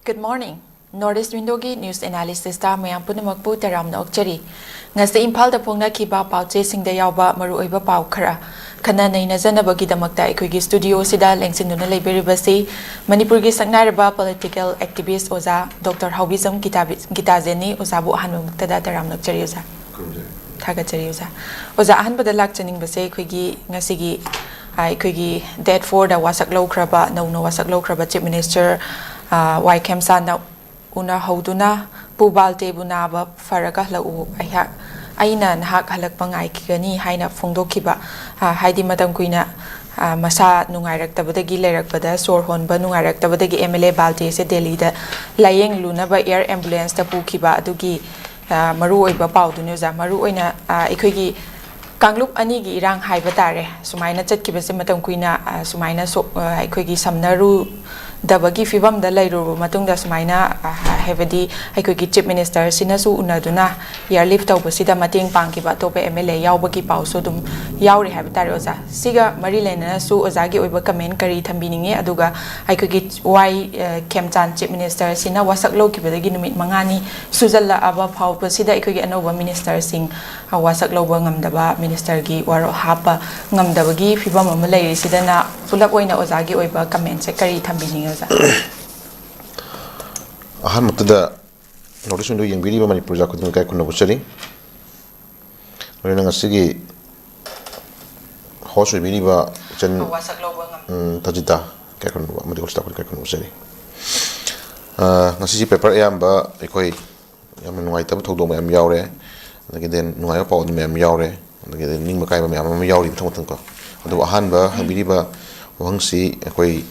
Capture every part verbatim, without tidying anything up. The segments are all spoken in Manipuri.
Good morning. North East Windowꯒꯤ news analysisꯇ ꯃꯌꯥꯝ ꯄꯨꯝꯅꯃꯛꯄꯨ ꯇꯔꯥꯝꯅ ꯑꯣꯛꯆꯔꯤ꯫ ꯉꯁꯤ ꯏꯝꯐꯥꯜꯗ ꯐꯣꯡꯅꯈꯤꯕ ꯄꯥꯎꯆꯦꯁꯤꯡꯗ ꯌꯥꯎꯕ ꯃꯔꯨꯑꯣꯏꯕ ꯄꯥꯎ ꯈꯔ ꯈꯟꯅ ꯅꯩꯅꯖꯅꯕꯒꯤꯗꯃꯛꯇ ꯑꯩꯈꯣꯏꯒꯤ studioꯁꯤꯗ ꯂꯦꯡꯁꯤꯟꯗꯨꯅ ꯂꯩꯕꯤꯔꯤꯕꯁꯤ ꯃꯅꯤꯄꯨꯔꯒꯤ ꯁꯛꯅꯥꯏꯔꯕ political activist ꯑꯣꯖꯥ ꯗꯣꯛꯇꯔ ꯍꯥꯎꯕꯤꯖꯝ ꯒꯤꯇꯥꯕꯤ-, ꯒꯤꯇꯥꯖꯦꯟꯅꯤ꯫ ꯑꯣꯖꯥꯕꯨ ꯑꯍꯥꯟꯕꯃꯛꯇꯗ ꯇꯔꯥꯝꯅ ꯑꯣꯛꯆꯔꯤ ꯑꯣꯖꯥ꯫ ꯊꯥꯒꯠꯆꯔꯤ ꯑꯣꯖꯥ꯫ ꯑꯣꯖꯥ, ꯑꯍꯥꯟꯕꯗ ꯂꯥꯛꯆꯅꯤꯡꯕꯁꯦ ꯑꯩꯈꯣꯏꯒꯤ ꯉꯁꯤꯒꯤ, ꯑ, ꯑꯩꯈꯣꯏꯒꯤ date fourꯗ ꯋꯥꯁꯛ ꯂꯧꯈ꯭ꯔꯕ, ꯅꯧꯅ ꯋꯥꯁꯛ ꯂꯧꯈ꯭ꯔꯕ Chief Minister, ꯑ, ꯋꯥꯏ ꯈꯦꯝꯆꯥꯟꯅ ꯎꯅꯍꯧꯗꯨꯅ ꯄꯨ ꯕꯥꯜꯇꯦꯕꯨ ꯅꯥꯕ ꯐꯔꯒ ꯍꯜꯂꯛꯎ, ꯑꯩꯍꯥꯛ, ꯑꯩꯅ ꯅꯍꯥꯛ ꯍꯜꯂꯛꯄ ꯉꯥꯏꯈꯤꯒꯅꯤ ꯍꯥꯏꯅ ꯐꯣꯡꯗꯣꯛꯈꯤꯕ, ꯑ, ꯍꯥꯏꯗꯤ ꯃꯇꯝ ꯀꯨꯏꯅ, ꯑ, ꯃꯁꯥ ꯅꯨꯡꯉꯥꯏꯔꯛꯇꯕꯗꯒꯤ ꯂꯩꯔꯛꯄꯗ, ꯁꯣꯔ ꯍꯣꯟꯕ ꯅꯨꯡꯉꯥꯏꯔꯛꯇꯕꯗꯒꯤ MLA ꯕꯥꯜꯇꯦꯁꯦ ꯗꯦꯜꯂꯤꯗ ꯂꯥꯌꯦꯡꯂꯨꯅꯕ air ambulanceꯇ ꯄꯨꯈꯤꯕ ꯑꯗꯨꯒꯤ, ꯑ, ꯃꯔꯨꯑꯣꯏꯕ ꯄꯥꯎꯗꯨꯅꯤ ꯑꯣꯖꯥ꯫ ꯃꯔꯨꯑꯣꯏꯅ, ꯑ, ꯑꯩꯈꯣꯏꯒꯤ ꯀꯥꯡꯂꯨꯞ ꯑꯅꯤꯒꯤ ꯏꯔꯥꯡ ꯍꯥꯏꯕ ꯇꯥꯔꯦ, ꯁꯨꯃꯥꯏꯅ ꯆꯠꯈꯤꯕꯁꯦ ꯃꯇꯝ ꯀꯨꯏꯅ, ꯑ, ꯁꯨꯃꯥꯏꯅ ꯁꯣ-, ꯑ, ꯑꯩꯈꯣꯏꯒꯤ ꯁꯝꯅꯔꯨꯗꯕꯒꯤ ꯐꯤꯕꯝꯗ ꯂꯩꯔꯨꯔꯕ ꯃꯇꯨꯡꯗ ꯁꯨꯃꯥꯏꯅ, ꯑ, ꯍꯥꯏꯕꯗꯤ ꯑꯩꯈꯣꯏꯒꯤ Chief Ministerꯁꯤꯅꯁꯨ ꯎꯅꯗꯨꯅ airlift ꯇꯧꯕꯁꯤꯗ ꯃꯇꯦꯡ ꯄꯥꯡꯈꯤꯕ ꯑꯇꯣꯞꯄ MLA ꯌꯥꯎꯕꯒꯤ ꯄꯥꯎꯁꯨ ꯑꯗꯨꯝ ꯌꯥꯎꯔꯤ ꯍꯥꯏꯕ ꯇꯥꯔꯦ ꯑꯣꯖꯥ꯫ ꯁꯤꯒ ꯃꯔꯤ ꯂꯩꯅꯅꯁꯨ ꯑꯣꯖꯥꯒꯤ ꯑꯣꯏꯕ comment ꯀꯔꯤ ꯊꯝꯕꯤꯅꯤꯡꯉꯤ? ꯑꯗꯨꯒ ꯑꯩꯈꯣꯏꯒꯤ ꯋꯥꯏ, ꯑ, ꯈꯦꯝꯆꯥꯟ Chief Ministerꯁꯤꯅ ꯋꯥꯁꯛ ꯂꯧꯈꯤꯕꯗꯒꯤ ꯅꯨꯃꯤꯠ ꯃꯉꯥꯅꯤ ꯁꯨꯖꯜꯂꯛꯑꯕ ꯐꯥꯎꯕꯁꯤꯗ ꯑꯩꯈꯣꯏꯒꯤ ꯑꯅꯧꯕ ministerꯁꯤꯡ, ꯑ, ꯋꯥꯁꯛ ꯂꯧꯕ ꯉꯝꯗꯕ, ministerꯒꯤ ꯋꯥꯔꯣꯞ ꯍꯥꯞꯄ ꯉꯝꯗꯕꯒꯤ ꯐꯤꯕꯝ ꯑꯃ ꯂꯩꯔꯤꯁꯤꯗꯅ ꯄꯨꯂꯞ ꯑꯣꯏꯅ ꯑꯣꯖꯥꯒꯤ ꯑꯣꯏꯕ commentꯁꯦ ꯀꯔꯤ ꯊꯝꯕꯤꯅꯤꯡꯉꯤ ꯑꯣꯖꯥ? ꯑꯍꯥꯟꯕꯗ North East Window ꯌꯦꯡꯕꯤꯔꯤꯕ ꯃꯅꯤꯄꯨꯔ ꯖꯥꯠ ꯈꯨꯗꯤꯡꯃꯛ ꯏꯀꯥꯏ ꯈꯨꯝꯅꯕ ꯎꯠꯆꯔꯤ꯫ ꯂꯣꯏꯅꯅ ꯉꯁꯤꯒꯤ host ꯑꯣꯏꯕꯤꯔꯤꯕ ꯏꯆꯟ, ꯋꯥꯁꯛ ꯂꯧꯕ ꯉꯝ- ꯎꯝ, ꯇꯖꯤꯇꯥ ꯏꯀꯥꯏ ꯈꯨꯝꯅꯕ ꯑꯃꯗꯤ host staff ꯏꯀꯥꯏ ꯈꯨꯝꯅꯕ ꯎꯠꯆꯔꯤ꯫ ꯑ, ꯉꯁꯤꯁꯤ paper ꯑꯌꯥꯝꯕ ꯑꯩꯈꯣꯏ ꯌꯥꯝꯅ ꯅꯨꯡꯉꯥꯏꯇꯕ ꯊꯧꯗꯣꯛ ꯃꯌꯥꯝ ꯌꯥꯎꯔꯦ, ꯑꯗꯒꯤꯗꯤ ꯅꯨꯡꯉꯥꯏꯕ ꯄꯥꯎ ꯑꯗꯨ ꯃꯌꯥꯝ ꯌꯥꯎꯔꯦ, ꯑꯗꯒꯤꯗꯤ ꯅꯤꯡꯕ ꯀꯥꯏꯕ ꯃꯌꯥꯝ ꯑꯃ ꯌꯥꯎꯔꯤ ꯃꯊꯪ ꯃꯊꯪ ꯀꯣ꯫ ꯑꯗꯨꯕꯨ ꯑꯍꯥꯟꯕ ꯍꯪꯕꯤꯔꯤꯕ ꯋꯥꯍꯪꯁꯤ ꯑꯩꯈꯣꯏ,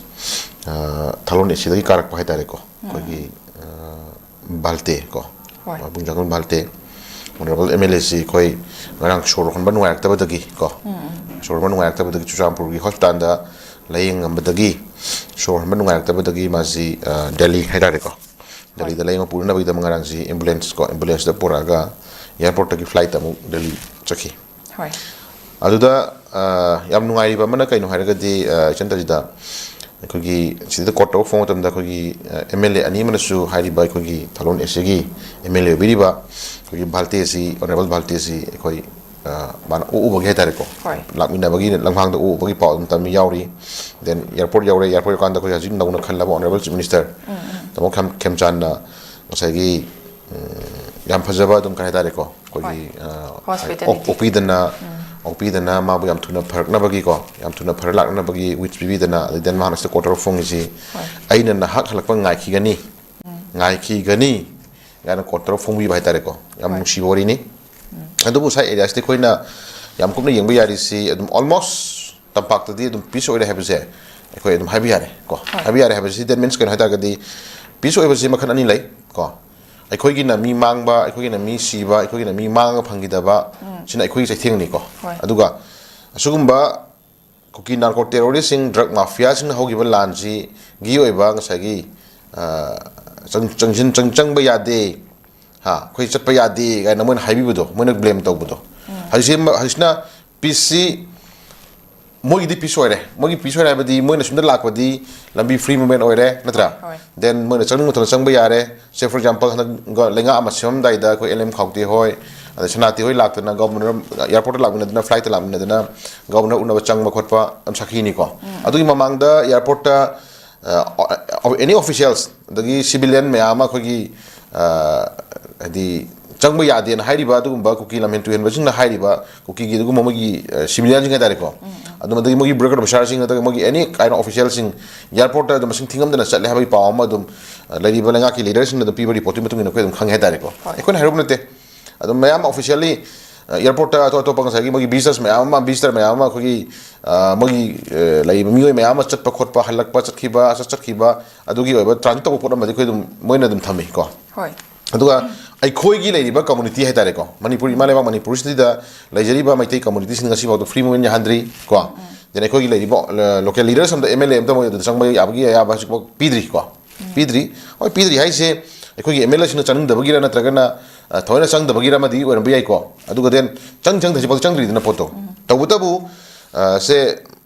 ꯑ, ꯊꯥꯂꯣꯟ ACꯗꯒꯤ ꯀꯥꯔꯛꯄ ꯍꯥꯏꯇꯥꯔꯦꯀꯣ꯫ ꯑꯩꯈꯣꯏꯒꯤ, ꯑ, ꯕꯥꯜꯇꯦ ꯀꯣ, ꯍꯣꯏ꯫ ꯄꯨꯡ ꯖꯥꯡꯒꯜ ꯕꯥꯜꯇꯦ, honourable MLAꯁꯤ ꯑꯩꯈꯣꯏ ꯉꯔꯥꯡ ꯁꯣꯔ ꯍꯣꯟꯕ ꯅꯨꯡꯉꯥꯏꯔꯛꯇꯕꯗꯒꯤ ꯀꯣ, ꯎꯝ, ꯎꯝ꯫ ꯁꯣꯔ ꯍꯣꯟꯕ ꯅꯨꯡꯉꯥꯏꯔꯛꯇꯕꯗꯒꯤ ꯆꯨꯔꯆꯥꯟꯄꯨꯔꯒꯤ hospitalꯗ ꯂꯥꯌꯦꯡꯉꯝꯕꯗꯒꯤ, ꯁꯣꯔ ꯍꯣꯟꯕ ꯅꯨꯡꯉꯥꯏꯔꯛꯇꯕꯗꯒꯤ ꯃꯥꯁꯤ, ꯑ, ꯗꯦꯜꯂꯤ ꯍꯥꯏꯇꯥꯔꯦꯀꯣ, ꯗꯦꯜꯂꯤꯗ ꯍꯣꯏ꯫ ꯂꯥꯌꯦꯡꯕ ꯄꯨꯅꯕꯒꯤꯗꯃꯛ ꯉꯔꯥꯡꯁꯤ ambulance ꯀꯣ, ambulanceꯗ ꯄꯨꯔꯛꯑꯒ airportꯇꯒꯤ flightꯇ ꯑꯃꯨꯛ ꯗꯦꯜꯂꯤ ꯆꯠꯈꯤ꯫ ꯍꯣꯏ꯫ ꯑꯗꯨꯗ, ꯑ, ꯌꯥꯝ ꯅꯨꯡꯉꯥꯏꯔꯤꯕ ꯑꯃꯅ ꯀꯩꯅꯣ ꯍꯥꯏꯔꯒꯗꯤ, ꯑ, ꯏꯆꯟ ꯇꯖꯤꯇꯥ, ꯑꯩꯈꯣꯏꯒꯤ ꯁꯤꯗ ꯀꯣꯔꯠ ꯇꯧꯕ ꯐꯣꯡꯕ ꯃꯇꯝꯗ ꯑꯩꯈꯣꯏꯒꯤ ꯑꯦꯝ ꯑꯦꯜ ꯑꯦ ꯑꯅꯤ ꯑꯃꯅꯁꯨ ꯍꯥꯏꯔꯤꯕ ꯑꯩꯈꯣꯏꯒꯤ ꯊꯥꯂꯣꯟ ꯑꯦꯁ ꯑꯦꯒꯤ ꯑꯦꯝ ꯑꯦꯜ ꯑꯦ ꯑꯣꯏꯕꯤꯔꯤꯕ ꯑꯩꯈꯣꯏꯒꯤ ꯚꯥꯜꯇꯦꯁꯤ, ꯑꯣꯅꯔꯦꯕꯜ ꯚꯥꯜꯇꯦꯁꯤ ꯑꯩꯈꯣꯏ ꯃꯥꯅ ꯑꯣꯛꯎꯕꯒꯤ ꯍꯥꯏꯇꯥꯔꯦꯀꯣ, ꯂꯥꯛꯃꯤꯟꯅꯕꯒꯤ ꯂꯝꯍꯥꯡꯗ ꯑꯣꯛꯎꯕꯒꯤ ꯄꯥꯎ ꯑꯗꯨꯝ ꯇꯝꯃꯤ ꯌꯥꯎꯔꯤ꯫ ꯗꯦꯟ ꯑꯦꯌꯥꯔꯄꯣꯔꯠ ꯌꯧꯔꯦ꯫ ꯑꯦꯌꯥꯔꯄꯣꯔꯠ ꯌꯧꯔꯀꯥꯟꯗ ꯑꯩꯈꯣꯏ ꯍꯧꯖꯤꯛ ꯅꯧꯅ ꯈꯜꯂꯕ ꯑꯣꯅꯔꯦꯕꯜ ꯆꯤꯐ ꯃꯤꯅꯤꯁꯇꯔ ꯇꯥꯃꯣ ꯈꯦꯝ ꯈꯦꯝꯆꯥꯟꯅ ꯉꯁꯥꯏꯒꯤ ꯌꯥꯝ ꯐꯖꯕ ꯑꯗꯨꯝ ꯀꯩ ꯍꯥꯏꯇꯥꯔꯦꯀꯣ, ꯑꯩꯈꯣꯏꯒꯤ ꯑꯣꯛꯄꯤꯗꯅ ꯑꯣꯛꯄꯤꯗꯅ ꯃꯥꯕꯨ ꯌꯥꯝ ꯊꯨꯅ ꯐꯔꯛꯅꯕꯒꯤꯀꯣ, ꯌꯥꯝ ꯊꯨꯅ ꯐꯔ ꯂꯥꯛꯅꯕꯒꯤ ꯋꯤꯁ ꯄꯤꯕꯤꯗꯅ, ꯑꯗꯩ ꯗꯦꯟ ꯃꯍꯥꯛꯅ ꯁꯤꯗ ꯀꯣꯔꯠ ꯇꯧꯔ ꯐꯣꯡꯉꯤꯁꯤ, "ꯑꯩꯅ ꯅꯍꯥꯛ ꯍꯜꯂꯛꯄ ꯉꯥꯏꯈꯤꯒꯅꯤ, ꯉꯥꯏꯈꯤꯒꯅꯤ" ꯀꯥꯏꯅ ꯀꯣꯔꯠ ꯇꯧꯔ ꯐꯣꯡꯕꯤꯕ ꯍꯥꯏꯇꯥꯔꯦꯀꯣ꯫ ꯌꯥꯝ ꯅꯨꯡꯁꯤꯕ ꯋꯥꯔꯤꯅꯤ꯫ ꯑꯗꯨꯕꯨ ꯁ꯭ꯋꯥꯏ ꯑꯦꯔꯤꯌꯥꯁꯤꯗꯤ ꯑꯩꯈꯣꯏꯅ ꯌꯥꯝ ꯀꯨꯞꯅ ꯌꯦꯡꯕ ꯌꯥꯔꯤꯁꯤ ꯑꯗꯨꯝ ꯑꯣꯜꯃꯣꯁ ꯇꯝꯄꯥꯛꯇꯗꯤ ꯑꯗꯨꯝ ꯄꯤꯁ ꯑꯣꯏꯔꯦ ꯍꯥꯏꯕꯁꯦ ꯑꯩꯈꯣꯏ ꯑꯗꯨꯝ ꯍꯥꯏꯕ ꯌꯥꯔꯦ ꯀꯣ꯫ ꯍꯥꯏꯕ ꯌꯥꯔꯦ ꯍꯥꯏꯕꯁꯤ ꯗꯦꯠ ꯃꯤꯟꯁ ꯀꯩꯅꯣ ꯍꯥꯏ ꯇꯥꯔꯒꯗꯤ, ꯄꯤꯁ ꯑꯣꯏꯕꯁꯤ ꯃꯈꯜ ꯑꯅꯤ ꯂꯩ ꯀꯣ꯫ ꯑꯩꯈꯣꯏꯒꯤꯅ ꯃꯤ ꯃꯥꯡꯕ, ꯑꯩꯈꯣꯏꯒꯤꯅ ꯃꯤ ꯁꯤꯕ, ꯑꯩꯈꯣꯏꯒꯤꯅ ꯃꯤ ꯃꯥꯡꯉꯒ ꯐꯪꯈꯤꯗꯕ, ꯁꯤꯅ ꯑꯩꯈꯣꯏꯒꯤ ꯆꯩꯊꯦꯡꯅꯤꯀꯣ꯫ ꯑꯗꯨꯒ ꯑꯁꯤꯒꯨꯝꯕ ꯀꯨꯀꯤ ꯅꯥꯔꯀꯣ ꯇꯦꯔꯣꯔꯤꯁꯁꯤꯡ, ꯗ꯭ꯔꯒ ꯃꯥꯐꯤꯌꯥꯁꯤꯡꯅ ꯍꯧꯈꯤꯕ ꯂꯥꯟꯁꯤꯒꯤ ꯑꯣꯏꯕ ꯉꯁꯥꯏꯒꯤ ꯆꯪ- ꯆꯪꯁꯤꯟ- ꯆꯪ- ꯆꯪꯕ ꯌꯥꯗꯦ, ꯍꯥ, ꯑꯩꯈꯣꯏ ꯆꯠꯄ ꯌꯥꯗꯦ ꯀꯥꯏꯅ ꯃꯣꯏꯅ ꯍꯥꯏꯕꯤꯕꯗꯣ, ꯃꯣꯏꯅ ꯕ꯭ꯂꯦꯝ ꯇꯧꯕꯗꯣ, ꯍꯧꯖꯤꯛꯁꯦ ꯍꯧꯖꯤꯛꯁꯤꯅ ꯄꯤꯁꯁꯤ ꯃꯣꯏꯒꯤꯗꯤ ꯄꯤꯁ ꯑꯣꯏꯔꯦ꯫ ꯃꯣꯏꯒꯤ ꯄꯤꯁ ꯑꯣꯏꯔꯦ ꯍꯥꯏꯕꯗꯤ ꯃꯣꯏꯅ ꯁꯨꯝꯗ ꯂꯥꯛꯄꯗꯤ ꯂꯝꯕꯤ ꯐ꯭ꯔꯤ ꯃꯨꯚꯃꯦꯟ ꯑꯣꯏꯔꯦ, ꯅꯠꯇ꯭ꯔꯥ? ꯍꯣꯏ꯫ ꯗꯦꯟ ꯃꯣꯏꯅ ꯆꯪꯅꯤꯡꯕ ꯃꯇꯝꯗ ꯆꯪꯕ ꯌꯥꯔꯦ꯫ ꯁꯦ, ꯐꯣꯔ ꯑꯦꯛꯖꯥꯝꯄꯜ, ꯍꯟꯗꯛ ꯂꯩꯉꯥꯛ ꯑꯃ ꯁꯦꯝꯃꯝꯗꯥꯏꯗ ꯑꯩꯈꯣꯏ ꯑꯦꯜ ꯑꯦꯝ ꯈꯥꯎꯇꯦ ꯍꯣꯏ, ꯑꯗꯩ ꯁꯅꯥꯇꯤ ꯍꯣꯏ ꯂꯥꯛꯇꯅ ꯒꯚꯔꯅꯔ, ꯑꯦꯌꯥꯔꯄꯣꯔꯠꯇ ꯂꯥꯛꯃꯤꯟꯅꯗꯅ, ꯐ꯭ꯂꯥꯏꯠꯇ ꯂꯥꯛꯃꯤꯟꯅꯗꯅ ꯒꯚꯔꯅꯔ ꯎꯅꯕ ꯆꯪꯕ ꯈꯣꯠꯄ ꯌꯥꯝ ꯁꯥꯈꯤꯅꯤꯀꯣ꯫ ꯑꯗꯨꯒꯤ ꯃꯃꯥꯡꯗ ꯑꯦꯌꯥꯔꯄꯣꯔꯠꯇ ꯑꯦꯅꯤ ꯑꯣꯐꯤꯁꯤꯌꯦꯜꯁ ꯑꯗꯒꯤ ꯁꯤꯚꯤꯂꯤꯌꯟ ꯃꯌꯥꯝ ꯑꯃ ꯑꯩꯈꯣꯏꯒꯤ ꯍꯥꯏꯗꯤ ꯆꯪꯕ ꯌꯥꯗꯦꯅ ꯍꯥꯏꯔꯤꯕ ꯑꯗꯨꯒꯨꯝꯕ ꯀꯨꯀꯤ ꯂꯝꯍꯦꯟ ꯇꯨꯍꯦꯟꯕꯁꯤꯡꯅ ꯍꯥꯏꯔꯤꯕ ꯀꯨꯀꯤꯒꯤ ꯑꯗꯨꯒꯨꯝꯕ ꯃꯣꯏꯒꯤ ꯁꯤꯚꯤꯂꯤꯌꯟꯁꯤꯡ ꯍꯥꯏꯇꯥꯔꯦꯀꯣ, ꯑꯗꯨꯝ ꯑꯗꯒꯤ ꯃꯣꯏꯒꯤ ꯕ꯭ꯌꯨꯔꯣꯀ꯭ꯔꯦꯠ ꯑꯣꯐꯤꯁꯥꯔꯁꯤꯡ ꯅꯠꯇ꯭ꯔꯒ ꯃꯣꯏꯒꯤ ꯑꯦꯅꯤ ꯀꯥꯏꯟ ꯑꯣꯐꯤꯁꯤꯌꯦꯜꯁꯤꯡ ꯑꯦꯌꯥꯔꯄꯣꯔꯠꯇ ꯑꯗꯨꯝ ꯃꯁꯤꯡ ꯊꯤꯉꯝꯗꯅ ꯆꯠꯂꯦ ꯍꯥꯏꯕꯒꯤ ꯄꯥꯎ ꯑꯃ ꯑꯗꯨꯝ ꯂꯩꯔꯤꯕ ꯂꯩꯉꯥꯛꯀꯤ ꯂꯤꯗꯔꯁꯤꯡꯅ ꯑꯗꯨꯝ ꯄꯤꯕ ꯔꯤꯄꯣꯔꯠꯇꯨꯒꯤ ꯃꯇꯨꯡ ꯏꯟꯅ ꯑꯩꯈꯣꯏ ꯑꯗꯨꯝ ꯈꯪꯉꯦ ꯍꯥꯏꯇꯥꯔꯦꯀꯣ꯫ ꯑꯩꯈꯣꯏꯅ ꯍꯥꯏꯔꯨꯕ ꯅꯠꯇꯦ꯫ ꯑꯗꯨꯝ ꯃꯌꯥꯝ ꯑꯃ ꯑꯣꯐꯤꯁꯤꯌꯦꯜꯂꯤ ꯑꯦꯌꯥꯔꯄꯣꯔꯠꯇ ꯑꯇꯣꯞ ꯑꯇꯣꯞꯄ ꯉꯁꯥꯏꯒꯤ ꯃꯣꯏꯒꯤ ꯚꯤꯖꯤꯇꯔꯁ ꯃꯌꯥꯝ ꯑꯃ, ꯚꯤꯖꯤꯇꯔ ꯃꯌꯥꯝ ꯑꯃ ꯑꯩꯈꯣꯏꯒꯤ ꯃꯣꯏꯒꯤ ꯂꯩꯔꯤꯕ ꯃꯤꯑꯣꯏ ꯃꯌꯥꯝ ꯑꯃ ꯆꯠꯄ ꯈꯣꯠꯄ, ꯍꯜꯂꯛꯄ, ꯆꯠꯈꯤꯕ, ꯆꯠ- ꯆꯠꯈꯤꯕ, ꯑꯗꯨꯒꯤ ꯑꯣꯏꯕ ꯇ꯭ꯔꯥꯟꯖꯤꯠ ꯇꯧꯕ ꯄꯣꯠ ꯑꯃꯗꯤ ꯑꯩꯈꯣꯏ ꯑꯗꯨꯝ ꯃꯣꯏꯅ ꯑꯗꯨꯝ ꯊꯝꯃꯤ ꯀꯣ꯫ ꯍꯣꯏ꯫ ꯑꯗꯨꯒ ꯑꯩꯈꯣꯏꯒꯤ ꯂꯩꯔꯤꯕ ꯀꯝꯃꯨꯅꯤꯇꯤ ꯍꯥꯏꯇꯥꯔꯦꯀꯣ, ꯃꯅꯤꯄꯨꯔ, ꯏꯃꯥ ꯂꯩꯕꯥꯛ ꯃꯅꯤꯄꯨꯔꯁꯤꯗ ꯂꯩꯖꯔꯤꯕ ꯃꯩꯇꯩ ꯀꯝꯃꯨꯅꯤꯇꯤꯁꯤꯡ ꯉꯁꯤꯐꯥꯎꯗ ꯐ꯭ꯔꯤ ꯃꯨꯚꯃꯦꯟ ꯌꯥꯍꯟꯗ꯭ꯔꯤ ꯀꯣ꯫ ꯗꯦꯟ ꯑꯩꯈꯣꯏꯒꯤ ꯂꯩꯔꯤꯕ ꯂꯣꯀꯦꯜ ꯂꯤꯗꯔꯁ ꯑꯝꯗ, ꯑꯦꯝ ꯑꯦꯜ ꯑꯦ ꯑꯝꯇ ꯃꯣꯏ ꯑꯗꯨꯗ ꯆꯪꯕ ꯌꯥꯕꯒꯤ ꯑꯌꯥꯕ ꯍꯧꯖꯤꯛꯐꯥꯎ ꯄꯤꯗ꯭ꯔꯤ ꯀꯣ꯫ ꯄꯤꯗ꯭ꯔꯤ꯫ ꯍꯣꯏ, ꯄꯤꯗ꯭ꯔꯤ ꯍꯥꯏꯁꯦ ꯑꯩꯈꯣꯏꯒꯤ ꯑꯦꯝ ꯑꯦꯜ ꯑꯦꯁꯤꯡꯅ ꯆꯪꯅꯤꯡꯗꯕꯒꯤꯔ ꯅꯠꯇ꯭ꯔꯒꯅ ꯊꯑꯣꯏꯅ ꯆꯪꯗꯕꯒꯤꯔ ꯑꯃꯗꯤ ꯑꯣꯏꯔꯝꯕ ꯌꯥꯏꯀꯣ꯫ ꯑꯗꯨꯒ ꯗꯦꯟ ꯆꯪ ꯆꯪꯗ ꯍꯧꯖꯤꯛꯐꯥꯎꯗ ꯆꯪꯗ꯭ꯔꯤꯗꯅ ꯄꯣꯠꯇꯣ꯫ ꯇꯧꯕꯇꯕꯨ ꯁꯦ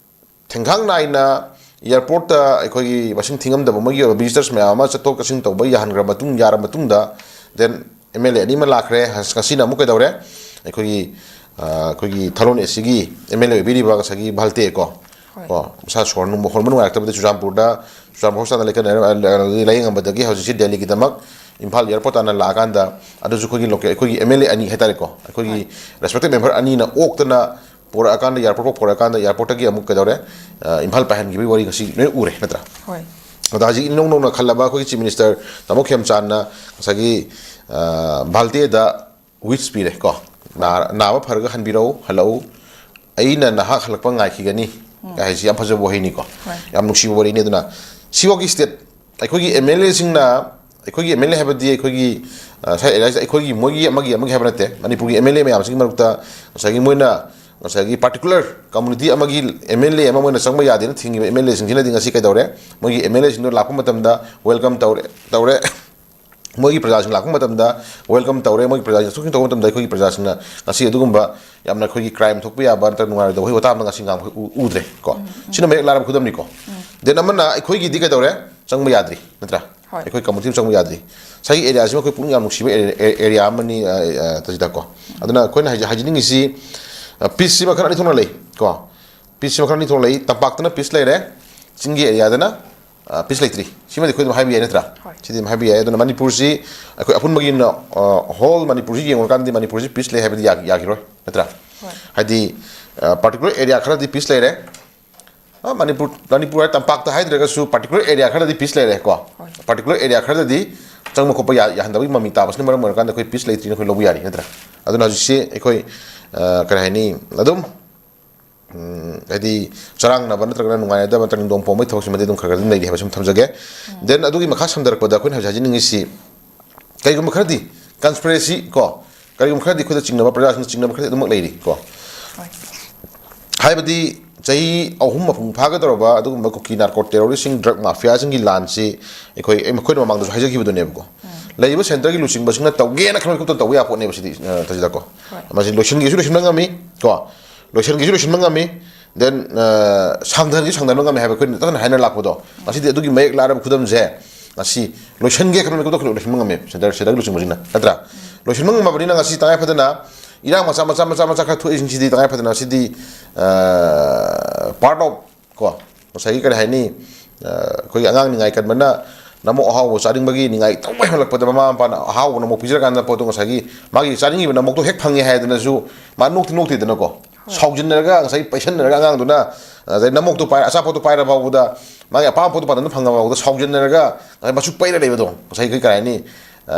ꯊꯦꯡꯈꯥꯡ ꯅꯥꯏꯅ ꯑꯦꯌꯥꯔꯄꯣꯔꯠꯇ ꯑꯩꯈꯣꯏꯒꯤ ꯃꯁꯤꯡ ꯊꯤꯉꯝꯗꯕ ꯃꯣꯏꯒꯤ ꯑꯣꯏꯕ ꯚꯤꯖꯤꯇꯔꯁ ꯃꯌꯥꯝ ꯑꯃ ꯆꯠꯊꯣꯛ ꯆꯠꯁꯤꯟ ꯇꯧꯕ ꯌꯥꯍꯟꯈ꯭ꯔ ꯃꯇꯨꯡ, ꯌꯥꯔ ꯃꯇꯨꯡꯗ, then ꯑꯦꯝ ꯑꯦꯜ ꯑꯦ ꯑꯅꯤ ꯑꯃ ꯂꯥꯛꯈ꯭ꯔꯦ꯫ ꯉꯁꯤꯅ ꯑꯃꯨꯛ ꯀꯩꯗꯧꯔꯦ? ꯑꯩꯈꯣꯏꯒꯤ, ꯑ, ꯑꯩꯈꯣꯏꯒꯤ ꯊꯥꯔꯣꯟ ꯑꯦꯁ ꯁꯤꯒꯤ ꯑꯦꯝ ꯑꯦꯜ ꯑꯦ ꯑꯣꯏꯕꯤꯔꯤꯕ ꯉꯁꯥꯏꯒꯤ ꯚꯥꯜꯇꯦ ꯀꯣ, ꯍꯣꯏ꯫ ꯀꯣ, ꯃꯁꯥ ꯁꯣꯔ ꯅꯨꯡ ꯍꯣꯟꯕ ꯅꯨꯡꯉꯥꯏꯔꯛꯇꯕꯗ ꯆꯨꯔꯆꯥꯟꯄꯨꯔꯗ, ꯆꯨꯔꯆꯥꯟꯄꯨꯔ ꯍꯣꯁꯄꯤꯇꯥꯜꯗ ꯂꯩꯈꯠꯅꯔꯦ, ꯑ, ꯂꯥꯏꯌꯦꯡꯉꯝꯕꯗꯒꯤ ꯍꯧꯖꯤꯛꯁꯤ ꯗꯦꯜꯂꯤꯒꯤꯗꯃꯛ ꯏꯝꯐꯥꯜ ꯑꯦꯌꯥꯔꯄꯣꯔꯠ ꯇꯥꯟꯅ ꯂꯥꯛꯑꯀꯥꯟꯗ, ꯑꯗꯨꯁꯨ ꯑꯩꯈꯣꯏꯒꯤ ꯂꯣꯀꯦ-, ꯑꯩꯈꯣꯏꯒꯤ ꯑꯦꯝ ꯑꯦꯜ ꯑꯦ ꯑꯅꯤ ꯍꯥꯏꯇꯥꯔꯦꯀꯣ, ꯑꯩꯈꯣꯏꯒꯤ ꯍꯣꯏ꯫ ꯔꯦꯁꯄꯦꯛꯇꯦꯠ ꯃꯦꯝꯕꯔ ꯑꯅꯤꯅ ꯑꯣꯛꯇꯅ ꯄꯣꯔꯛꯑꯀꯥꯟꯗ, ꯑꯦꯌꯥꯔꯄꯣꯔꯠ ꯐꯥꯎ ꯄꯣꯔꯛꯑꯀꯥꯟꯗ, ꯑꯦꯌꯥꯔꯄꯣꯔꯠꯇꯒꯤ ꯑꯃꯨꯛ ꯀꯩꯗꯧꯔꯦ? ꯑ, ꯏꯝꯐꯥꯜ ꯄꯥꯏꯍꯟꯈꯤꯕꯒꯤ ꯋꯥꯔꯤ ꯉꯁꯤ ꯂꯣꯏ ꯎꯔꯦ, ꯅꯠꯇ꯭ꯔꯥ? ꯍꯣꯏ꯫ ꯑꯗꯣ ꯍꯧꯖꯤꯛ ꯏꯅꯧ ꯅꯧꯅ ꯈꯜꯂꯕ ꯑꯩꯈꯣꯏꯒꯤ ꯆꯤꯐ ꯃꯤꯅꯤꯁꯇꯔ ꯇꯥꯃꯣ ꯈꯦꯝꯆꯥꯟꯅ ꯉꯁꯥꯏꯒꯤ, ꯑ, ꯚꯥꯜꯇꯦꯗ ꯋꯤꯁ ꯄꯤꯔꯦ ꯀꯣ, ꯅꯥ-, ꯅꯥꯕ ꯐꯔꯒ ꯍꯟꯕꯤꯔꯛꯎ, ꯍꯜꯂꯛꯎ, ꯑꯩꯅ ꯅꯍꯥꯛ ꯍꯜꯂꯛꯄ ꯉꯥꯏꯈꯤꯒꯅꯤ ꯍꯥꯏꯁꯤ ꯌꯥꯝ ꯐꯖꯕ ꯋꯥꯍꯩꯅꯤꯀꯣ, ꯍꯣꯏ꯫ ꯌꯥꯝ ꯅꯨꯡꯁꯤꯕ ꯋꯥꯔꯤꯅꯤ꯫ ꯑꯗꯨꯅ ꯁꯤꯐꯥꯎꯒꯤ ꯁ꯭ꯇꯦꯠ ꯑꯩꯈꯣꯏꯒꯤ ꯑꯦꯝ ꯑꯦꯜ ꯑꯦꯁꯤꯡꯅ, ꯑꯩꯈꯣꯏꯒꯤ ꯑꯦꯝ ꯑꯦꯜ ꯑꯦ ꯍꯥꯏꯕꯗꯤ ꯑꯩꯈꯣꯏꯒꯤ, ꯑ, ꯁ꯭ꯋꯥꯏ ꯑꯦꯔꯤꯌꯥꯁꯤꯗ ꯑꯩꯈꯣꯏꯒꯤ, ꯃꯣꯏꯒꯤ ꯑꯃꯒꯤ ꯑꯃꯒꯤ ꯍꯥꯏꯕ ꯅꯠꯇꯦ, ꯃꯅꯤꯄꯨꯔꯒꯤ ꯑꯦꯝ ꯑꯦꯜ ꯑꯦ ꯃꯌꯥꯝꯁꯤꯒꯤ ꯃꯔꯛꯇ ꯉꯁꯥꯏꯒꯤ ꯃꯣꯏꯅ ꯉꯁꯥꯏꯒꯤ ꯄꯥꯔꯇꯤꯀꯨꯂꯔ ꯀꯝꯃꯨꯅꯤꯇꯤ ꯑꯃꯒꯤ ꯑꯦꯝ ꯑꯦꯜ ꯑꯦ ꯑꯃ ꯃꯣꯏꯅ ꯆꯪꯕ ꯌꯥꯗꯦꯅ ꯊꯤꯡꯉꯤꯕ ꯑꯦꯝ ꯑꯦꯜ ꯑꯦꯁꯤꯡꯁꯤꯅꯗꯤ ꯉꯁꯤ ꯀꯩꯗꯧꯔꯦ? ꯃꯣꯏꯒꯤ ꯑꯦꯝ ꯑꯦꯜ ꯑꯦꯁꯤꯡꯗꯣ ꯂꯥꯛꯄ ꯃꯇꯝꯗ ꯋꯦꯜꯀꯝ ꯇꯧꯔꯦ, ꯇꯧꯔꯦ꯫ ꯃꯣꯏꯒꯤ ꯄ꯭ꯔꯖꯥꯁꯤꯡ ꯂꯥꯛꯄ ꯃꯇꯝꯗ ꯋꯦꯜꯀꯝ ꯇꯧꯔꯦ, ꯃꯣꯏꯒꯤ ꯄ꯭ꯔꯖꯥꯁꯤꯡ ꯆꯠꯊꯣꯛ ꯆꯠꯁꯤꯟ ꯇꯧꯕ ꯃꯇꯝꯗ ꯑꯩꯈꯣꯏꯒꯤ ꯄ꯭ꯔꯖꯥꯁꯤꯡꯅ ꯉꯁꯤ ꯑꯗꯨꯒꯨꯝꯕ ꯌꯥꯝꯅ ꯑꯩꯈꯣꯏꯒꯤ ꯀ꯭ꯔꯥꯏꯝ ꯊꯣꯛꯄ ꯌꯥꯕ ꯅꯠꯇ꯭ꯔꯒ ꯅꯨꯡꯉꯥꯏꯔꯣꯏꯗꯕ ꯋꯥꯍꯩ ꯋꯥꯇꯥ ꯑꯃ ꯉꯁꯤ ꯉꯥꯡꯕ ꯎ-, ꯎꯗ꯭ꯔꯦ ꯀꯣ꯫ ꯁꯤꯅ ꯃꯌꯦꯛ ꯂꯥꯔꯕ ꯈꯨꯗꯝꯅꯤꯀꯣ꯫ Then ꯑꯃꯅ ꯑꯩꯈꯣꯏꯒꯤꯗꯤ ꯀꯩꯗꯧꯔꯦ? ꯆꯪꯕ ꯌꯥꯗ꯭ꯔꯤ, ꯅꯠꯇ꯭ꯔꯥ? ꯍꯣꯏ꯫ ꯑꯩꯈꯣꯏ ꯀꯝꯃꯨꯅꯤꯇꯤ ꯑꯃ ꯆꯪꯕ ꯌꯥꯗ꯭ꯔꯤ꯫ ꯉꯁꯥꯏꯒꯤ ꯑꯦꯔꯤꯌꯥꯁꯤꯃ ꯑꯩꯈꯣꯏ ꯄꯨꯛꯅꯤꯡ ꯌꯥꯝ ꯅꯨꯡꯁꯤꯕ ꯑꯦꯔꯤ-, ꯑꯦ-, ꯑꯦꯔꯤꯌꯥ ꯑꯃꯅꯤ, ꯑ, ꯑ, ꯇꯥꯖꯤꯗꯀꯣ꯫ ꯑꯗꯨꯅ ꯑꯩꯈꯣꯏꯅ ꯍꯥꯏꯖ-, ꯍꯥꯏꯖꯅꯤꯡꯉꯤꯁꯤ, ꯑ, ꯄꯤꯁꯁꯤ ꯃꯈꯜ ꯑꯅꯤ ꯊꯣꯛꯅ ꯂꯩ ꯀꯣ꯫ ꯄꯤꯁꯁꯤ ꯃꯈꯜ ꯑꯅꯤ ꯊꯣꯛꯅ ꯂꯩ꯫ ꯇꯝꯄꯥꯛꯇꯅ ꯄꯤꯁ ꯂꯩꯔꯦ, ꯆꯤꯡꯒꯤ ꯑꯦꯔꯤꯌꯥꯗꯅ, ꯑ, ꯄꯤꯁ ꯂꯩꯇ꯭ꯔꯤ꯫ ꯁꯤꯃꯗꯤ ꯑꯩꯈꯣꯏ ꯑꯗꯨꯝ ꯍꯥꯏꯕ ꯌꯥꯏ, ꯅꯠꯇ꯭ꯔꯥ? ꯍꯣꯏ꯫ ꯁꯤꯗꯤ ꯑꯗꯨꯝ ꯍꯥꯏꯕ ꯌꯥꯏ꯫ ꯑꯗꯨꯅ ꯃꯅꯤꯄꯨꯔꯁꯤ ꯑꯩꯈꯣꯏ ꯑꯄꯨꯟꯕꯒꯤ ꯑꯣꯏꯅ, ꯑ, ꯍꯣꯜ ꯃꯅꯤꯄꯨꯔꯁꯤ ꯌꯦꯡꯉꯨꯔꯀꯥꯟꯗꯗꯤ ꯃꯅꯤꯄꯨꯔꯁꯤ ꯄꯤꯁ ꯂꯩ ꯍꯥꯏꯕꯗꯤ ꯌꯥ-, ꯌꯥꯈꯤꯔꯣꯏ, ꯅꯠꯇ꯭ꯔꯥ? ꯍꯣꯏ꯫ ꯍꯥꯏꯗꯤ, ꯑ, ꯄꯥꯔꯇꯤꯀꯨꯂꯔ ꯑꯦꯔꯤꯌꯥ ꯈꯔꯗꯤ ꯄꯤꯁ ꯂꯩꯔꯦ꯫ ꯑ, ꯃꯅꯤꯄꯨꯔ, ꯃꯅꯤꯄꯨꯔ ꯍꯥꯏ ꯇꯝꯄꯥꯛꯇ ꯍꯥꯏꯗ꯭ꯔꯒꯁꯨ ꯄꯥꯔꯇꯤꯀꯨꯂꯔ ꯑꯦꯔꯤꯌꯥ ꯈꯔꯗꯤ ꯄꯤꯁ ꯂꯩꯔꯦ ꯀꯣ꯫ ꯍꯣꯏ꯫ ꯄꯥꯔꯇꯤꯀꯨꯂꯔ ꯑꯦꯔꯤꯌꯥ ꯈꯔꯗꯗꯤ ꯆꯪꯕ ꯈꯣꯠꯄ ꯌꯥ-, ꯌꯥꯍꯟꯗꯕꯒꯤ ꯃꯃꯤ ꯇꯥꯕꯁꯤꯅ ꯃꯔꯝ ꯑꯣꯏꯔꯀꯥꯟꯗ ꯑꯩꯈꯣꯏ ꯄꯤꯁ ꯂꯩꯇ꯭ꯔꯤꯅ ꯑꯩꯈꯣꯏ ꯂꯧꯕ ꯌꯥꯔꯤ, ꯅꯠꯇ꯭ꯔꯥ? ꯑꯗꯨꯅ ꯍꯧꯖꯤꯛꯁꯤ ꯑꯩꯈꯣꯏ, ꯑ, ꯀꯔꯤ ꯍꯥꯏꯅꯤ, ꯑꯗꯨꯝ, ꯎꯝ, ꯍꯥꯏꯗꯤ ꯆꯔꯥꯡꯅꯕ ꯅꯠꯇ꯭ꯔꯒꯅ ꯅꯨꯡꯉꯥꯏꯅꯗꯕ ꯅꯠꯇ꯭ꯔꯒ ꯅꯤꯡꯗꯣꯡ ꯄꯣꯡꯕꯒꯤ ꯊꯕꯛꯁꯤꯃꯗꯤ ꯑꯗꯨꯝ ꯈꯔ ꯈꯔ ꯑꯗꯨꯝ ꯂꯩꯔꯤ ꯍꯥꯏꯕꯁꯤꯃ ꯊꯝꯖꯒꯦ꯫ Then ꯑꯗꯨꯒꯤ ꯃꯈꯥ ꯁꯝꯊꯔꯛꯄꯗ ꯑꯩꯈꯣꯏꯅ ꯍꯧꯖꯤꯛ ꯍꯥꯏꯖꯅꯤꯡꯉꯤꯁꯤ, ꯀꯔꯤꯒꯨꯝꯕ ꯈꯔꯗꯤ ꯀꯟꯁꯄꯤꯔꯦꯁꯤ ꯀꯣ, ꯀꯔꯤꯒꯨꯝꯕ ꯈꯔꯗꯤ ꯑꯩꯈꯣꯏꯗ ꯆꯤꯡꯅꯕ, ꯄ꯭ꯔꯖꯥꯁꯤꯡꯅ ꯆꯤꯡꯅꯕ ꯈꯔꯗꯤ ꯑꯗꯨꯃꯛ ꯂꯩꯔꯤ ꯀꯣ꯫ ꯍꯣꯏ꯫ ꯍꯥꯏꯕꯗꯤ ꯆꯍꯤ ꯑꯍꯨꯝ ꯃꯄꯨꯡ ꯐꯥꯒꯗꯧꯔꯕ ꯑꯗꯨꯒꯨꯝꯕ ꯀꯨꯀꯤ ꯅꯥꯔꯀꯣ ꯇꯦꯔꯣꯔꯤꯁꯁꯤꯡ, ꯗ꯭ꯔꯒ ꯃꯥꯐꯤꯌꯥꯁꯤꯡꯒꯤ ꯂꯥꯟꯁꯤ ꯑꯩꯈꯣꯏ, ꯑꯩ ꯃꯈꯣꯏꯅ ꯃꯃꯥꯡꯗꯁꯨ ꯍꯥꯏꯖꯈꯤꯕꯗꯨꯅꯦꯕꯀꯣ꯫ ꯎꯝ꯫ ꯂꯩꯔꯤꯕ ꯁꯦꯟꯇꯔꯒꯤ ꯂꯨꯆꯤꯡꯕꯁꯤꯡꯅ ꯇꯧꯒꯦꯅ ꯈꯟꯕ ꯃꯤꯀꯨꯞꯇ ꯇꯧꯕ ꯌꯥꯕ ꯄꯣꯠꯅꯦꯕ ꯁꯤꯗꯤ, ꯑ, ꯇꯥꯖꯤꯗꯀꯣ꯫ ꯍꯣꯏ꯫ ꯃꯁꯤ ꯂꯣꯏꯁꯤꯟꯒꯦꯁꯨ ꯂꯣꯏꯁꯤꯟꯕ ꯉꯝꯃꯤ ꯀꯣ, ꯂꯣꯏꯁꯤꯟꯒꯦꯁꯨ ꯂꯣꯏꯁꯤꯟꯕ ꯉꯝꯃꯤ꯫ Then ꯁꯥꯡꯊꯍꯟꯒꯤ ꯁꯥꯡꯊꯍꯟꯕ ꯉꯝꯃꯦ ꯍꯥꯏꯕ ꯑꯩꯈꯣꯏꯅ ꯇꯠꯅ ꯍꯥꯏꯅ ꯂꯥꯛꯄꯗꯣ, ꯉꯁꯤꯗꯤ ꯑꯗꯨꯒꯤ ꯃꯌꯦꯛ ꯂꯥꯔꯕ ꯈꯨꯗꯝꯁꯦ ꯉꯁꯤ ꯂꯣꯏꯁꯤꯟꯒꯦ ꯈꯟꯕ ꯃꯤꯀꯨꯞꯇ ꯑꯩꯈꯣꯏ ꯂꯣꯏꯁꯤꯟꯕ ꯉꯝꯃꯦ꯫ ꯁꯦꯟꯇꯔ ꯁꯦꯟꯇꯔꯒꯤ ꯂꯨꯆꯤꯡꯕꯁꯤꯅ ꯅꯠꯇ꯭ꯔꯥ? ꯂꯣꯏꯁꯤꯟꯕ ꯉꯝꯃꯕꯅꯤꯅ ꯉꯁꯤ ꯇꯉꯥꯏ ꯐꯗꯅ ꯏꯔꯥꯡ ꯃꯆꯥ ꯃꯆꯥ ꯃꯆꯥ ꯃꯆꯥ ꯈꯔ ꯊꯣꯛꯏꯁꯤꯡꯁꯤꯗꯤ ꯇꯉꯥꯏ ꯐꯗꯅ ꯁꯤꯗꯤ part of ꯀꯣ, ꯉꯁꯥꯏꯒꯤ ꯀꯔꯤ ꯍꯥꯏꯅꯤ, ꯑꯩꯈꯣꯏꯒꯤ ꯑꯉꯥꯡ ꯅꯤꯡꯉꯥꯏ ꯀꯟꯕꯅ ꯅꯃꯣꯛ ꯑꯍꯥꯎꯕ ꯆꯥꯅꯤꯡꯕꯒꯤ ꯅꯤꯡꯉꯥꯏ ꯇꯧꯕ ꯍꯦꯟꯒꯠꯂꯛꯄꯗ ꯃꯃꯥ ꯃꯄꯥꯅ ꯑꯍꯥꯎꯕ ꯅꯃꯣꯛ ꯄꯤꯖꯔꯀꯥꯟꯗ ꯄꯣꯠꯇꯣ ꯉꯁꯥꯏꯒꯤ ꯃꯥꯒꯤ ꯆꯥꯅꯤꯡꯉꯤꯕ ꯅꯃꯣꯛꯇꯣ ꯍꯦꯛ ꯐꯪꯉꯦ ꯍꯥꯏꯗꯅꯁꯨ ꯃꯥ ꯅꯣꯛꯇꯤ ꯅꯣꯛꯇꯦꯗꯅꯀꯣ꯫ ꯁꯥꯎꯖꯤꯟꯅꯔꯒ ꯉꯁꯥꯏ ꯄꯩꯁꯟꯅꯔꯒ ꯑꯉꯥꯡꯗꯨꯅ ꯉꯁꯥꯏ ꯅꯃꯣꯛꯇꯣ ꯄꯥꯏꯔ ꯑꯆꯥꯄꯣꯠꯇꯣ ꯄꯥꯏꯔ ꯐꯥꯎꯕꯗ ꯃꯥꯒꯤ ꯑꯄꯥꯝꯕ ꯄꯣꯠꯇꯣ ꯄꯥꯟꯗꯝꯗ ꯐꯪꯉ ꯐꯥꯎꯕꯗ ꯁꯥꯎꯖꯤꯟꯅꯔꯒ ꯉꯁꯥꯏ ꯃꯆꯨ ꯄꯩꯔ ꯂꯩꯕꯗꯣ ꯉꯁꯥꯏ ꯑꯩꯈꯣꯏ ꯀꯔꯤ ꯍꯥꯏꯅꯤ,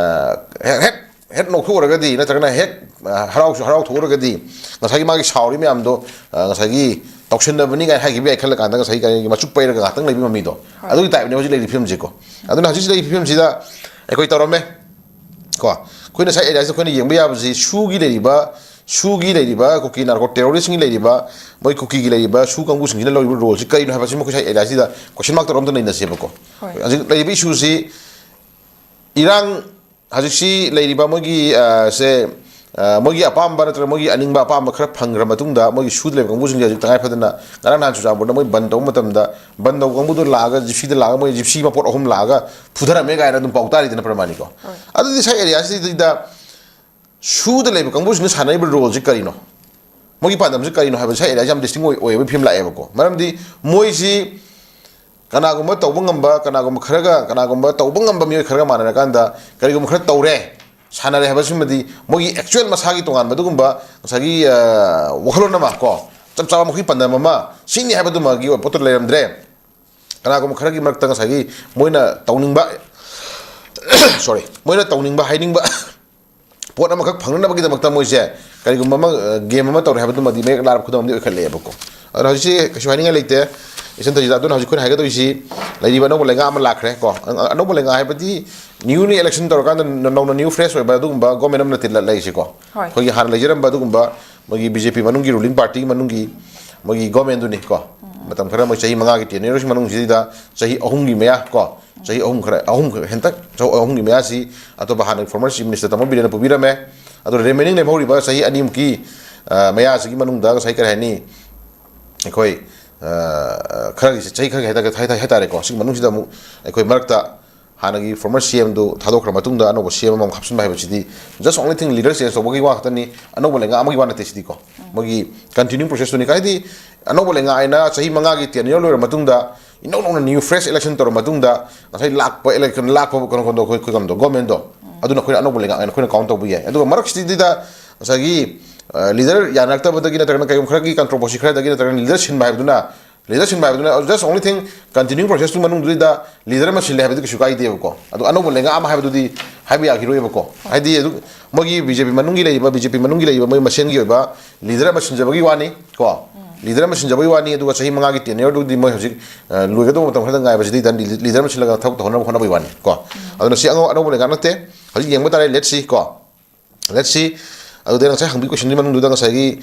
ꯍꯦꯛ ꯍꯦꯛ ꯍꯦꯛ ꯅꯣꯛꯊꯣꯛꯎꯔꯒꯗꯤ ꯅꯠꯇ꯭ꯔꯒꯅ ꯍꯦꯛ ꯍꯔꯥꯎꯁꯨ ꯍꯔꯥꯎꯊꯣꯛꯎꯔꯒꯗꯤ ꯉꯁꯥꯏꯒꯤ ꯃꯥꯒꯤ ꯁꯥꯎꯔꯤ ꯃꯌꯥꯝꯗꯣ ꯉꯁꯥꯏꯒꯤ ꯇꯧꯁꯤꯟꯅꯕꯅꯤ ꯀꯥꯏꯅ ꯍꯥꯏꯈꯤꯕ ꯌꯥꯏ ꯈꯜꯂ ꯀꯥꯟꯗ ꯉꯁꯥꯏꯒꯤ ꯀꯔꯤꯒꯤ ꯃꯆꯨ ꯄꯩꯔꯒ ꯉꯥꯏꯍꯥꯛꯇꯪ ꯂꯩꯕ ꯃꯤꯗꯣ ꯑꯗꯨꯒꯤ ꯇꯥꯏꯞꯅꯦ ꯍꯧꯖꯤꯛ ꯂꯩꯔꯤ ꯐꯤꯕꯝꯁꯤꯀꯣ꯫ ꯑꯗꯨꯅ ꯍꯧꯖꯤꯛ ꯂꯩꯔꯤ ꯐꯤꯕꯝꯁꯤꯗ ꯑꯩꯈꯣꯏ ꯇꯧꯔꯝꯃꯦ ꯀꯣ꯫ ꯑꯩꯈꯣꯏꯅ ꯉꯁꯥꯏ ꯑꯦꯔꯤꯌꯥꯁꯤꯗ ꯑꯩꯈꯣꯏꯅ ꯌꯦꯡꯕ ꯌꯥꯕꯁꯤ ꯁꯨꯒꯤ ꯂꯩꯔꯤꯕ ꯁꯨꯒꯤ ꯂꯩꯔꯤꯕ ꯀꯨꯀꯤ ꯅꯥꯔꯀꯣ ꯇꯦꯔꯣꯔꯤꯁꯁꯤꯡꯒꯤ ꯂꯩꯔꯤꯕ ꯃꯣꯏ ꯀꯨꯀꯤꯒꯤ ꯂꯩꯔꯤꯕ ꯁꯨ ꯀꯥꯡꯕꯨꯁꯤꯡꯁꯤꯅ ꯂꯧꯔꯤꯕ ꯔꯣꯜꯁꯤ ꯀꯔꯤꯅꯣ ꯍꯥꯏꯕꯁꯤ ꯃꯈꯣꯏ ꯉꯁꯥꯏ ꯑꯦꯔꯤꯌꯥꯁꯤꯗ ꯀꯣꯏꯁꯟ ꯃꯥꯔꯛ ꯇꯧꯔ ꯑꯝꯇ ꯅꯩꯅꯁꯦꯕꯀꯣ꯫ ꯍꯧꯖꯤꯛ ꯂꯩꯔꯤꯕ ꯏꯁꯨꯁꯤ ꯏꯔꯥꯡ ꯍꯧꯖꯤꯛꯁꯤ ꯂꯩꯔꯤꯕ ꯃꯣꯏꯒꯤ ꯁꯦ ꯃꯣꯏꯒꯤ ꯑꯄꯥꯝꯕ ꯅꯠꯇ꯭ꯔꯒ ꯃꯣꯏꯒꯤ ꯑꯅꯤꯡꯕ ꯑꯄꯥꯝꯕ ꯈꯔ ꯐꯪꯈ꯭ꯔ ꯃꯇꯨꯡꯗ ꯃꯣꯏꯒꯤ ꯁꯨꯗ ꯂꯩꯕ ꯀꯥꯡꯕꯨꯁꯤꯡꯁꯦ ꯍꯧꯖꯤꯛ ꯇꯉꯥꯏ ꯐꯗꯅ ꯉꯔꯥꯡ ꯅꯍꯥꯟ ꯆꯨꯔꯆꯥꯟꯄꯨꯔꯗ ꯃꯣꯏ ꯕꯟ ꯇꯧꯕ ꯃꯇꯝꯗ ꯕꯟ ꯇꯧꯕ ꯀꯥꯡꯕꯨꯗꯣ ꯂꯥꯛꯑꯒ ꯖꯤꯞꯁꯤꯗ ꯂꯥꯛꯑꯒ ꯃꯣꯏ ꯖꯤꯞꯁꯤ ꯃꯄꯣꯠ ꯑꯍꯨꯝ ꯂꯥꯛꯑꯒ ꯐꯨꯊꯔꯝꯃꯦ ꯀꯥꯏꯅ ꯑꯗꯨꯝ ꯄꯥꯎ ꯇꯥꯔꯤꯗꯅ ꯄ꯭ꯔꯃꯥꯅꯤꯀꯣ꯫ ꯑꯗꯨꯗꯤ ꯁꯥꯏ ꯑꯦꯔꯤꯌꯥꯁꯤꯗ ꯁꯨꯗ ꯂꯩꯕ ꯀꯥꯡꯕꯨꯁꯤꯡꯅ ꯁꯥꯟꯅꯔꯤꯕ ꯔꯣꯜꯁꯤ ꯀꯔꯤꯅꯣ? ꯃꯣꯏꯒꯤ ꯄꯥꯟꯗꯝꯁꯤ ꯀꯔꯤꯅꯣ ꯍꯥꯏꯕꯁꯤ ꯁꯥꯏ ꯑꯦꯔꯤꯌꯥꯁꯤ ꯌꯥꯝ ꯗꯤꯁꯇꯤꯡ ꯑꯣꯏꯕ ꯐꯤꯕꯝ ꯂꯥꯛꯑꯦꯕꯀꯣ꯫ ꯃꯔꯝꯗꯤ ꯃꯣꯏꯁꯤ ꯀꯅꯥꯒꯨꯝꯕ ꯇꯧꯕ ꯉꯝꯕ ꯀꯅꯥꯒꯨꯝꯕ ꯈꯔꯒ ꯀꯅꯥꯒꯨꯝꯕ ꯇꯧꯕ ꯉꯝꯕ ꯃꯤꯑꯣꯏ ꯈꯔꯒ ꯃꯥꯟꯅꯔꯀꯥꯟꯗ ꯀꯔꯤꯒꯨꯝꯕ ꯈꯔ ꯇꯧꯔꯦ ꯁꯥꯟꯅꯔꯦ ꯍꯥꯏꯕꯁꯤꯃꯗꯤ ꯃꯣꯏꯒꯤ ꯑꯦꯛꯆꯨꯋꯦꯜ ꯃꯁꯥꯒꯤ ꯇꯣꯉꯥꯟꯕ ꯑꯗꯨꯒꯨꯝꯕ ꯉꯁꯥꯏꯒꯤ ꯋꯥꯈꯜꯂꯣꯟ ꯑꯃ ꯀꯣ ꯆꯞ ꯆꯥꯕ ꯃꯈꯣꯏꯒꯤ ꯄꯥꯟꯗꯝ ꯑꯃ ꯁꯤꯅꯤ ꯍꯥꯏꯕꯗꯨꯃꯒꯤ ꯑꯣꯏꯕ ꯄꯣꯠꯇꯨ ꯂꯩꯔꯝꯗ꯭ꯔꯦ꯫ ꯀꯅꯥꯒꯨꯝꯕ ꯈꯔꯒꯤ ꯃꯔꯛꯇ ꯉꯁꯥꯏꯒꯤ ꯃꯣꯏꯅ ꯇꯧꯅꯤꯡꯕ sorry ꯃꯣꯏꯅ ꯇꯧꯅꯤꯡꯕ ꯍꯥꯏꯅꯤꯡꯕ ꯄꯣꯠ ꯑꯃꯈꯛ ꯐꯪꯅꯅꯕꯒꯤꯗꯃꯛꯇ ꯃꯣꯏꯁꯦ ꯀꯔꯤꯒꯨꯝꯕ ꯑꯃ ꯒꯦꯝ ꯑꯃ ꯇꯧꯔꯦ ꯍꯥꯏꯕꯗꯨꯃꯗꯤ ꯃꯌꯦꯛ ꯂꯥꯔꯕ ꯈꯨꯗꯝ ꯑꯃꯗꯤ ꯑꯣꯏꯈꯠꯂꯛꯑꯦꯕꯀꯣ꯫ ꯑꯗꯨꯅ ꯍꯧꯖꯤꯛꯁꯤ ꯀꯩꯁꯨ ꯍꯥꯏꯅꯤꯡꯉꯥꯏ ꯂꯩꯇꯦ꯫ ꯏꯆꯟ ꯊꯣꯏꯖꯤꯗ ꯑꯗꯨꯅ ꯍꯧꯖꯤꯛ ꯑꯩꯈꯣꯏꯅ ꯍꯥꯏꯒꯗꯧꯔꯤꯁꯤ ꯂꯩꯔꯤꯕ ꯑꯅꯧꯕ ꯂꯩꯉꯥꯛ ꯑꯃ ꯂꯥꯛꯈ꯭ꯔꯦ ꯀꯣ꯫ ꯑꯅꯧꯕ ꯂꯩꯉꯥꯛ ꯍꯥꯏꯕꯗꯤ ꯅ꯭ꯌꯨꯂꯤ ꯏꯂꯦꯛꯁꯟ ꯇꯧꯔꯀꯥꯟꯗ ꯅꯧꯅ ꯅ꯭ꯌꯨ ꯐ꯭ꯔꯦꯁ ꯑꯣꯏꯕ ꯑꯗꯨꯒꯨꯝꯕ ꯒꯣꯔꯃꯦꯟ ꯑꯃ ꯅꯠꯇꯦ ꯂꯩꯔꯤꯁꯤꯀꯣ꯫ ꯑꯩꯈꯣꯏꯒꯤ ꯍꯥꯟꯅ ꯂꯩꯖꯔꯝꯕ ꯑꯗꯨꯒꯨꯝꯕ ꯃꯣꯏꯒꯤ ꯕꯤ ꯖꯦ ꯄꯤ ꯃꯅꯨꯡꯒꯤ ꯔꯨꯂꯤꯡ ꯄꯥꯔꯇꯤꯒꯤ ꯃꯅꯨꯡꯒꯤ ꯃꯣꯏꯒꯤ ꯒꯣꯔꯃꯦꯟꯗꯨꯅꯤ ꯀꯣ꯫ ꯃꯇꯝ ꯈꯔ ꯃꯣꯏ ꯆꯍꯤ ꯃꯉꯥꯒꯤ ꯇꯦꯅ꯭ꯌꯨꯔꯁꯤ ꯃꯅꯨꯡꯁꯤꯗ ꯆꯍꯤ ꯑꯍꯨꯝꯒꯤ ꯃꯌꯥ ꯀꯣ ꯆꯍꯤ ꯑꯍꯨꯝ ꯈꯔ ꯑꯍꯨꯝ ꯈꯔ ꯍꯦꯟꯇꯛ ꯆꯍꯤ ꯑꯍꯨꯝꯒꯤ ꯃꯌꯥꯁꯤ ꯑꯇꯣꯞꯄ ꯍꯥꯟꯅꯒꯤ ꯐꯣꯔꯃꯔ ꯆꯤꯐ ꯃꯤꯅꯤꯁꯇꯔ ꯇꯝꯕ ꯕꯤꯔꯦꯟꯅ ꯄꯨꯕꯤꯔꯝꯃꯦ꯫ ꯑꯗꯣ ꯔꯤꯃꯦꯅꯤꯡ ꯂꯦꯝꯍꯧꯔꯤꯕ ꯆꯍꯤ ꯑꯅꯤꯃꯨꯛꯀꯤ ꯃꯌꯥꯁꯤꯒꯤ ꯃꯅꯨꯡꯗ ꯉꯁꯥꯏ ꯀꯔꯤ ꯍꯥꯏꯅꯤ ꯑꯩꯈꯣꯏ, ꯑ, ꯈꯔꯒꯤ ꯆꯍꯤ ꯈꯔꯒꯤ ꯍꯥꯏꯇꯥꯔꯦ, ꯍꯥꯏ-, ꯍꯥꯏꯇꯥꯔꯦꯀꯣ, ꯁꯤꯒꯤ ꯃꯅꯨꯡꯁꯤꯗ ꯑꯃꯨꯛ ꯑꯩꯈꯣꯏ ꯃꯔꯛꯇ ꯍꯥꯟꯅꯒꯤ former C M ꯗꯨ ꯊꯥꯗꯣꯛꯈ꯭ꯔ ꯃꯇꯨꯡꯗ ꯑꯅꯧꯕ C M ꯑꯃꯃꯨꯛ ꯍꯥꯞꯆꯤꯟꯕ ꯍꯥꯏꯕꯁꯤꯗꯤ, just only thing leader change ꯇꯧꯕꯒꯤ ꯋꯥ ꯈꯛꯇꯅꯤ, ꯑꯅꯧꯕ ꯂꯩꯉꯥꯛ ꯑꯃꯒꯤ ꯋꯥ ꯅꯠꯇꯦ ꯁꯤꯗꯤꯀꯣ꯫ ꯃꯣꯏꯒꯤ continuing process ꯇꯨꯅꯤ꯫ ꯍꯥꯏꯗꯤ, ꯑꯅꯧꯕ ꯂꯩꯉꯥꯛ ꯍꯥꯏꯅ ꯆꯍꯤ ꯃꯉꯥꯒꯤ tenure ꯂꯣꯏꯔ ꯃꯇꯨꯡꯗ, ꯏꯅꯧ ꯅꯧꯅ new fresh election ꯇꯧꯔ ꯃꯇꯨꯡꯗ, ꯉꯁꯥꯏ ꯂꯥꯛꯄ election, ꯂꯥꯛꯄ ꯀꯩꯅꯣ, ꯀꯩꯅꯣꯗꯣ, ꯑꯩꯈꯣꯏ, ꯑꯩꯈꯣꯏ ꯀꯩꯅꯣꯗꯣ, government ꯇꯣ, ꯑꯗꯨꯅ ꯑꯩꯈꯣꯏꯅ ꯑꯅꯧꯕ ꯂꯩꯉꯥꯛ ꯍꯥꯏꯅ ꯑꯩꯈꯣꯏꯅ count ꯇꯧꯕ ꯌꯥꯏ꯫ ꯑꯗꯨꯒ ꯃꯔꯛꯁꯤꯗꯩꯗ ꯉꯁꯥꯏꯒꯤ, ꯑ, leader ꯌꯥꯅꯔꯛꯇꯕꯗꯒꯤ ꯅꯠꯇ꯭ꯔꯒꯅ ꯀꯩꯒꯨꯝꯕ ꯈꯔꯒꯤ controversy ꯈꯔꯗꯒꯤ ꯅꯠꯇ꯭ꯔꯒꯅ leader ꯁꯤꯟꯕ ꯍꯥꯏꯕꯗꯨꯅ, leader ꯁꯤꯟꯕ ꯍꯥꯏꯕꯗꯨꯅ just only thing continuing process two ꯃꯅꯨꯡꯗꯨꯗ leader ꯑꯃ ꯁꯤꯜꯂꯦ ꯍꯥꯏꯕꯗꯤ ꯀꯩꯁꯨ ꯀꯥꯏꯗꯦꯕꯀꯣ꯫ ꯑꯗꯣ ꯑꯅꯧꯕ ꯂꯩꯉꯥꯛ ꯑꯃ ꯍꯥꯏꯕꯗꯨꯗꯤ ꯍꯥꯏꯕ ꯌꯥꯈꯤꯔꯣꯏꯕꯀꯣ꯫ ꯍꯥꯏꯗꯤ ꯑꯗꯨ ꯃꯣꯏꯒꯤ B J P ꯃꯅꯨꯡꯒꯤ ꯂꯩꯔꯤꯕ, B J P ꯃꯅꯨꯡꯒꯤ ꯂꯩꯔꯤꯕ ꯃꯣꯏ ꯃꯁꯦꯟꯒꯤ ꯑꯣꯏꯕ leader ꯑꯃ ꯁꯤꯟꯖꯕꯒꯤ ꯋꯥꯅꯤ ꯀꯣ꯫ Leader ꯑꯃ ꯁꯤꯟꯖꯕꯒꯤ ꯋꯥꯅꯤ, ꯑꯗꯨꯒ ꯆꯍꯤ ꯃꯉꯥꯒꯤ tenure ꯗꯨꯗꯤ ꯃꯣꯏ ꯍꯧꯖꯤꯛ, ꯑ, ꯂꯣꯏꯒꯗꯧꯕ ꯃꯇꯝ ꯈꯔꯗ ꯉꯥꯏꯕꯁꯤꯗꯤ, then leader ꯑꯃ ꯁꯤꯜꯂꯒ ꯊꯕꯛ ꯇꯧꯍꯟꯅꯕ ꯍꯣꯠꯅꯕꯒꯤ ꯋꯥꯅꯤ ꯀꯣ꯫ ꯑꯗꯨꯅ ꯁꯤ ꯑꯉꯧ-, ꯑꯅꯧꯕ ꯂꯩꯉꯥꯛ ꯅꯠꯇꯦ꯫ ꯍꯧꯖꯤꯛ ꯌꯦꯡꯕ ꯇꯥꯔꯦ, let's see ꯀꯣ꯫ Let's see꯫ ꯑꯗꯨꯗ ꯉꯁꯥꯏ ꯍꯪꯕꯤ question ꯗꯨꯒꯤ ꯃꯅꯨꯡꯗꯨꯗ ꯉꯁꯥꯏꯒꯤ,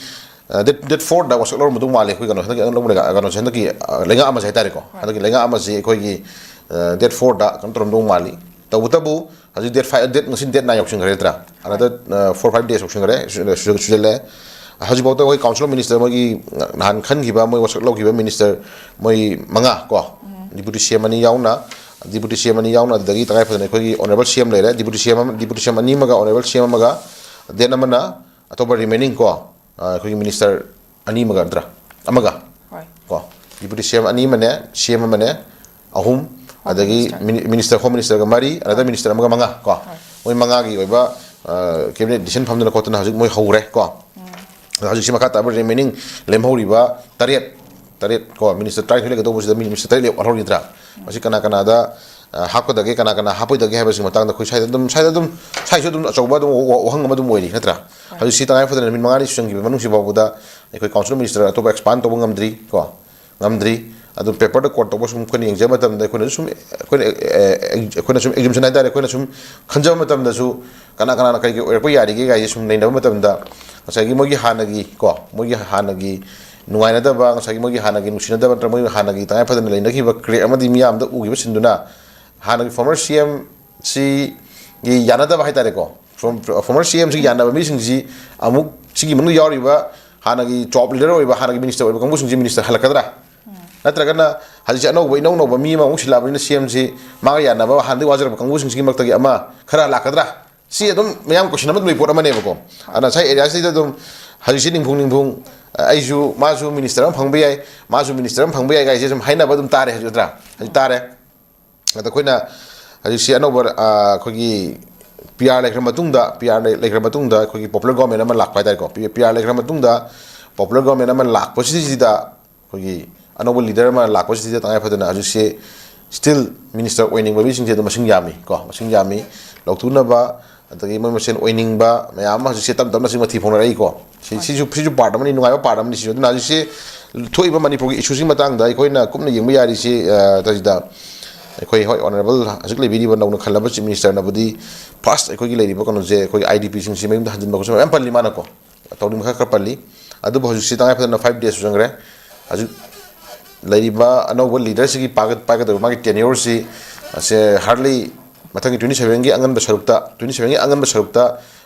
ꯑ, date, date four ꯗ ꯋꯥꯁꯛ ꯂꯧꯔꯝꯃꯗꯧ ꯃꯥꯜꯂꯤ꯫ ꯑꯩꯈꯣꯏ ꯀꯩꯅꯣ ꯍꯟꯗꯛꯀꯤ ꯑꯅꯧꯕ ꯂꯩꯉꯥꯛ, ꯀꯩꯅꯣꯁꯦ ꯍꯟꯗꯛꯀꯤ, ꯑ, ꯂꯩꯉꯥꯛ ꯑꯃꯁꯦ ꯍꯥꯏꯇꯥꯔꯦꯀꯣ꯫ ꯍꯣꯏ꯫ ꯍꯟꯗꯛꯀꯤ ꯂꯩꯉꯥꯛ ꯑꯃꯁꯤ ꯑꯩꯈꯣꯏꯒꯤ, ꯑ, date four ꯗ ꯀꯩꯅꯣ ꯇꯧꯔꯝꯗꯧ ꯃꯥꯜꯂꯤ꯫ ꯇꯧꯕꯇꯕꯨ ꯍꯧꯖꯤꯛ date five, date, ꯉꯁꯤ date nine ꯌꯧꯁꯤꯟꯈ꯭ꯔꯦ ꯅꯠꯇ꯭ꯔꯥ? Another, ꯑ, four five days ꯌꯧꯁꯤꯟꯈ꯭ꯔꯦ, ꯁꯨ-, ꯁꯨ-, ꯁꯨꯖꯜꯂꯦ꯫ ꯍꯧꯖꯤꯛꯐꯥꯎꯗ ꯑꯩꯈꯣꯏ council of minister ꯃꯣꯏꯒꯤ ꯅꯍꯥꯟ ꯈꯟꯈꯤꯕ, ꯃꯣꯏ ꯋꯥꯁꯛ ꯂꯧꯈꯤꯕ minister ꯃꯣꯏ ꯃꯉꯥ ꯀꯣ, deputy C M ꯑꯅꯤ ꯌꯥꯎꯅ, deputy C M ꯑꯅꯤ ꯌꯥꯎꯅ, ꯑꯗꯨꯗꯒꯤ ꯇꯉꯥꯏ ꯐꯗꯅ ꯑꯩꯈꯣꯏꯒꯤ honourable C M ꯂꯩꯔꯦ, deputy C M ꯑꯃ, deputy C M ꯑꯅꯤ ꯑꯃꯒ honourable C M ꯑꯃꯒ, then ꯑꯃꯅ ꯑꯇꯣꯞꯄ remaining ꯀꯣ, ꯑ, ꯑꯩꯈꯣꯏꯒꯤ minister ꯑꯅꯤ ꯑꯃꯒ ꯅꯠꯇ꯭ꯔꯥ? ꯑꯃꯒ ꯍꯣꯏ꯫ ꯀꯣ, deputy C M ꯑꯅꯤ ꯑꯃꯅꯦ, C M ꯑꯃꯅꯦ, ꯑꯍꯨꯝ, Home ꯑꯗꯒꯤ Minister꯫ Mini-, minister, home minister ꯒ ꯃꯔꯤ, another ꯍꯣꯏ꯫ Minister ꯑꯃꯒ ꯃꯉꯥ ꯀꯣ꯫ ꯍꯣꯏ꯫ ꯃꯣꯏ ꯃꯉꯥꯒꯤ ꯑꯣꯏꯕ, ꯑ, cabinet decision ꯐꯝꯗꯅ ꯈꯣꯠꯇꯅ ꯍꯧꯖꯤꯛ ꯃꯣꯏ ꯍꯧꯔꯦ ꯀꯣ꯫ ꯑꯗꯣ ꯍꯧꯖꯤꯛꯁꯤ ꯃꯈꯥ ꯇꯥꯕ remaining ꯂꯦꯝꯍꯧꯔꯤꯕ ꯇꯔꯦꯠ, ꯇꯔꯦꯠ ꯀꯣ, minister ꯇꯔꯥꯅꯤꯊꯣꯏ ꯂꯩꯒꯗꯧꯕꯁꯤꯗ ꯃꯤ minister ꯇꯔꯦꯠ ꯂꯦꯝꯍꯧꯔꯤꯗ꯭ꯔꯥ? ꯃꯁꯤ ꯀꯅꯥ ꯀꯅꯥꯗ, ꯑ, ꯍꯥꯞꯀꯗꯒꯦ, ꯀꯅꯥ ꯀꯅꯥ ꯍꯥꯞꯄꯣꯏꯗꯒꯦ ꯍꯥꯏꯕꯁꯤꯒꯤ ꯃꯇꯥꯡꯗ ꯑꯩꯈꯣꯏ ꯁ꯭ꯋꯥꯏꯗ ꯑꯗꯨꯝ, ꯁ꯭ꯋꯥꯏꯗ ꯑꯗꯨꯝ, ꯁ꯭ꯋꯥꯏꯁꯨ ꯑꯗꯨꯝ ꯑꯆꯧꯕ ꯑꯗꯨꯝ ꯋꯥ-, ꯋꯥꯍꯪ ꯑꯃ ꯑꯗꯨꯝ ꯑꯣꯏꯔꯤ ꯅꯠꯇ꯭ꯔꯥ? ꯍꯣꯏ꯫ ꯍꯧꯖꯤꯛꯁꯤ ꯇꯉꯥꯏ ꯐꯗꯅ ꯅꯨꯃꯤꯠ ꯃꯉꯥꯅꯤ ꯁꯨꯖꯟꯈꯤꯕ ꯃꯅꯨꯡꯁꯤ ꯐꯥꯎꯕꯗ ꯑꯩꯈꯣꯏ council minister ꯑꯇꯣꯞꯄ expand ꯇꯧꯕ ꯉꯝꯗ꯭ꯔꯤ ꯀꯣ, ꯉꯝꯗ꯭ꯔꯤ꯫ ꯑꯗꯨ paper ꯗ court ꯇꯧꯕ ꯁꯨꯝ ꯑꯩꯈꯣꯏꯅ ꯌꯦꯡꯖꯕ ꯃꯇꯝꯗ ꯑꯩꯈꯣꯏꯅꯁꯨ ꯁꯨꯝ, ꯑꯩꯈꯣꯏꯅ, ꯑꯦ, ꯑꯦ, ꯑꯩꯈꯣꯏꯅ ꯁꯨꯝ assumption ꯍꯥꯏꯇꯥꯔꯦ, ꯑꯩꯈꯣꯏꯅ ꯁꯨꯝ ꯈꯟꯖꯕ ꯃꯇꯝꯗꯁꯨ ꯀꯅꯥ ꯀꯅꯥꯅ ꯀꯔꯤ ꯀꯔꯤ ꯑꯣꯏꯔꯛꯄ ꯌꯥꯔꯤꯒꯦ ꯀꯥꯏꯁꯦ ꯁꯨꯝ ꯅꯩꯅꯕ ꯃꯇꯝꯗ ꯉꯁꯥꯏꯒꯤ ꯃꯣꯏꯒꯤ ꯍꯥꯟꯅꯒꯤ ꯀꯣ, ꯃꯣꯏꯒꯤ ꯍꯥꯟꯅꯒꯤ ꯅꯨꯡꯉꯥꯏꯅꯗꯕ, ꯉꯁꯥꯏꯒꯤ ꯃꯣꯏꯒꯤ ꯍꯥꯟꯅꯒꯤ ꯅꯨꯡꯁꯤꯅꯗꯕ ꯅꯠꯇ꯭ꯔꯒ ꯃꯣꯏꯒꯤ ꯍꯥꯟꯅꯒꯤ ꯇꯉꯥꯏ ꯐꯗꯅ ꯂꯩꯅꯈꯤꯕ crack ꯑꯃꯗꯤ ꯃꯤꯌꯥꯝꯗ ꯎꯈꯤꯕ ꯁꯤꯟꯗꯨꯅ ꯍꯥꯟꯅꯒꯤ former C M ꯁꯤꯒꯤ ꯌꯥꯅꯗꯕ ꯍꯥꯏꯇꯥꯔꯦꯀꯣ, from-, former C M ꯁꯤꯒꯤ ꯌꯥꯅꯕ ꯃꯤꯁꯤꯡꯁꯤ ꯑꯃꯨꯛ ꯁꯤꯒꯤ ꯃꯅꯨꯡꯗ ꯌꯥꯎꯔꯤꯕ ꯍꯥꯟꯅꯒꯤ ꯇꯣꯞ ꯂꯤꯗꯔ ꯑꯣꯏꯕ, ꯍꯥꯟꯅꯒꯤ ꯃꯤꯅꯤꯁꯇꯔ ꯑꯣꯏꯕ ꯀꯥꯡꯕꯨꯁꯤꯡꯁꯤ ꯃꯤꯅꯤꯁꯇꯔ ꯍꯜꯂꯛꯀꯗ꯭ꯔꯥ? ꯅꯠꯇ꯭ꯔꯒꯅ ꯍꯧꯖꯤꯛꯁꯦ ꯑꯅꯧꯕ, ꯏꯅꯧ ꯅꯧꯕ ꯃꯤ ꯑꯃꯃꯨꯛ ꯁꯤꯜꯂꯛꯑꯕꯅꯤꯅ, ꯁꯤ ꯑꯦꯝꯁꯤ ꯃꯥꯒ ꯌꯥꯅꯕ ꯍꯥꯟꯅꯗꯒꯤ ꯋꯥꯖꯔꯛꯄ ꯀꯥꯡꯕꯨꯁꯤꯡꯁꯤꯒꯤ ꯃꯔꯛꯇꯒꯤ ꯑꯃ ꯈꯔ ꯂꯥꯛꯀꯗ꯭ꯔꯥ? ꯁꯤ ꯑꯗꯨꯝ ꯃꯌꯥꯝ ꯀꯣꯏꯁꯟꯅꯕ ꯑꯗꯨꯝ ꯂꯩꯕ ꯄꯣꯠ ꯑꯃꯅꯦꯕꯀꯣ꯫ ꯑꯗꯨꯅ ꯉꯁꯥꯏ ꯑꯦꯔꯤꯌꯥꯁꯤꯗ ꯑꯗꯨꯝ ꯍꯧꯖꯤꯛꯁꯤ ꯅꯤꯡꯐꯨꯡ ꯅꯤꯡꯐꯨꯡ, ꯑꯩꯁꯨ, ꯃꯥꯁꯨ ꯃꯤꯅꯤꯁꯇꯔ ꯑꯃ ꯐꯪꯕ ꯌꯥꯏ, ꯃꯥꯁꯨ ꯃꯤꯅꯤꯁꯇꯔ ꯑꯃ ꯐꯪꯕ ꯌꯥꯏ ꯀꯥꯏꯁꯦ ꯁꯨꯝ ꯍꯥꯏꯅꯕ ꯑꯗꯨꯝ ꯇꯥꯔꯦ ꯍꯧꯖꯤꯛ ꯅꯠꯇ꯭ꯔꯥ? ꯍꯧꯖꯤꯛ ꯇꯥꯔꯦ꯫ ꯑꯗ ꯑꯩꯈꯣꯏꯅ ꯍꯧꯖꯤꯛꯁꯤ ꯑꯅꯧꯕ, ꯑ, ꯑꯩꯈꯣꯏꯒꯤ ꯄꯤ ꯑꯥꯔ ꯂꯩꯈ꯭ꯔ ꯃꯇꯨꯡꯗ, ꯄꯤ ꯑꯥꯔ ꯂꯩ-, ꯂꯩꯈ꯭ꯔ ꯃꯇꯨꯡꯗ ꯑꯩꯈꯣꯏꯒꯤ ꯄꯣꯄꯨꯂꯔ ꯒꯣꯔꯃꯦꯟ ꯑꯃ ꯂꯥꯛꯄ ꯍꯥꯏꯇꯥꯔꯦꯀꯣ꯫ ꯄꯤ, ꯄꯤ ꯑꯥꯔ ꯂꯩꯈ꯭ꯔ ꯃꯇꯨꯡꯗ ꯄꯣꯄꯨꯂꯔ ꯒꯣꯔꯃꯦꯟ ꯑꯃ ꯂꯥꯛꯄꯁꯤꯗꯩꯁꯤꯗ ꯑꯩꯈꯣꯏꯒꯤ ꯑꯅꯧꯕ ꯂꯤꯗꯔ ꯑꯃ ꯂꯥꯛꯄꯁꯤꯗ ꯇꯉꯥꯏ ꯐꯗꯅ ꯍꯧꯖꯤꯛꯁꯦ ꯁ꯭ꯇꯤꯜ ꯃꯤꯅꯤꯁꯇꯔ ꯑꯣꯏꯅꯤꯡꯕ ꯃꯤꯁꯤꯡꯁꯦ ꯑꯗꯨꯝ ꯃꯁꯤꯡ ꯌꯥꯝꯃꯤ ꯀꯣ, ꯃꯁꯤꯡ ꯌꯥꯝꯃꯤ꯫ ꯂꯧꯊꯣꯛꯅꯕ, ꯑꯗꯒꯤ ꯃꯣꯏ ꯃꯁꯦꯟ ꯑꯣꯏꯅꯤꯡꯕ ꯃꯌꯥꯝ ꯑꯃ ꯍꯧꯖꯤꯛꯁꯦ ꯇꯞ ꯇꯞꯅ ꯍꯧꯖꯤꯛ ꯃꯊꯤ ꯐꯣꯡꯅꯔꯛꯏꯀꯣ꯫ ꯁꯤ, ꯍꯣꯏ꯫ ꯁꯤꯁꯨ, ꯁꯤꯁꯨ ꯄꯥꯔꯠ ꯑꯃꯅꯤ, ꯅꯨꯡꯉꯥꯏꯕ ꯄꯥꯔꯠ ꯑꯃꯅꯤ ꯁꯤꯁꯨ꯫ ꯑꯗꯨꯅ ꯍꯧꯖꯤꯛꯁꯦ ꯊꯣꯛꯏꯕ ꯃꯅꯤꯄꯨꯔꯒꯤ ꯏꯁꯨꯁꯤꯒꯤ ꯃꯇꯥꯡꯗ ꯑꯩꯈꯣꯏꯅ ꯀꯨꯞꯅ ꯌꯦꯡꯕ ꯌꯥꯔꯤꯁꯤ, ꯑ, ꯇꯁꯤꯗ ꯑꯩꯈꯣꯏ, ꯍꯣꯏ, ꯑꯣꯅꯔꯦꯕꯜ ꯍꯧꯖꯤꯛ ꯂꯩꯕꯤꯔꯤꯕ ꯅꯧꯅ ꯈꯜꯂꯕ ꯆꯤꯐ ꯃꯤꯅꯤꯁꯇꯔꯅꯕꯨꯗꯤ ꯐꯥꯔꯁ ꯑꯩꯈꯣꯏꯒꯤ ꯂꯩꯔꯤꯕ ꯀꯩꯅꯣꯁꯦ, ꯑꯩꯈꯣꯏꯒꯤ ꯑꯥꯏ ꯗꯤ ꯄꯤꯁꯤꯡꯁꯤ ꯃꯌꯨꯝꯗ ꯍꯟꯖꯤꯟꯕ ꯈꯣꯠꯆꯤꯟꯕ ꯃꯌꯥꯝ ꯄꯜꯂꯤ ꯃꯥꯅꯀꯣ꯫ ꯇꯧꯅꯤꯡꯕ ꯈꯔ, ꯈꯔ ꯄꯜꯂꯤ꯫ ꯑꯗꯨꯕꯨ ꯍꯧꯖꯤꯛꯁꯤ ꯇꯉꯥꯏ ꯐꯗꯅ ꯐꯥꯏꯚ ꯗꯦꯖꯁꯨ ꯆꯪꯈ꯭ꯔꯦ꯫ ꯍꯧꯖꯤꯛ ꯂꯩꯔꯤꯕ ꯑꯅꯧꯕ ꯂꯤꯗꯔꯁꯤꯒꯤ ꯄꯥꯏꯒ-, ꯄꯥꯏꯒꯗꯧꯔꯤꯕ ꯃꯥꯒꯤ ꯇꯦꯅ꯭ꯌꯣꯔꯁꯤ, ꯑꯁꯦ, ꯍꯥꯔꯗꯂꯤ ꯃꯊꯪꯒꯤ ꯇ꯭ꯋꯦꯟꯇꯤ ꯁꯚꯦꯟꯒꯤ ꯑꯉꯟꯕ ꯁꯔꯨꯛꯇ, ꯇ꯭ꯋꯦꯟꯇꯤ ꯁꯚꯦꯟꯒꯤ ꯑꯉꯟꯕ ꯁꯔꯨꯛꯇ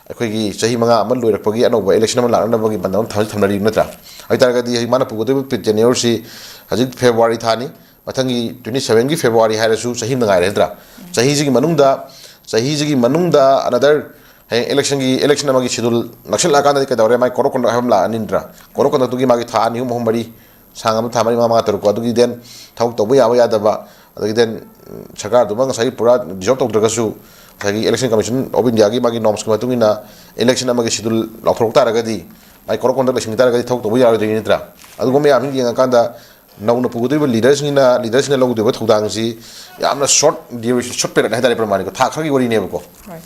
ꯑꯩꯈꯣꯏꯒꯤ ꯆꯍꯤ ꯃꯉꯥ ꯑꯃ ꯂꯣꯏꯔꯛꯄꯒꯤ ꯑꯅꯧꯕ ꯏꯂꯦꯛꯁꯟ ꯑꯃ ꯂꯥꯛꯅꯅꯕꯒꯤ ꯕꯟꯗ ꯑꯃ ꯊꯝ-, ꯊꯝꯅꯔꯤꯕ ꯅꯠꯇ꯭ꯔꯥ? ꯑꯗꯨ ꯑꯣꯏꯇꯥꯔꯒꯗꯤ ꯍꯧꯖꯤꯛ ꯃꯥꯅ ꯄꯨꯒꯗꯧꯔꯤꯕ ꯇꯦꯅ꯭ꯌꯣꯔꯁꯤ ꯍꯧꯖꯤꯛ ꯐꯦꯕ꯭ꯔꯨꯋꯥꯔꯤ ꯊꯥꯅꯤ, ꯃꯊꯪꯒꯤ ꯇ꯭ꯋꯦꯟꯇꯤ ꯁꯚꯦꯟꯒꯤ ꯐꯦꯕ꯭ꯔꯨꯋꯥꯔꯤ ꯍꯥꯏꯔꯁꯨ ꯆꯍꯤ ꯑꯃ ꯉꯥꯏꯔꯦ ꯅꯠꯇ꯭ꯔꯥ? ꯆꯍꯤꯁꯤꯒꯤ ꯃꯅꯨꯡꯗ, ꯆꯍꯤꯁꯤꯒꯤ ꯃꯅꯨꯡꯗ another ꯍꯌꯦꯡ ꯏꯂꯦꯛꯁꯟꯒꯤ, ꯏꯂꯦꯛꯁꯟ ꯑꯃꯒꯤ ꯁꯦꯗꯨꯜ ꯅꯛꯁꯤꯜꯂꯛꯑꯀꯥꯟꯗꯗꯤ ꯀꯩꯗꯧꯔꯦ? ꯃꯥꯏ ꯀꯣꯔꯣꯛ ꯀꯣꯟꯗꯛ ꯍꯥꯏꯕ ꯑꯃ ꯂꯥꯛꯑꯅꯤ ꯅꯠꯇ꯭ꯔꯥ? ꯀꯣꯔꯣꯛ ꯀꯣꯟꯗꯛꯇꯨꯒꯤ ꯃꯥꯒꯤ ꯊꯥ ꯑꯅꯤ, ꯑꯍꯨꯝ, ꯑꯍꯨꯝ, ꯃꯔꯤ, ꯁꯥꯡ ꯑꯃ ꯊꯥ ꯃꯔꯤ, ꯃꯉꯥ, ꯃꯉꯥ, ꯇꯔꯨꯛ ꯀꯣ꯫ ꯑꯗꯨꯒꯤ then ꯊꯕꯛ ꯇꯧꯕ ꯌꯥꯕ ꯌꯥꯗꯕ, ꯑꯗꯒꯤ then, ꯎꯝ, ꯁꯔꯀꯥꯔꯗꯨꯃ ꯉꯁꯥꯏꯒꯤ ꯄꯨꯔꯥ ꯗꯤꯖꯣꯜꯕ ꯇꯧꯗ꯭ꯔꯒꯁꯨ ꯉꯁꯥꯏꯒꯤ ꯏꯂꯦꯛꯁꯟ ꯀꯃꯤꯁꯟ ꯑꯣꯐ ꯏꯟꯗꯤꯌꯥꯒꯤ ꯃꯥꯒꯤ ꯅꯣꯔꯝꯁꯀꯤ ꯃꯇꯨꯡ ꯏꯟꯅ ꯏꯂꯦꯛꯁꯟ ꯑꯃꯒꯤ ꯁꯦꯗꯨꯜ ꯂꯥꯎꯊꯣꯔꯛ ꯇꯥꯔꯒꯗꯤ, ꯃꯥꯏ ꯀꯣꯔꯣꯛ ꯀꯣꯟꯗꯛ ꯂꯩꯁꯤꯟꯈꯤ ꯇꯥꯔꯒꯗꯤ ꯊꯕꯛ ꯇꯧꯕ ꯌꯥꯔꯣꯏꯗꯣꯏꯅꯤ ꯅꯠꯇ꯭ꯔꯥ? ꯑꯗꯨꯒꯨꯝꯕ ꯃꯌꯥꯝꯁꯤ ꯌꯦꯡꯉꯀꯥꯟꯗ ꯅꯧꯅ ꯄꯨꯒꯗꯧꯔꯤꯕ ꯂꯤꯗꯔꯁꯤꯡꯅ, ꯂꯤꯗꯔꯁꯤꯡꯅ ꯂꯧꯒꯗꯧꯔꯤꯕ ꯊꯧꯗꯥꯡꯁꯤ ꯌꯥꯝꯅ ꯁꯣꯔꯠ ꯗ꯭ꯌꯨꯔꯦꯁꯟ, ꯁꯣꯔꯠ ꯄꯤꯔꯤꯌꯠ ꯍꯥꯏꯇꯥꯔꯦ, ꯄ꯭ꯔꯃꯥꯅꯤꯀꯣ, ꯊꯥ ꯈꯔꯒꯤ ꯋꯥꯔꯤꯅꯦꯕꯀꯣ꯫ ꯍꯣꯏ꯫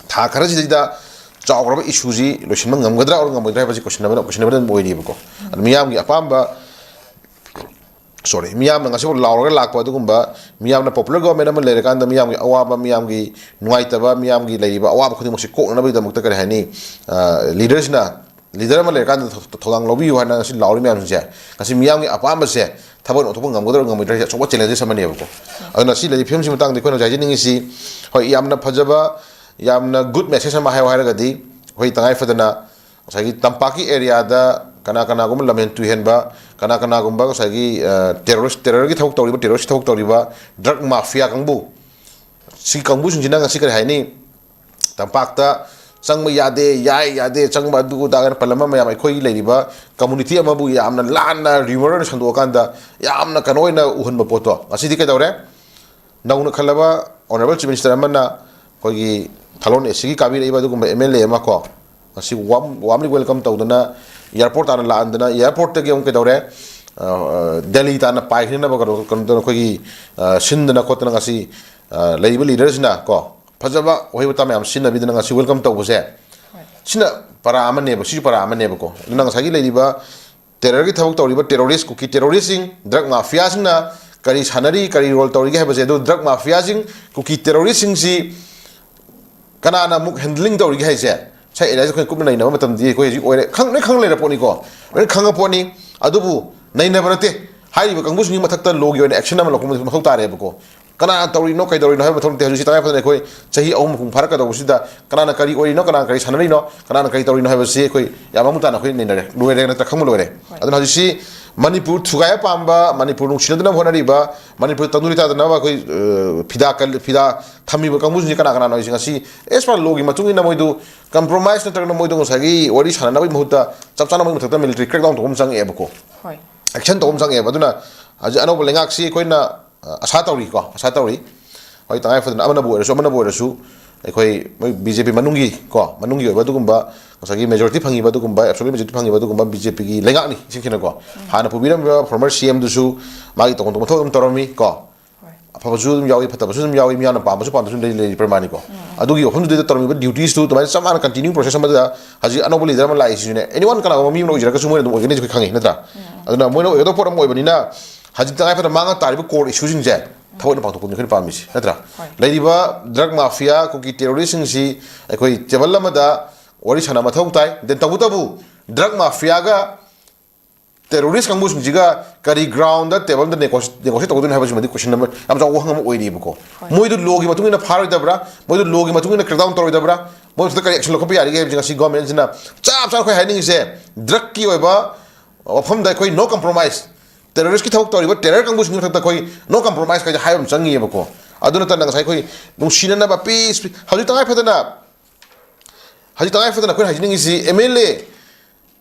ꯊꯥ ꯈꯔꯁꯤꯗꯩꯗ ꯆꯥꯎꯈ꯭ꯔꯕ ꯏꯁꯨꯁꯤ ꯂꯣꯏꯁꯤꯟꯕ ꯉꯝꯒꯗ꯭ꯔꯥ ꯑꯣꯔ ꯉꯝꯃꯣꯏꯗ꯭ꯔꯥ ꯍꯥꯏꯕꯁꯤ ꯀꯣꯏꯁꯟꯅꯕ, ꯀꯣꯏꯁꯟꯅꯕ ꯑꯗꯨꯝ ꯑꯣꯏꯔꯤꯕꯀꯣ꯫ ꯑꯗꯨ ꯃꯤꯌꯥꯝꯒꯤ ꯑꯄꯥꯝꯕ, ꯁꯣꯔꯤ, ꯃꯤꯌꯥꯝꯅ ꯉꯁꯤꯐꯥꯎ ꯂꯥꯎꯔꯒ ꯂꯥꯛꯄ ꯑꯗꯨꯒꯨꯝꯕ, ꯃꯤꯌꯥꯝꯅ ꯄꯣꯄꯨꯂꯔ ꯒꯣꯚꯔꯟꯃꯦꯟꯠ ꯑꯃ ꯂꯩꯔꯀꯥꯟꯗ ꯃꯤꯌꯥꯝꯒꯤ ꯑꯋꯥꯕ, ꯃꯤꯌꯥꯝꯒꯤ ꯅꯨꯡꯉꯥꯏꯇꯕ, ꯃꯤꯌꯥꯝꯒꯤ ꯂꯩꯔꯤꯕ ꯑꯋꯥꯕ ꯈꯨꯗꯤꯡꯃꯛꯁꯤ ꯀꯣꯛꯅꯅꯕꯒꯤꯗꯃꯛꯇ, ꯀꯔꯤ ꯍꯥꯏꯅꯤ, ꯑ, ꯂꯤꯗꯔꯁꯤꯅ, ꯂꯤꯗꯔ ꯑꯃ ꯂꯩꯔꯀꯥꯟꯗ ꯊꯧ-, ꯊꯧꯗꯥꯡ ꯂꯧꯕꯤꯌꯨ ꯍꯥꯏꯅ ꯉꯁꯤ ꯂꯥꯎꯔꯤ ꯃꯌꯥꯝꯁꯤꯡꯁꯦ, ꯉꯁꯤ ꯃꯤꯌꯥꯝꯒꯤ ꯑꯄꯥꯝꯕꯁꯦ ꯊꯕꯛ ꯑꯣꯏꯅ ꯑꯣꯟꯊꯣꯛꯄ ꯉꯝꯒꯗ꯭ꯔꯥ ꯉꯝꯃꯣꯏꯗ꯭ꯔꯥ ꯍꯥꯏꯁꯦ ꯑꯆꯧꯕ ꯆꯦꯂꯦꯟꯖꯦꯁ ꯑꯃꯅꯦꯕꯀꯣ꯫ ꯑꯗꯨꯅ ꯁꯤ ꯂꯩꯔꯤꯕ ꯐꯤꯕꯝꯁꯤ ꯃꯇꯥꯡꯗ ꯑꯩꯈꯣꯏꯅ ꯍꯧꯖꯤꯛ ꯍꯥꯏꯖꯅꯤꯡꯉꯤꯁꯤ, ꯍꯣꯏ, ꯌꯥꯝꯅ ꯐꯖꯕ, ꯌꯥꯝꯅ ꯒꯨꯗ ꯃꯦꯁꯦꯖ ꯑꯃ ꯍꯥꯏꯌꯣ ꯍꯥꯏꯔꯒꯗꯤ, ꯑꯩꯈꯣꯏ ꯇꯉꯥꯏ ꯐꯗꯅ ꯉꯁꯥꯏꯒꯤ ꯇꯝꯄꯥꯛꯀꯤ ꯑꯦꯔꯤꯌꯥꯗ ꯀꯅꯥ ꯀꯅꯥꯒꯨꯝꯕ ꯂꯝꯍꯦꯟ ꯇꯨꯍꯦꯟꯕ, ꯀꯅꯥ ꯀꯅꯥꯒꯨꯝꯕ ꯉꯁꯥꯏꯒꯤ ꯇꯦꯔꯣꯔꯤꯁ, ꯇꯦꯔꯔꯒꯤ ꯊꯕꯛ ꯇꯧꯔꯤꯕ, ꯇꯦꯔꯣꯔꯤꯁꯀꯤ ꯊꯕꯛ ꯇꯧꯔꯤꯕ ꯗ꯭ꯔꯒ ꯃꯥꯐꯤꯌꯥ ꯀꯥꯡꯕꯨ, ꯁꯤ ꯀꯥꯡꯕꯨꯁꯤꯡꯁꯤꯅ ꯉꯁꯤ ꯀꯔꯤ ꯍꯥꯏꯅꯤ, ꯇꯝꯄꯥꯛꯇ ꯆꯪꯕ ꯌꯥꯗꯦ, ꯌꯥꯏ ꯌꯥꯗꯦ, ꯆꯪꯕ ꯑꯗꯨ ꯑꯗꯥ ꯀꯥꯏꯅ ꯄꯜꯂꯝꯕ ꯃꯌꯥꯝ, ꯑꯩꯈꯣꯏꯒꯤ ꯂꯩꯔꯤꯕ ꯀꯝꯃꯨꯅꯤꯇꯤ ꯑꯃꯕꯨ ꯌꯥꯝꯅ ꯂꯥꯟꯅ ꯔꯤꯃꯔ ꯑꯣꯏꯅ ꯁꯟꯗꯣꯛꯑꯀꯥꯟꯗ ꯌꯥꯝꯅ ꯀꯩꯅꯣ ꯑꯣꯏꯅ ꯎꯍꯟꯕ ꯄꯣꯠꯇꯣ ꯉꯁꯤꯗꯤ ꯀꯩꯗꯧꯔꯦ? ꯅꯧꯅ ꯈꯜꯂꯕ ꯑꯣꯅꯔꯦꯕꯜ ꯆꯤꯐ ꯃꯤꯅꯤꯁꯇꯔ ꯑꯃꯅ ꯑꯩꯈꯣꯏꯒꯤ ꯊꯥꯂꯣꯟ ꯑꯦꯁꯤꯒꯤ ꯀꯥꯕꯤꯔꯛꯏꯕ ꯑꯗꯨꯒꯨꯝꯕ ꯑꯦꯝ ꯑꯦꯜ ꯑꯦ ꯑꯃ ꯀꯣ, ꯉꯁꯤ ꯋꯥꯔꯝ, ꯋꯥꯔꯝꯂꯤ ꯋꯦꯜꯀꯝ ꯇꯧꯗꯅ ꯑꯦꯌꯥꯔꯄꯣꯔꯠ ꯇꯥꯟꯅ ꯂꯥꯛꯍꯟꯗꯅ, ꯑꯦꯌꯥꯔꯄꯣꯔꯠꯇꯒꯤ ꯑꯃꯨꯛ ꯀꯩꯗꯧꯔꯦ, ꯑ, ꯗꯦꯜꯂꯤ ꯇꯥꯟꯅ ꯄꯥꯏꯈꯤꯅꯕ ꯀꯩꯅꯣ, ꯀꯩꯅꯣ ꯇꯧꯗꯅ ꯑꯩꯈꯣꯏꯒꯤ, ꯑ, ꯁꯤꯟꯗꯅ ꯈꯣꯠꯇꯅ ꯉꯁꯤ, ꯑ, ꯂꯩꯔꯤꯕ ꯂꯤꯗꯔꯁꯤꯅ ꯀꯣ, ꯐꯖꯕ ꯋꯥꯍꯩ ꯋꯥꯇꯥ ꯃꯌꯥꯝ ꯁꯤꯖꯤꯟꯅꯕꯤꯗꯅ ꯉꯁꯤ ꯋꯦꯜꯀꯝ ꯇꯧꯕꯁꯦ, ꯁꯤꯅ ꯄꯔꯥ ꯑꯃꯅꯦꯕ, ꯁꯤꯁꯨ ꯄꯔꯥ ꯑꯃꯅꯦꯕꯀꯣ꯫ ꯑꯗꯨꯅ ꯉꯁꯥꯏꯒꯤ ꯂꯩꯔꯤꯕ ꯇꯦꯔꯔꯒꯤ ꯊꯕꯛ ꯇꯧꯔꯤꯕ ꯇꯦꯔꯣꯔꯤꯁ, ꯀꯨꯀꯤ ꯇꯦꯔꯣꯔꯤꯁꯁꯤꯡ, ꯗ꯭ꯔꯒ ꯃꯥꯐꯤꯌꯥꯁꯤꯡꯅ ꯀꯔꯤ ꯁꯥꯟꯅꯔꯤ, ꯀꯔꯤ ꯔꯣꯜ ꯇꯧꯔꯤꯒꯦ ꯍꯥꯏꯕꯁꯦ, ꯑꯗꯨ ꯗ꯭ꯔꯒ ꯃꯥꯐꯤꯌꯥꯁꯤꯡ, ꯀꯨꯀꯤ ꯇꯦꯔꯣꯔꯤꯁꯁꯤꯡꯁꯤ ꯀꯅꯥꯅ ꯑꯃꯨꯛ ꯍꯦꯟꯗꯂꯤꯡ ꯇꯧꯔꯤꯒꯦ ꯍꯥꯏꯁꯦ, ꯉꯁꯥꯏ ꯑꯦꯔꯤꯌꯥꯁꯦ ꯑꯩꯈꯣꯏꯅ ꯀꯨꯞꯅ ꯅꯩꯅꯕ ꯃꯇꯝꯗꯤ ꯑꯩꯈꯣꯏ ꯍꯧꯖꯤꯛ ꯑꯣꯏꯔꯦ, ꯈꯪ-, ꯂꯣꯏ ꯈꯪ ꯂꯩꯔ ꯄꯣꯠꯅꯤꯀꯣ, ꯂꯣꯏ ꯈꯪꯉ ꯄꯣꯠꯅꯤ꯫ ꯑꯗꯨꯕꯨ ꯅꯩꯅꯕ ꯅꯠꯇꯦ, ꯍꯥꯏꯔꯤꯕ ꯀꯥꯡꯕꯨꯁꯤꯡꯒꯤ ꯃꯊꯛꯇ ꯂꯣꯒꯤ ꯑꯣꯏꯅ ꯑꯦꯛꯁꯟ ꯑꯃ ꯂꯧꯈꯠꯄ ꯃꯊꯧ ꯇꯥꯔꯦꯕꯀꯣ꯫ ꯀꯅꯥꯅ ꯇꯧꯔꯤꯅꯣ, ꯀꯩꯗꯧꯔꯤꯅꯣ ꯍꯥꯏꯕ ꯃꯊꯧ ꯅꯠꯇꯦ꯫ ꯍꯧꯖꯤꯛꯁꯤ ꯇꯉꯥꯏ ꯐꯗꯅ ꯑꯩꯈꯣꯏ ꯆꯍꯤ ꯑꯍꯨꯝ ꯃꯄꯨꯡ ꯐꯥꯔꯛꯀꯗꯧꯕꯁꯤꯗ ꯀꯅꯥꯅ ꯀꯔꯤ ꯑꯣꯏꯔꯤꯅꯣ, ꯀꯅꯥꯅ ꯀꯔꯤ ꯁꯥꯟꯅꯔꯤꯅꯣ, ꯀꯅꯥꯅ ꯀꯔꯤ ꯇꯧꯔꯤꯅꯣ ꯍꯥꯏꯕꯁꯤ ꯑꯩꯈꯣꯏ ꯌꯥꯝ ꯃꯃꯨꯠ ꯇꯥꯅ ꯑꯩꯈꯣꯏ ꯅꯩꯅꯔꯦ, ꯂꯣꯏꯔꯦ, ꯅꯠꯇ꯭ꯔ ꯈꯪꯕ ꯂꯣꯏꯔꯦ꯫ ꯍꯣꯏ꯫ ꯑꯗꯨꯅ ꯍꯧꯖꯤꯛꯁꯤ ꯃꯅꯤꯄꯨꯔ ꯊꯨꯒꯥꯏꯕ ꯄꯥꯝꯕ, ꯃꯅꯤꯄꯨꯔ ꯅꯨꯡꯁꯤꯅꯗꯅꯕ ꯍꯣꯠꯅꯔꯤꯕ, ꯃꯅꯤꯄꯨꯔ ꯇꯪꯗꯨ ꯂꯩꯇꯥꯗꯅꯕ ꯑꯩꯈꯣꯏ, ꯑ, ꯐꯤꯗꯥ ꯀꯜ-, ꯐꯤꯗꯥ ꯊꯝꯃꯤꯕ ꯀꯥꯡꯕꯨꯁꯤꯡꯁꯤ ꯀꯅꯥ ꯀꯅꯥꯅꯣ ꯍꯥꯏꯁꯦ ꯉꯁꯤ ꯑꯦꯁ ꯄꯔ ꯂꯣꯒꯤ ꯃꯇꯨꯡ ꯏꯟꯅ ꯃꯣꯏꯗꯨ ꯀꯝꯄ꯭ꯔꯣꯃꯥꯏꯁ ꯅꯠꯇ꯭ꯔꯒꯅ ꯃꯣꯏꯗꯨ ꯉꯁꯥꯏꯒꯤ ꯋꯥꯔꯤ ꯁꯥꯟꯅꯅꯕꯒꯤ ꯃꯍꯨꯠꯇ ꯆꯞ ꯆꯥꯅ ꯃꯣꯏ ꯃꯊꯛꯇ ꯃꯤꯂꯤꯇꯔꯤ ꯀ꯭ꯔꯦꯛꯗꯥꯎꯟ ꯇꯧꯕ ꯑꯃ ꯆꯪꯉꯛꯑꯦꯕꯀꯣ꯫ ꯍꯣꯏ꯫ ꯑꯦꯛꯁꯟ ꯇꯧꯕ ꯑꯃ ꯆꯪꯉꯛꯑꯦꯕ꯫ ꯑꯗꯨꯅ ꯍꯧꯖꯤꯛ ꯑꯅꯧꯕ ꯂꯩꯉꯥꯛꯁꯤ ꯑꯩꯈꯣꯏꯅ, ꯑ, ꯑꯁꯥ ꯇꯧꯔꯤꯀꯣ, ꯑꯁꯥ ꯇꯧꯔꯤ꯫ ꯍꯣꯏ, ꯇꯉꯥꯏ ꯐꯗꯅ ꯑꯃꯅꯕꯨ ꯑꯣꯏꯔꯁꯨ, ꯑꯃꯅꯕꯨ ꯑꯣꯏꯔꯁꯨ, ꯑꯩꯈꯣꯏ ꯃꯣꯏ ꯕꯤ ꯖꯦ ꯄꯤ ꯃꯅꯨꯡꯒꯤ ꯀꯣ, ꯃꯅꯨꯡꯒꯤ ꯑꯣꯏꯕ ꯑꯗꯨꯒꯨꯝꯕ ꯉꯁꯥꯏꯒꯤ ꯃꯦꯖꯣꯔꯤꯇꯤ ꯐꯪꯉꯤꯕ ꯑꯗꯨꯒꯨꯝꯕ, ꯑꯦꯕꯁꯣꯂꯨꯠ ꯃꯦꯖꯣꯔꯤꯇꯤ ꯐꯪꯉꯤꯕ ꯑꯗꯨꯒꯨꯝꯕ ꯕꯤ ꯖꯦ ꯄꯤꯒꯤ ꯂꯩꯉꯥꯛꯅꯤ ꯏꯁꯦꯡ ꯁꯦꯡꯅꯀꯣ꯫ ꯍꯥꯟꯅ ꯄꯨꯕꯤꯔꯝꯃꯤꯕ ꯐꯣꯔꯃꯔ ꯁꯤ ꯑꯦꯝꯗꯨꯁꯨ ꯃꯥꯒꯤ ꯇꯧꯐꯝ ꯊꯣꯛꯄ ꯃꯊꯧ ꯑꯗꯨꯝ ꯇꯧꯔꯝꯃꯤ ꯀꯣ꯫ ꯍꯣꯏ꯫ ꯑꯐꯕꯁꯨ ꯑꯗꯨꯝ ꯌꯥꯎꯏ, ꯐꯠꯇꯕꯁꯨ ꯑꯗꯨꯝ ꯌꯥꯎꯏ, ꯃꯤꯌꯥꯝꯅ ꯄꯥꯝꯕꯁꯨ ꯄꯥꯝꯗꯕꯁꯨ ꯂꯩ, ꯂꯩꯔꯤ ꯄ꯭ꯔꯃꯥꯅꯤꯀꯣ꯫ ꯎꯝ꯫ ꯑꯗꯨꯒꯤ ꯋꯥꯐꯝꯗꯨꯗ ꯇꯧꯔꯝꯃꯤꯕ ꯗ꯭ꯌꯨꯇꯤꯁꯇꯨ ꯑꯗꯨꯃꯥꯏꯅ ꯆꯞ ꯃꯥꯟꯅ ꯀꯟꯇꯤꯅ꯭ꯌꯨ ꯄ꯭ꯔꯣꯁꯦꯁ ꯑꯃꯗ ꯍꯧꯖꯤꯛ ꯑꯅꯧꯕ ꯂꯤꯗꯔ ꯑꯃ ꯂꯥꯛꯏꯁꯤꯁꯨꯅꯦ, ꯑꯦꯅꯤ ꯋꯥꯟ ꯀꯅꯥꯒꯨꯝꯕ ꯃꯤ ꯑꯃ ꯑꯣꯏꯖꯔꯒꯁꯨ ꯃꯣꯏꯅ ꯑꯗꯨꯝ ꯑꯣꯏꯒꯅꯤ ꯑꯩꯈꯣꯏ ꯈꯪꯉꯤ, ꯅꯠꯇ꯭ꯔꯥ? ꯎꯝ꯫ ꯑꯗꯨꯅ ꯃꯣꯏꯅ ꯑꯣꯏꯒꯗꯧꯕ ꯄꯣꯠ ꯑꯃ ꯑꯣꯏꯕꯅꯤꯅ ꯍꯧꯖꯤꯛ ꯇꯉꯥꯏ ꯐꯗꯅ ꯃꯥꯡꯉ ꯇꯥꯔꯤꯕ ꯀꯣꯔ ꯏꯁꯨꯁꯤꯡꯁꯦ ꯊꯕꯛ ꯑꯣꯏꯅ ꯄꯥꯡꯊꯣꯛꯄꯗꯨꯅꯤ ꯑꯩꯈꯣꯏꯅ ꯄꯥꯝꯃꯤꯁꯤ, ꯅꯠꯇ꯭ꯔꯥ? ꯍꯣꯏ꯫ ꯂꯩꯔꯤꯕ ꯗ꯭ꯔꯒ ꯃꯥꯐꯤꯌꯥ, ꯀꯨꯀꯤ ꯇꯦꯔꯣꯔꯤꯁꯁꯤꯡꯁꯤ ꯑꯩꯈꯣꯏ ꯇꯦꯕꯜ ꯑꯃꯗ ꯋꯥꯔꯤ ꯁꯥꯟꯅꯕ ꯃꯊꯧ ꯇꯥꯏ꯫ ꯗꯦꯟ ꯇꯧꯕꯇꯕꯨ ꯗ꯭ꯔꯒ ꯃꯥꯐꯤꯌꯥꯒ ꯇꯦꯔꯣꯔꯤꯁ ꯀꯥꯡꯕꯨꯁꯤꯡꯁꯤꯒ ꯀꯔꯤ ꯒ꯭ꯔꯥꯎꯟꯗ ꯇꯦꯕꯜꯗ ꯅꯦꯒꯣꯁꯤ-, ꯅꯦꯒꯣꯁꯤꯌꯦꯠ ꯇꯧꯒꯗꯣꯏꯅꯣ ꯍꯥꯏꯕꯁꯤꯃꯗꯤ ꯀꯣꯏꯁꯟ ꯑꯃ, ꯌꯥꯝ ꯆꯥꯎꯕ ꯋꯥꯍꯪ ꯑꯃ ꯑꯣꯏꯔꯤꯕꯀꯣ꯫ ꯍꯣꯏ꯫ ꯃꯣꯏꯗꯨ ꯂꯣꯒꯤ ꯃꯇꯨꯡ ꯏꯟꯅ ꯐꯥꯔꯣꯏꯗꯕ꯭ꯔꯥ? ꯃꯣꯏꯗꯨ ꯂꯣꯒꯤ ꯃꯇꯨꯡ ꯏꯟꯅ ꯀ꯭ꯔꯦꯛꯗꯥꯎꯟ ꯇꯧꯔꯣꯏꯗꯕ꯭ꯔꯥ? ꯃꯣꯏ ꯃꯊꯛꯇ ꯀꯔꯤ action ꯂꯧꯈꯠꯄ ꯌꯥꯔꯤꯒꯦ ꯍꯥꯏꯕꯁꯤ ꯉꯁꯤ government ꯁꯤꯅ ꯆꯞ ꯆꯥꯅ ꯑꯩꯈꯣꯏ ꯍꯥꯏꯅꯤꯡꯉꯤꯁꯦ, drug ꯀꯤ ꯑꯣꯏꯕ ꯋꯥꯐꯝꯗ ꯑꯩꯈꯣꯏ no compromise, terrorist ꯀꯤ ꯊꯕꯛ ꯇꯧꯔꯤꯕ terror ꯀꯥꯡꯕꯨꯁꯤꯡꯒꯤ ꯃꯊꯛꯇ ꯑꯩꯈꯣꯏ no compromise ꯀꯥꯏꯁꯦ ꯍꯥꯏꯕ ꯑꯃ ꯆꯪꯉꯤꯑꯕꯀꯣ꯫ ꯑꯗꯨ ꯅꯠꯇꯅ ꯉꯁꯥꯏ ꯑꯩꯈꯣꯏ ꯅꯨꯡꯁꯤꯅꯅꯕ peace, peace, ꯍꯧꯖꯤꯛ ꯇꯉꯥꯏ ꯐꯗꯅ, ꯍꯧꯖꯤꯛ ꯇꯉꯥꯏ ꯐꯗꯅ ꯑꯩꯈꯣꯏꯅ ꯍꯥꯏꯖꯅꯤꯡꯉꯤꯁꯤ M L A,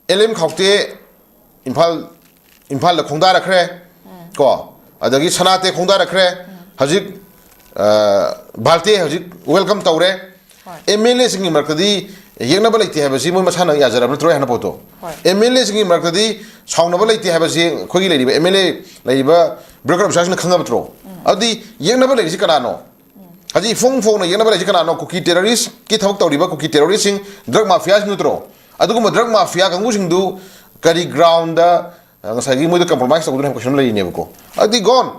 L M ꯈꯥꯎꯇꯦ, Imphal, ꯏꯝꯐꯥꯜꯗ ꯈꯣꯡꯗꯥꯔꯛꯈ꯭ꯔꯦ ꯀꯣ, ꯑꯗꯒꯤ ꯁꯅꯥꯇꯦ ꯈꯣꯡꯗꯥꯔꯛꯈ꯭ꯔꯦ꯫ ꯍꯧꯖꯤꯛ, ꯑ, ꯚꯥꯜꯇꯦ ꯍꯧꯖꯤꯛ welcome ꯇꯧꯔꯦ꯫ ꯍꯣꯏ꯫ M L A ꯁꯤꯡꯒꯤ ꯃꯔꯛꯇꯗꯤ ꯌꯦꯛꯅꯕ ꯂꯩꯇꯦ ꯍꯥꯏꯕꯁꯤ ꯃꯣꯏ ꯃꯁꯥꯅ ꯌꯥꯖꯔꯕ ꯅꯠꯇ꯭ꯔꯣ ꯍꯥꯏꯅ ꯄꯣꯠꯇꯣ? ꯍꯣꯏ꯫ M L A ꯁꯤꯡꯒꯤ ꯃꯔꯛꯇꯗꯤ ꯁꯥꯎꯅꯕ ꯂꯩꯇꯦ ꯍꯥꯏꯕꯁꯤ ꯑꯩꯈꯣꯏꯒꯤ ꯂꯩꯔꯤꯕ M L A ꯂꯩꯔꯤꯕ bureaucrat officer ꯁꯤꯡꯅ ꯈꯪꯉꯕ ꯅꯠꯇ꯭ꯔꯣ? ꯑꯗꯨꯗꯤ ꯌꯦꯛꯅꯕ ꯂꯩꯔꯤꯁꯤ ꯀꯅꯥꯅꯣ? ꯍꯧꯖꯤꯛ ꯏꯐꯣꯡ ꯐꯣꯡꯅ ꯌꯦꯛꯅꯕ ꯂꯩꯔꯤꯁꯤ ꯀꯅꯥꯅꯣ? ꯀꯨꯀꯤ terrorist ꯀꯤ ꯊꯕꯛ ꯇꯧꯔꯤꯕ ꯀꯨꯀꯤ terrorist ꯁꯤꯡ, drug mafia ꯁꯤꯡ ꯅꯠꯇ꯭ꯔꯣ? ꯑꯗꯨꯒꯨꯝꯕ drug mafia ꯀꯥꯡꯕꯨꯁꯤꯡꯗꯨ ꯀꯔꯤ ground ꯗ, ꯑ, ꯉꯁꯥꯏꯒꯤ ꯃꯣꯏꯗ compromise ꯇꯧꯗꯣꯏꯅꯣ ꯍꯥꯏꯕ question ꯑꯃ ꯂꯩꯔꯤꯅꯦꯕꯀꯣ꯫ ꯑꯗꯨꯗꯤ gone꯫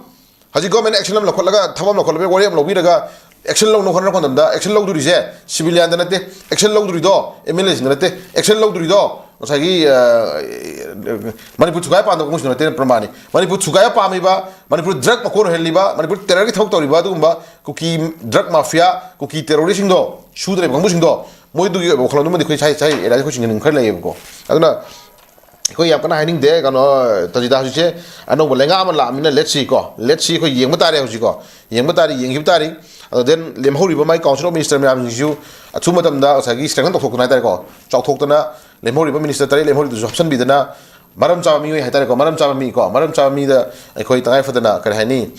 ꯍꯧꯖꯤꯛ government action ꯑꯃ ꯂꯧꯈꯠꯂꯒ, ꯊꯕꯛ ꯑꯃ ꯂꯧꯈꯠꯂꯒ, ꯋꯥꯔꯦꯞ ꯑꯃ ꯂꯧꯕꯤꯔꯒ action ꯂꯧꯅꯕ ꯍꯣꯠꯅꯔꯛꯄ ꯃꯇꯝꯗ action ꯂꯧꯗꯣꯔꯤꯁꯦ civilian ꯗ ꯅꯠꯇꯦ, action ꯂꯧꯗꯣꯔꯤꯗꯣ M L A ꯁꯤꯡꯗ ꯅꯠꯇꯦ, action ꯂꯧꯗꯣꯔꯤꯗꯣ ꯉꯁꯥꯏꯒꯤ, ꯑ, ꯃꯅꯤꯄꯨꯔ ꯊꯨꯒꯥꯏ ꯄꯥꯝꯗꯕ ꯀꯥꯡꯕꯨꯁꯤꯡꯗ ꯅꯠꯇꯦ꯫ ꯄ꯭ꯔꯃꯥꯅꯤ, ꯃꯅꯤꯄꯨꯔ ꯊꯨꯒꯥꯏꯕ ꯄꯥꯝꯃꯤꯕ, ꯃꯅꯤꯄꯨꯔ drug ꯃꯀꯣꯟ ꯑꯣꯏꯍꯜꯂꯤꯕ, ꯃꯅꯤꯄꯨꯔ terror ꯒꯤ ꯊꯕꯛ ꯇꯧꯔꯤꯕ ꯑꯗꯨꯒꯨꯝꯕ ꯀꯨꯀꯤ drug mafia, ꯀꯨꯀꯤ terrorist ꯁꯤꯡꯗꯣ, ꯁꯨꯗ ꯂꯩꯕ ꯀꯥꯡꯕꯨꯁꯤꯡꯗꯣ, ꯃꯣꯏꯗꯨꯒꯤ ꯑꯣꯏꯕ ꯋꯥꯈꯜꯂꯣꯟꯗꯨꯃꯗꯤ ꯑꯩꯈꯣꯏ ꯁꯥꯏ, ꯁꯥꯏ area ꯗ ꯑꯩꯈꯣꯏ ꯆꯤꯡꯅꯅꯤꯡꯕ ꯈꯔ ꯂꯩꯌꯦꯕꯀꯣ꯫ ꯑꯗꯨꯅ ꯑꯩꯈꯣꯏ ꯌꯥꯝ ꯀꯟꯅ ꯍꯥꯏꯅꯤꯡꯗꯦ꯫ ꯀꯩꯅꯣ, ꯇꯖꯤꯗꯥ, ꯍꯧꯖꯤꯛꯁꯦ ꯑꯅꯧꯕ ꯂꯩꯉꯥꯛ ꯑꯃ ꯂꯥꯛꯑꯃꯤꯅ let's see ꯀꯣ, let's see, ꯑꯩꯈꯣꯏ ꯌꯦꯡꯕ ꯇꯥꯔꯦ ꯍꯧꯖꯤꯛꯀꯣ, ꯌꯦꯡꯕ ꯇꯥꯔꯦ, ꯌꯦꯡꯈꯤꯕ ꯇꯥꯔꯦ꯫ ꯑꯗꯣ then ꯂꯦꯝꯍꯧꯔꯤꯕ ꯃꯥꯏ council of minister ꯃꯌꯥꯝꯁꯤꯡꯁꯤꯁꯨ ꯑꯊꯨꯕ ꯃꯇꯝꯗ ꯉꯁꯥꯏꯒꯤ strengthen ꯇꯧꯊꯣꯛꯇꯅ ꯍꯥꯏꯇꯥꯔꯦꯀꯣ, ꯆꯥꯎꯊꯣꯛꯇꯅ ꯂꯦꯝꯍꯧꯔꯤꯕ minister ꯇꯔꯦꯠ ꯂꯦꯝꯍꯧꯔꯤꯕꯗꯨꯁꯨ ꯍꯥꯞꯆꯤꯟꯕꯤꯗꯅ ꯃꯔꯝ ꯆꯥꯕ ꯃꯤꯑꯣꯏ ꯍꯥꯏꯇꯥꯔꯦꯀꯣ, ꯃꯔꯝ ꯆꯥꯕ ꯃꯤ ꯀꯣ, ꯃꯔꯝ ꯆꯥꯕ ꯃꯤꯗ ꯑꯩꯈꯣꯏ ꯇꯉꯥꯏ ꯐꯗꯅ ꯀꯔꯤ ꯍꯥꯏꯅꯤ,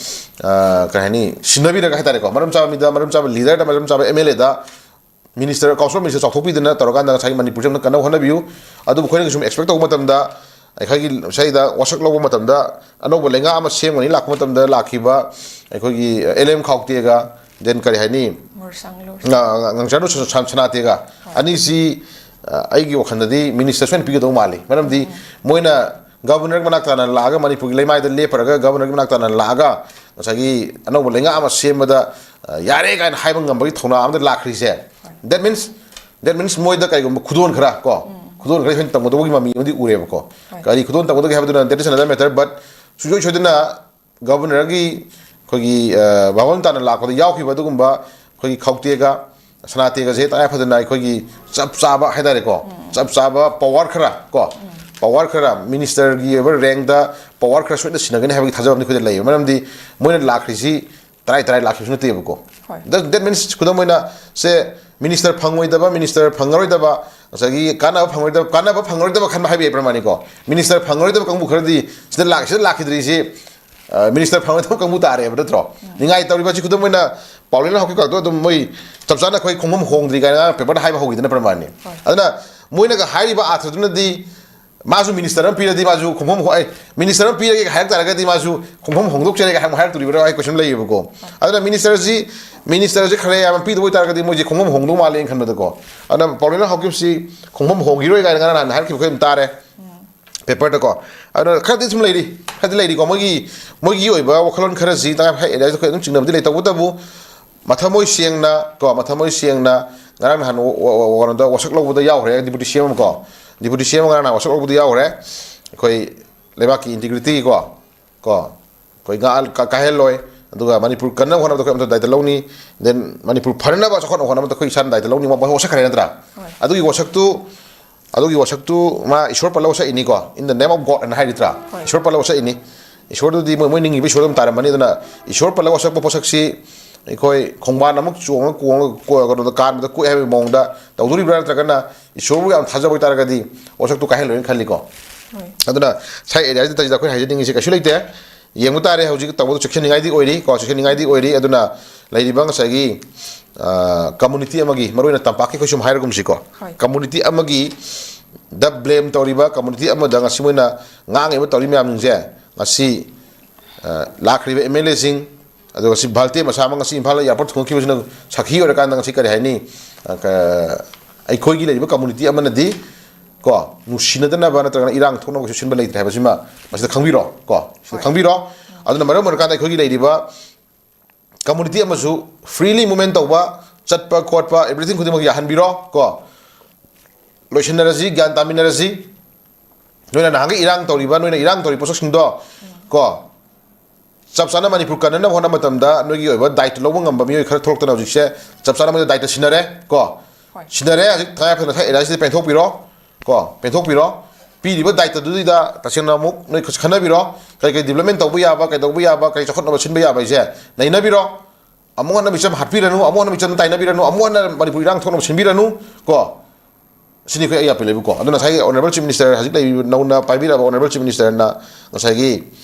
ꯑ, ꯀꯔꯤ ꯍꯥꯏꯅꯤ, ꯁꯤꯟꯅꯕꯤꯔꯒ ꯍꯥꯏꯇꯥꯔꯦꯀꯣ, ꯃꯔꯝ ꯆꯥꯕ ꯃꯤꯗ, ꯃꯔꯝ ꯆꯥꯕ leader ꯗ, ꯃꯔꯝ ꯆꯥꯕ M L A the minister, council of minister ꯆꯥꯎꯊꯣꯛꯄꯤꯗꯅ ꯇꯧꯔꯀꯥꯟꯗ ꯉꯁꯥꯏꯒꯤ ꯃꯅꯤꯄꯨꯔꯁꯦ ꯑꯃꯨꯛ ꯀꯟꯅꯕ ꯍꯣꯠꯅꯕꯤꯌꯨ꯫ ꯑꯗꯨꯕꯨ ꯑꯩꯈꯣꯏꯅ ꯁꯨꯝ expect ꯇꯧꯕ ꯃꯇꯝꯗ ꯑꯩꯈꯣꯏꯒꯤ ꯉꯁꯥꯏꯗ ꯋꯥꯁꯛ ꯂꯧꯕ ꯃꯇꯝꯗ ꯑꯅꯧꯕ ꯂꯩꯉꯥꯛ ꯑꯃ ꯁꯦꯝꯒꯅꯤ ꯂꯥꯛꯄ ꯃꯇꯝꯗ ꯂꯥꯛꯈꯤꯕ ꯑꯩꯈꯣꯏꯒꯤ L M ꯈꯥꯎꯇꯦꯒ, then ꯀꯔꯤ ꯍꯥꯏꯅꯤ, ꯃꯨꯔꯁꯪꯂꯨ꯫ ꯉ-, ꯉ-, ꯉꯪꯆꯥꯗꯨ ꯁ-, ꯁ-, ꯁꯅꯥꯇꯦꯒ ꯑꯅꯤꯁꯤ, ꯑ, ꯑꯩꯒꯤ ꯋꯥꯈꯜꯗꯗꯤ minister ꯁꯣꯏꯅ ꯄꯤꯒꯗꯧ ꯃꯥꯜꯂꯤ꯫ ꯃꯔꯝꯗꯤ ꯃꯣꯏꯅ governor ꯃꯅꯥꯛ ꯇꯥꯅ ꯂꯥꯛꯑꯒ, ꯃꯅꯤꯄꯨꯔꯒꯤ ꯂꯩꯃꯥꯏꯗ ꯂꯦꯞꯄꯔꯒ governor ꯒꯤ ꯃꯅꯥꯛ ꯇꯥꯅ ꯂꯥꯛꯑꯒ ꯉꯁꯥꯏꯒꯤ ꯑꯅꯧꯕ ꯂꯩꯉꯥꯛ ꯑꯃ ꯁꯦꯝꯕꯗ, ꯑ, ꯌꯥꯔꯦ ꯀꯥꯏꯅ ꯍꯥꯏꯕ ꯉꯝꯕꯒꯤ ꯊꯧꯅꯥ ꯑꯃꯗ ꯂꯥꯛꯈ꯭ꯔꯤꯁꯦ, that means, that means ꯃꯣꯏꯗ ꯀꯩꯒꯨꯝꯕ ꯈꯨꯗꯣꯜ ꯈꯔ ꯀꯣ, ꯈꯨꯗꯣꯜ ꯈꯔ ꯑꯩꯈꯣꯏꯅ ꯇꯝꯒꯗꯧꯕꯒꯤ ꯃꯃꯤ ꯑꯃꯗꯤ ꯎꯔꯦꯕꯀꯣ꯫ ꯍꯣꯏ꯫ ꯀꯔꯤ ꯈꯨꯗꯣꯜ ꯇꯝꯒꯗꯒꯦ ꯍꯥꯏꯕꯗꯨꯅ that is another matter, but ꯁꯨꯡꯁꯣꯏ ꯁꯣꯏꯗꯅ governor ꯒꯤ ꯑꯩꯈꯣꯏꯒꯤ, ꯑ, ꯕꯥꯃꯣꯟ ꯇꯥꯅ ꯂꯥꯛꯄꯗ ꯌꯥꯎꯈꯤꯕ ꯑꯗꯨꯒꯨꯝꯕ ꯑꯩꯈꯣꯏꯒꯤ ꯈꯥꯎꯇꯦꯒ, ꯁꯅꯥꯇꯦꯒꯁꯦ ꯇꯉꯥꯏ ꯐꯗꯅ ꯑꯩꯈꯣꯏꯒꯤ ꯆꯞ ꯆꯥꯕ ꯍꯥꯏꯇꯥꯔꯦꯀꯣ, ꯆꯞ ꯆꯥꯕ ꯄꯋꯥꯔ ꯈꯔ ꯀꯣ, ꯄꯋꯥꯔ ꯈꯔ, ꯃꯤꯅꯤꯁꯇꯔꯒꯤ ꯑꯣꯏꯕ ꯔꯦꯡꯗ ꯄꯋꯥꯔ ꯈꯔ ꯁꯣꯏꯗꯅ ꯁꯤꯟꯅꯒꯅꯤ ꯍꯥꯏꯕꯒꯤ ꯊꯥꯖꯕ ꯑꯃꯗꯤ ꯑꯩꯈꯣꯏꯗ ꯂꯩꯌꯦꯕ꯫ ꯃꯔꯝꯗꯤ ꯃꯣꯏꯅ ꯂꯥꯛꯈ꯭ꯔꯤꯁꯤ ꯇꯔꯥꯏ ꯇꯔꯥꯏ ꯂꯥꯛꯈꯤꯕꯁꯨ ꯅꯠꯇꯦꯕꯀꯣ꯫ ꯍꯣꯏ꯫ That, that means, ꯈꯨꯗꯝ ꯑꯣꯏꯅ, ꯁꯦ, ꯃꯤꯅꯤꯁꯇꯔ ꯐꯪꯉꯣꯏꯗꯕ, ꯃꯤꯅꯤꯁꯇꯔ ꯐꯪꯉꯔꯣꯏꯗꯕ, ꯉꯁꯥꯏꯒꯤ ꯀꯥꯟꯅꯕ ꯐꯪꯉꯔꯣꯏꯗꯕ, ꯀꯥꯟꯅꯕ ꯐꯪꯉꯔꯣꯏꯗꯕ ꯈꯟꯕ ꯍꯥꯏꯕ ꯌꯥꯏ ꯄ꯭ꯔꯃꯥꯅꯤꯀꯣ꯫ ꯃꯤꯅꯤꯁꯇꯔ ꯐꯪꯉꯔꯣꯏꯗꯕ ꯀꯥꯡꯕꯨ ꯈꯔꯗꯤ ꯁꯤꯗ ꯂꯥꯛ-, ꯁꯤꯗ ꯂꯥꯛꯈꯤꯗ꯭ꯔꯤꯁꯤ, ꯑ, ꯃꯤꯅꯤꯁꯇꯔ ꯐꯪꯉꯣꯏꯗꯕ ꯀꯥꯡꯕꯨ ꯇꯥꯔꯦꯕ, ꯅꯠꯇ꯭ꯔꯣ? ꯅꯤꯡꯉꯥꯏ ꯇꯧꯔꯤꯕ ꯑꯁꯤ ꯈꯨꯗꯝ ꯑꯣꯏꯅ ꯄꯥꯎꯂꯦꯅ ꯍꯥꯎꯀꯤꯞꯀꯗꯣ ꯑꯗꯨꯝ ꯃꯣꯏ ꯆꯞ ꯆꯥꯅ ꯑꯩꯈꯣꯏ ꯈꯣꯡꯐꯝ ꯍꯣꯡꯗ꯭ꯔꯤ ꯀꯥꯏꯅ ꯄꯦꯄꯔꯗ ꯍꯥꯏꯕ ꯍꯧꯈꯤꯗꯅ ꯄ꯭ꯔꯃꯥꯅꯤ꯫ ꯍꯣꯏ꯫ ꯑꯗꯨꯅ ꯃꯣꯏꯅꯒ ꯍꯥꯏꯔꯤꯕ ꯑꯥꯊ꯭ꯔꯗꯨꯅꯗꯤ ꯃꯥꯁꯨ ꯃꯤꯅꯤꯁꯇꯔ ꯑꯃ ꯄꯤꯔꯗꯤ ꯃꯥꯁꯨ ꯈꯣꯡꯐꯝ ꯍꯣ-, ꯑꯩ, ꯃꯤꯅꯤꯁꯇꯔ ꯑꯃ ꯄꯤꯔꯒꯦ ꯍꯥꯏꯔꯛ ꯇꯥꯔꯒꯗꯤ ꯃꯥꯁꯨ ꯈꯣꯡꯐꯝ ꯍꯣꯡꯗꯣꯛꯆꯔꯒꯦ ꯍꯥꯏꯕ ꯍꯥꯏꯔꯛꯇꯣꯔꯤꯕ꯭ꯔꯥ ꯍꯥꯏ ꯀꯣꯏꯁꯟ ꯂꯩꯌꯦꯕꯀꯣ꯫ ꯑꯗꯨꯅ ꯃꯤꯅꯤꯁꯇꯔꯁꯤ, ꯃꯤꯅꯤꯁꯇꯔꯁꯤ ꯈꯔ ꯌꯥꯝꯅ ꯄꯤꯗꯕ ꯑꯣꯏꯇꯥꯔꯒꯗꯤ ꯃꯣꯏꯁꯦ ꯈꯣꯡꯐꯝ ꯍꯣꯡꯗꯧ ꯃꯥꯜꯂꯦꯅ ꯈꯟꯕꯗꯀꯣ꯫ ꯑꯗꯨꯅ ꯄꯥꯎꯂꯦꯅ ꯍꯥꯎꯀꯤꯞꯁꯤ ꯈꯣꯡꯐꯝ ꯍꯣꯡꯈꯤꯔꯣꯏ ꯀꯥꯏꯅ ꯉꯔꯥꯡ ꯅꯍꯥꯟ ꯍꯥꯏꯔꯛꯈꯤꯕ ꯑꯩꯈꯣꯏ ꯑꯗꯨꯝ ꯇꯥꯔꯦ ꯄꯦꯄꯔꯗꯀꯣ꯫ ꯑꯗꯨꯅ ꯈꯔꯗꯤ ꯁꯨꯝ ꯂꯩꯔꯤ, ꯈꯔꯗꯤ ꯂꯩꯔꯤꯀꯣ꯫ ꯃꯣꯏꯒꯤ, ꯃꯣꯏꯒꯤ ꯑꯣꯏꯕ ꯋꯥꯈꯜꯂꯣꯟ ꯈꯔꯁꯤ ꯇꯉꯥꯏ ꯐꯗꯦ ꯑꯦꯔꯤꯌꯥꯁꯤꯗ ꯑꯩꯈꯣꯏ ꯑꯗꯨꯝ ꯆꯤꯡꯅꯕꯗꯤ ꯂꯩ꯫ ꯇꯧꯕꯇꯕꯨ ꯃꯊꯃꯣꯏ ꯁꯦꯡꯅ ꯀꯣ, ꯃꯊꯃꯣꯏ ꯁꯦꯡꯅ ꯉꯔꯥꯡ ꯅꯍꯥꯟ ꯋ-, ꯋ-, ꯋ-, ꯀꯩꯅꯣꯗ ꯋꯥꯁꯛ ꯂꯧꯕꯗ ꯌꯥꯎꯈ꯭ꯔꯦ, ꯗꯤꯄꯨꯇꯤ ꯁꯤ ꯑꯦꯝ ꯑꯃ ꯀꯣ꯫ ꯗꯤꯄꯨꯇꯤ ꯁꯤ ꯑꯦꯝ ꯑꯃ ꯉꯔꯥꯡ ꯅꯍꯥꯟ ꯋꯥꯁꯛ ꯂꯧꯕꯗ ꯌꯥꯎꯈ꯭ꯔꯦ꯫ ꯑꯩꯈꯣꯏ ꯂꯩꯕꯥꯛꯀꯤ ꯏꯟꯇꯤꯒ꯭ꯔꯤꯇꯤ ꯀꯣ, ꯀꯣ, ꯑꯩꯈꯣꯏ ꯉꯥꯛ-, ꯀ-, ꯀꯥꯏꯍꯜꯂꯣꯏ꯫ ꯑꯗꯨꯒ ꯃꯅꯤꯄꯨꯔ ꯀꯟꯅꯕ ꯍꯣꯠꯅꯕꯗ ꯑꯩꯈꯣꯏ ꯑꯃꯠꯇ ꯗꯥꯏꯇ ꯂꯧꯅꯤ꯫ Then ꯃꯅꯤꯄꯨꯔ ꯐꯅꯅꯕ ꯆꯥꯎꯈꯠꯅꯕ ꯍꯣꯠꯅꯕꯗ ꯑꯩꯈꯣꯏ ꯏꯁꯥꯅ ꯗꯥꯏꯇ ꯂꯧꯅꯤ꯫ ꯋꯥ-, ꯋꯥꯁꯛꯈ꯭ꯔꯦ ꯅꯠꯇ꯭ꯔꯥ? ꯍꯣꯏ꯫ ꯑꯗꯨꯒꯤ ꯋꯥꯁꯛꯇꯨ, ꯑꯗꯨꯒꯤ ꯋꯥꯁꯛꯇꯨ ꯃꯥ ꯏꯁꯣꯔ ꯄꯜꯂ ꯋꯥꯁꯛꯏꯅꯤꯀꯣ, "In the name of God" ꯑꯅ ꯍꯥꯏꯔꯤꯗ꯭ꯔꯥ? ꯍꯣꯏ꯫ ꯏꯁꯣꯔ ꯄꯜꯂ ꯋꯥꯁꯛꯏꯅꯤ꯫ ꯏꯁꯣꯔꯗꯨꯗꯤ ꯃꯣꯏ, ꯃꯣꯏ ꯅꯤꯡꯉꯤꯕ ꯏꯁꯣꯔꯗꯨ ꯑꯗꯨꯝ ꯇꯥꯔꯝꯃꯅꯤ꯫ ꯑꯗꯨꯅ ꯏꯁꯣꯔ ꯄꯜꯂ ꯋꯥꯁꯛꯄ ꯄꯣꯠꯁꯛꯁꯤ ꯑꯩꯈꯣꯏ ꯈꯣꯡꯕꯥꯟ ꯑꯃꯨꯛ ꯆꯣꯡꯉ ꯀꯣꯡꯉ ꯀꯣ-, ꯀꯩꯅꯣꯗ ꯀꯥꯟꯕꯗ ꯀꯣꯛꯑꯦ ꯍꯥꯏꯕꯒꯤ ꯃꯑꯣꯡꯗ ꯇꯧꯗꯣꯔꯤꯕ꯭ꯔꯥ, ꯅꯠꯇ꯭ꯔꯒꯅ ꯏꯁꯣꯔꯕꯨ ꯌꯥꯝ ꯊꯥꯖꯕ ꯑꯣꯏꯇꯥꯔꯒꯗꯤ ꯋꯥꯁꯛꯇꯨ ꯀꯥꯏꯍꯜꯂꯣꯏꯅ ꯈꯜꯂꯤꯀꯣ꯫ ꯍꯣꯏ꯫ ꯑꯗꯨꯅ ꯁꯥꯏ ꯑꯦꯔꯤꯌꯥꯁꯤꯗ ꯑꯩꯈꯣꯏꯅ ꯍꯥꯏꯖꯅꯤꯡꯉꯤꯁꯦ ꯀꯩꯁꯨ ꯂꯩꯇꯦ꯫ ꯌꯦꯡꯕ ꯇꯥꯔꯦ ꯍꯧꯖꯤꯛ ꯇꯧꯕꯗ ꯆꯦꯛꯁꯤꯟꯅꯤꯡꯉꯥꯏꯗꯤ ꯑꯣꯏꯔꯤ ꯀꯣ, ꯆꯦꯛꯁꯤꯟꯅꯤꯡꯉꯥꯏꯗꯤ ꯑꯣꯏꯔꯤ꯫ ꯑꯗꯨꯅ ꯂꯩꯔꯤꯕ ꯉꯁꯥꯏꯒꯤ, ꯑ, ꯀꯝꯃꯨꯅꯤꯇꯤ ꯑꯃꯒꯤ, ꯃꯔꯨꯑꯣꯏꯅ ꯇꯝꯄꯥꯛꯀꯤ ꯑꯩꯈꯣꯏ ꯁꯨꯝ ꯍꯥꯏꯔꯒꯨꯝꯁꯤꯀꯣ꯫ ꯍꯣꯏ꯫ ꯀꯝꯃꯨꯅꯤꯇꯤ ꯑꯃꯒꯤ ꯗ ꯕ꯭ꯂꯦꯝ ꯇꯧꯔꯤꯕ ꯀꯝꯃꯨꯅꯤꯇꯤ ꯑꯃꯗ ꯉꯁꯤ ꯃꯣꯏꯅ ꯉꯥꯡꯉꯤꯕ ꯇꯧꯔꯤ ꯃꯌꯥꯝꯁꯤꯡꯁꯦ ꯉꯁꯤ, ꯑ, ꯂꯥꯛꯈ꯭ꯔꯤꯕ ꯑꯦꯝ ꯑꯦꯜ ꯑꯦꯁꯤꯡ, ꯑꯗꯨꯒ ꯉꯁꯤ ꯚꯥꯜꯇꯦ ꯃꯁꯥꯃꯛ ꯉꯁꯤ ꯏꯝꯐꯥꯜꯗ ꯑꯦꯌꯥꯔꯄꯣꯔꯠ ꯊꯨꯡꯉꯛꯈꯤꯕꯁꯤꯅ ꯁꯥꯈꯤ ꯑꯣꯏꯔꯀꯥꯟꯗ ꯉꯁꯤ ꯀꯔꯤ ꯍꯥꯏꯅꯤ, ꯑ, ꯀ-, ꯑꯩꯈꯣꯏꯒꯤ ꯂꯩꯔꯤꯕ ꯀꯝꯃꯨꯅꯤꯇꯤ ꯑꯃꯅꯗꯤ ꯀꯣ, ꯅꯨꯡꯁꯤꯅꯗꯅꯕ ꯅꯠꯇ꯭ꯔꯒꯅ ꯏꯔꯥꯡ ꯊꯣꯛꯅꯕ ꯀꯩꯁꯨ ꯁꯤꯟꯕ ꯂꯩꯇ꯭ꯔꯦ ꯍꯥꯏꯕꯁꯤꯃ ꯃꯁꯤꯗ ꯈꯪꯕꯤꯔꯣ ꯀꯣ, ꯁꯤꯗ ꯍꯣꯏ꯫ ꯈꯪꯕꯤꯔꯣ꯫ ꯑꯗꯨꯅ ꯃꯔꯝ ꯑꯣꯏꯔꯀꯥꯟꯗ ꯑꯩꯈꯣꯏꯒꯤ ꯂꯩꯔꯤꯕ ꯀꯝꯃꯨꯅꯤꯇꯤ ꯑꯃꯁꯨ ꯐ꯭ꯔꯤꯂꯤ ꯃꯨꯚꯃꯦꯟ ꯇꯧꯕ, ꯆꯠꯄ ꯈꯣꯠꯄ, ꯑꯦꯕ꯭ꯔꯤꯊꯤꯡ ꯈꯨꯗꯤꯡꯃꯛ ꯌꯥꯍꯟꯕꯤꯔꯣ ꯀꯣ꯫ ꯂꯣꯏꯁꯤꯟꯅꯔꯁꯤ, ꯒ꯭ꯌꯥꯟ ꯇꯥꯃꯤꯟꯅꯔꯁꯤ꯫ ꯅꯣꯏꯅ ꯅꯍꯥꯟꯒꯩ ꯏꯔꯥꯡ ꯇꯧꯔꯤꯕ, ꯅꯣꯏꯅ ꯏꯔꯥꯡ ꯇꯧꯔꯤꯕ ꯄꯣꯠꯁꯛꯁꯤꯡꯗꯣ ꯀꯣ, ꯆꯞ ꯆꯥꯅ ꯃꯅꯤꯄꯨꯔ ꯀꯟꯅꯅꯕ ꯍꯣꯠꯅꯕ ꯃꯇꯝꯗ ꯅꯣꯏꯒꯤ ꯑꯣꯏꯕ ꯗꯥꯏꯇ ꯂꯧꯕ ꯉꯝꯕ ꯃꯤꯑꯣꯏ ꯈꯔ ꯊꯣꯛꯂꯛꯇꯅ ꯍꯧꯖꯤꯛꯁꯦ ꯆꯞ ꯆꯥꯅ ꯃꯣꯏꯗ ꯗꯥꯏꯇ ꯁꯤꯟꯅꯔꯦ ꯀꯣ꯫ ꯍꯣꯏ꯫ ꯁꯤꯟꯅꯔꯦ꯫ ꯍꯧꯖꯤꯛ ꯇꯉꯥꯏ ꯐꯗꯅ ꯉꯁꯥꯏ ꯑꯦꯔꯤꯌꯥꯁꯤꯗ ꯄꯦꯟꯊꯣꯛꯄꯤꯔꯣ ꯀꯣ, ꯄꯦꯟꯊꯣꯛꯄꯤꯔꯣ꯫ ꯄꯤꯔꯤꯕ ꯗꯥꯏꯇꯗꯨꯗ ꯇꯁꯦꯡꯅ ꯑꯃꯨꯛ ꯅꯣꯏ ꯈꯟꯅꯕꯤꯔꯣ꯫ ꯀꯔꯤ ꯀꯔꯤ ꯗꯤꯕ꯭ꯂꯞꯃꯦꯟ ꯇꯧꯕ ꯌꯥꯕ, ꯀꯩꯗꯧꯕ ꯌꯥꯕ, ꯀꯔꯤ ꯆꯥꯎꯈꯠꯅꯕ ꯁꯤꯟꯕ ꯌꯥꯕ ꯍꯥꯏꯁꯦ ꯅꯩꯅꯕꯤꯔꯣ꯫ ꯑꯃꯨꯛ ꯍꯟꯅ ꯃꯤꯆꯝ ꯍꯥꯠꯄꯤꯔꯅꯨ, ꯑꯃꯨꯛ ꯍꯟꯅ ꯃꯤꯆꯝ ꯇꯥꯏꯅꯕꯤꯔꯅꯨ, ꯑꯃꯨꯛ ꯍꯟꯅ ꯃꯅꯤꯄꯨꯔ ꯏꯔꯥꯡ ꯊꯣꯛꯅꯕ ꯁꯤꯟꯕꯤꯔꯅꯨ ꯀꯣ꯫ ꯁꯤꯅꯤ ꯑꯩꯈꯣꯏ ꯑꯩ ꯑꯄꯤꯜ ꯂꯩꯕꯀꯣ꯫ ꯑꯗꯨꯅ ꯉꯁꯥꯏꯒꯤ ꯑꯣꯅꯔꯦꯕꯜ ꯆꯤꯐ ꯃꯤꯅꯤꯁꯇꯔ, ꯍꯧꯖꯤꯛ ꯂꯩꯕꯤꯕ ꯅꯧꯅ ꯄꯥꯏꯕꯤꯔꯛꯑꯕ ꯑꯣꯅꯔꯦꯕꯜ ꯆꯤꯐ ꯃꯤꯅꯤꯁꯇꯔꯅ ꯉꯁꯥꯏꯒꯤ,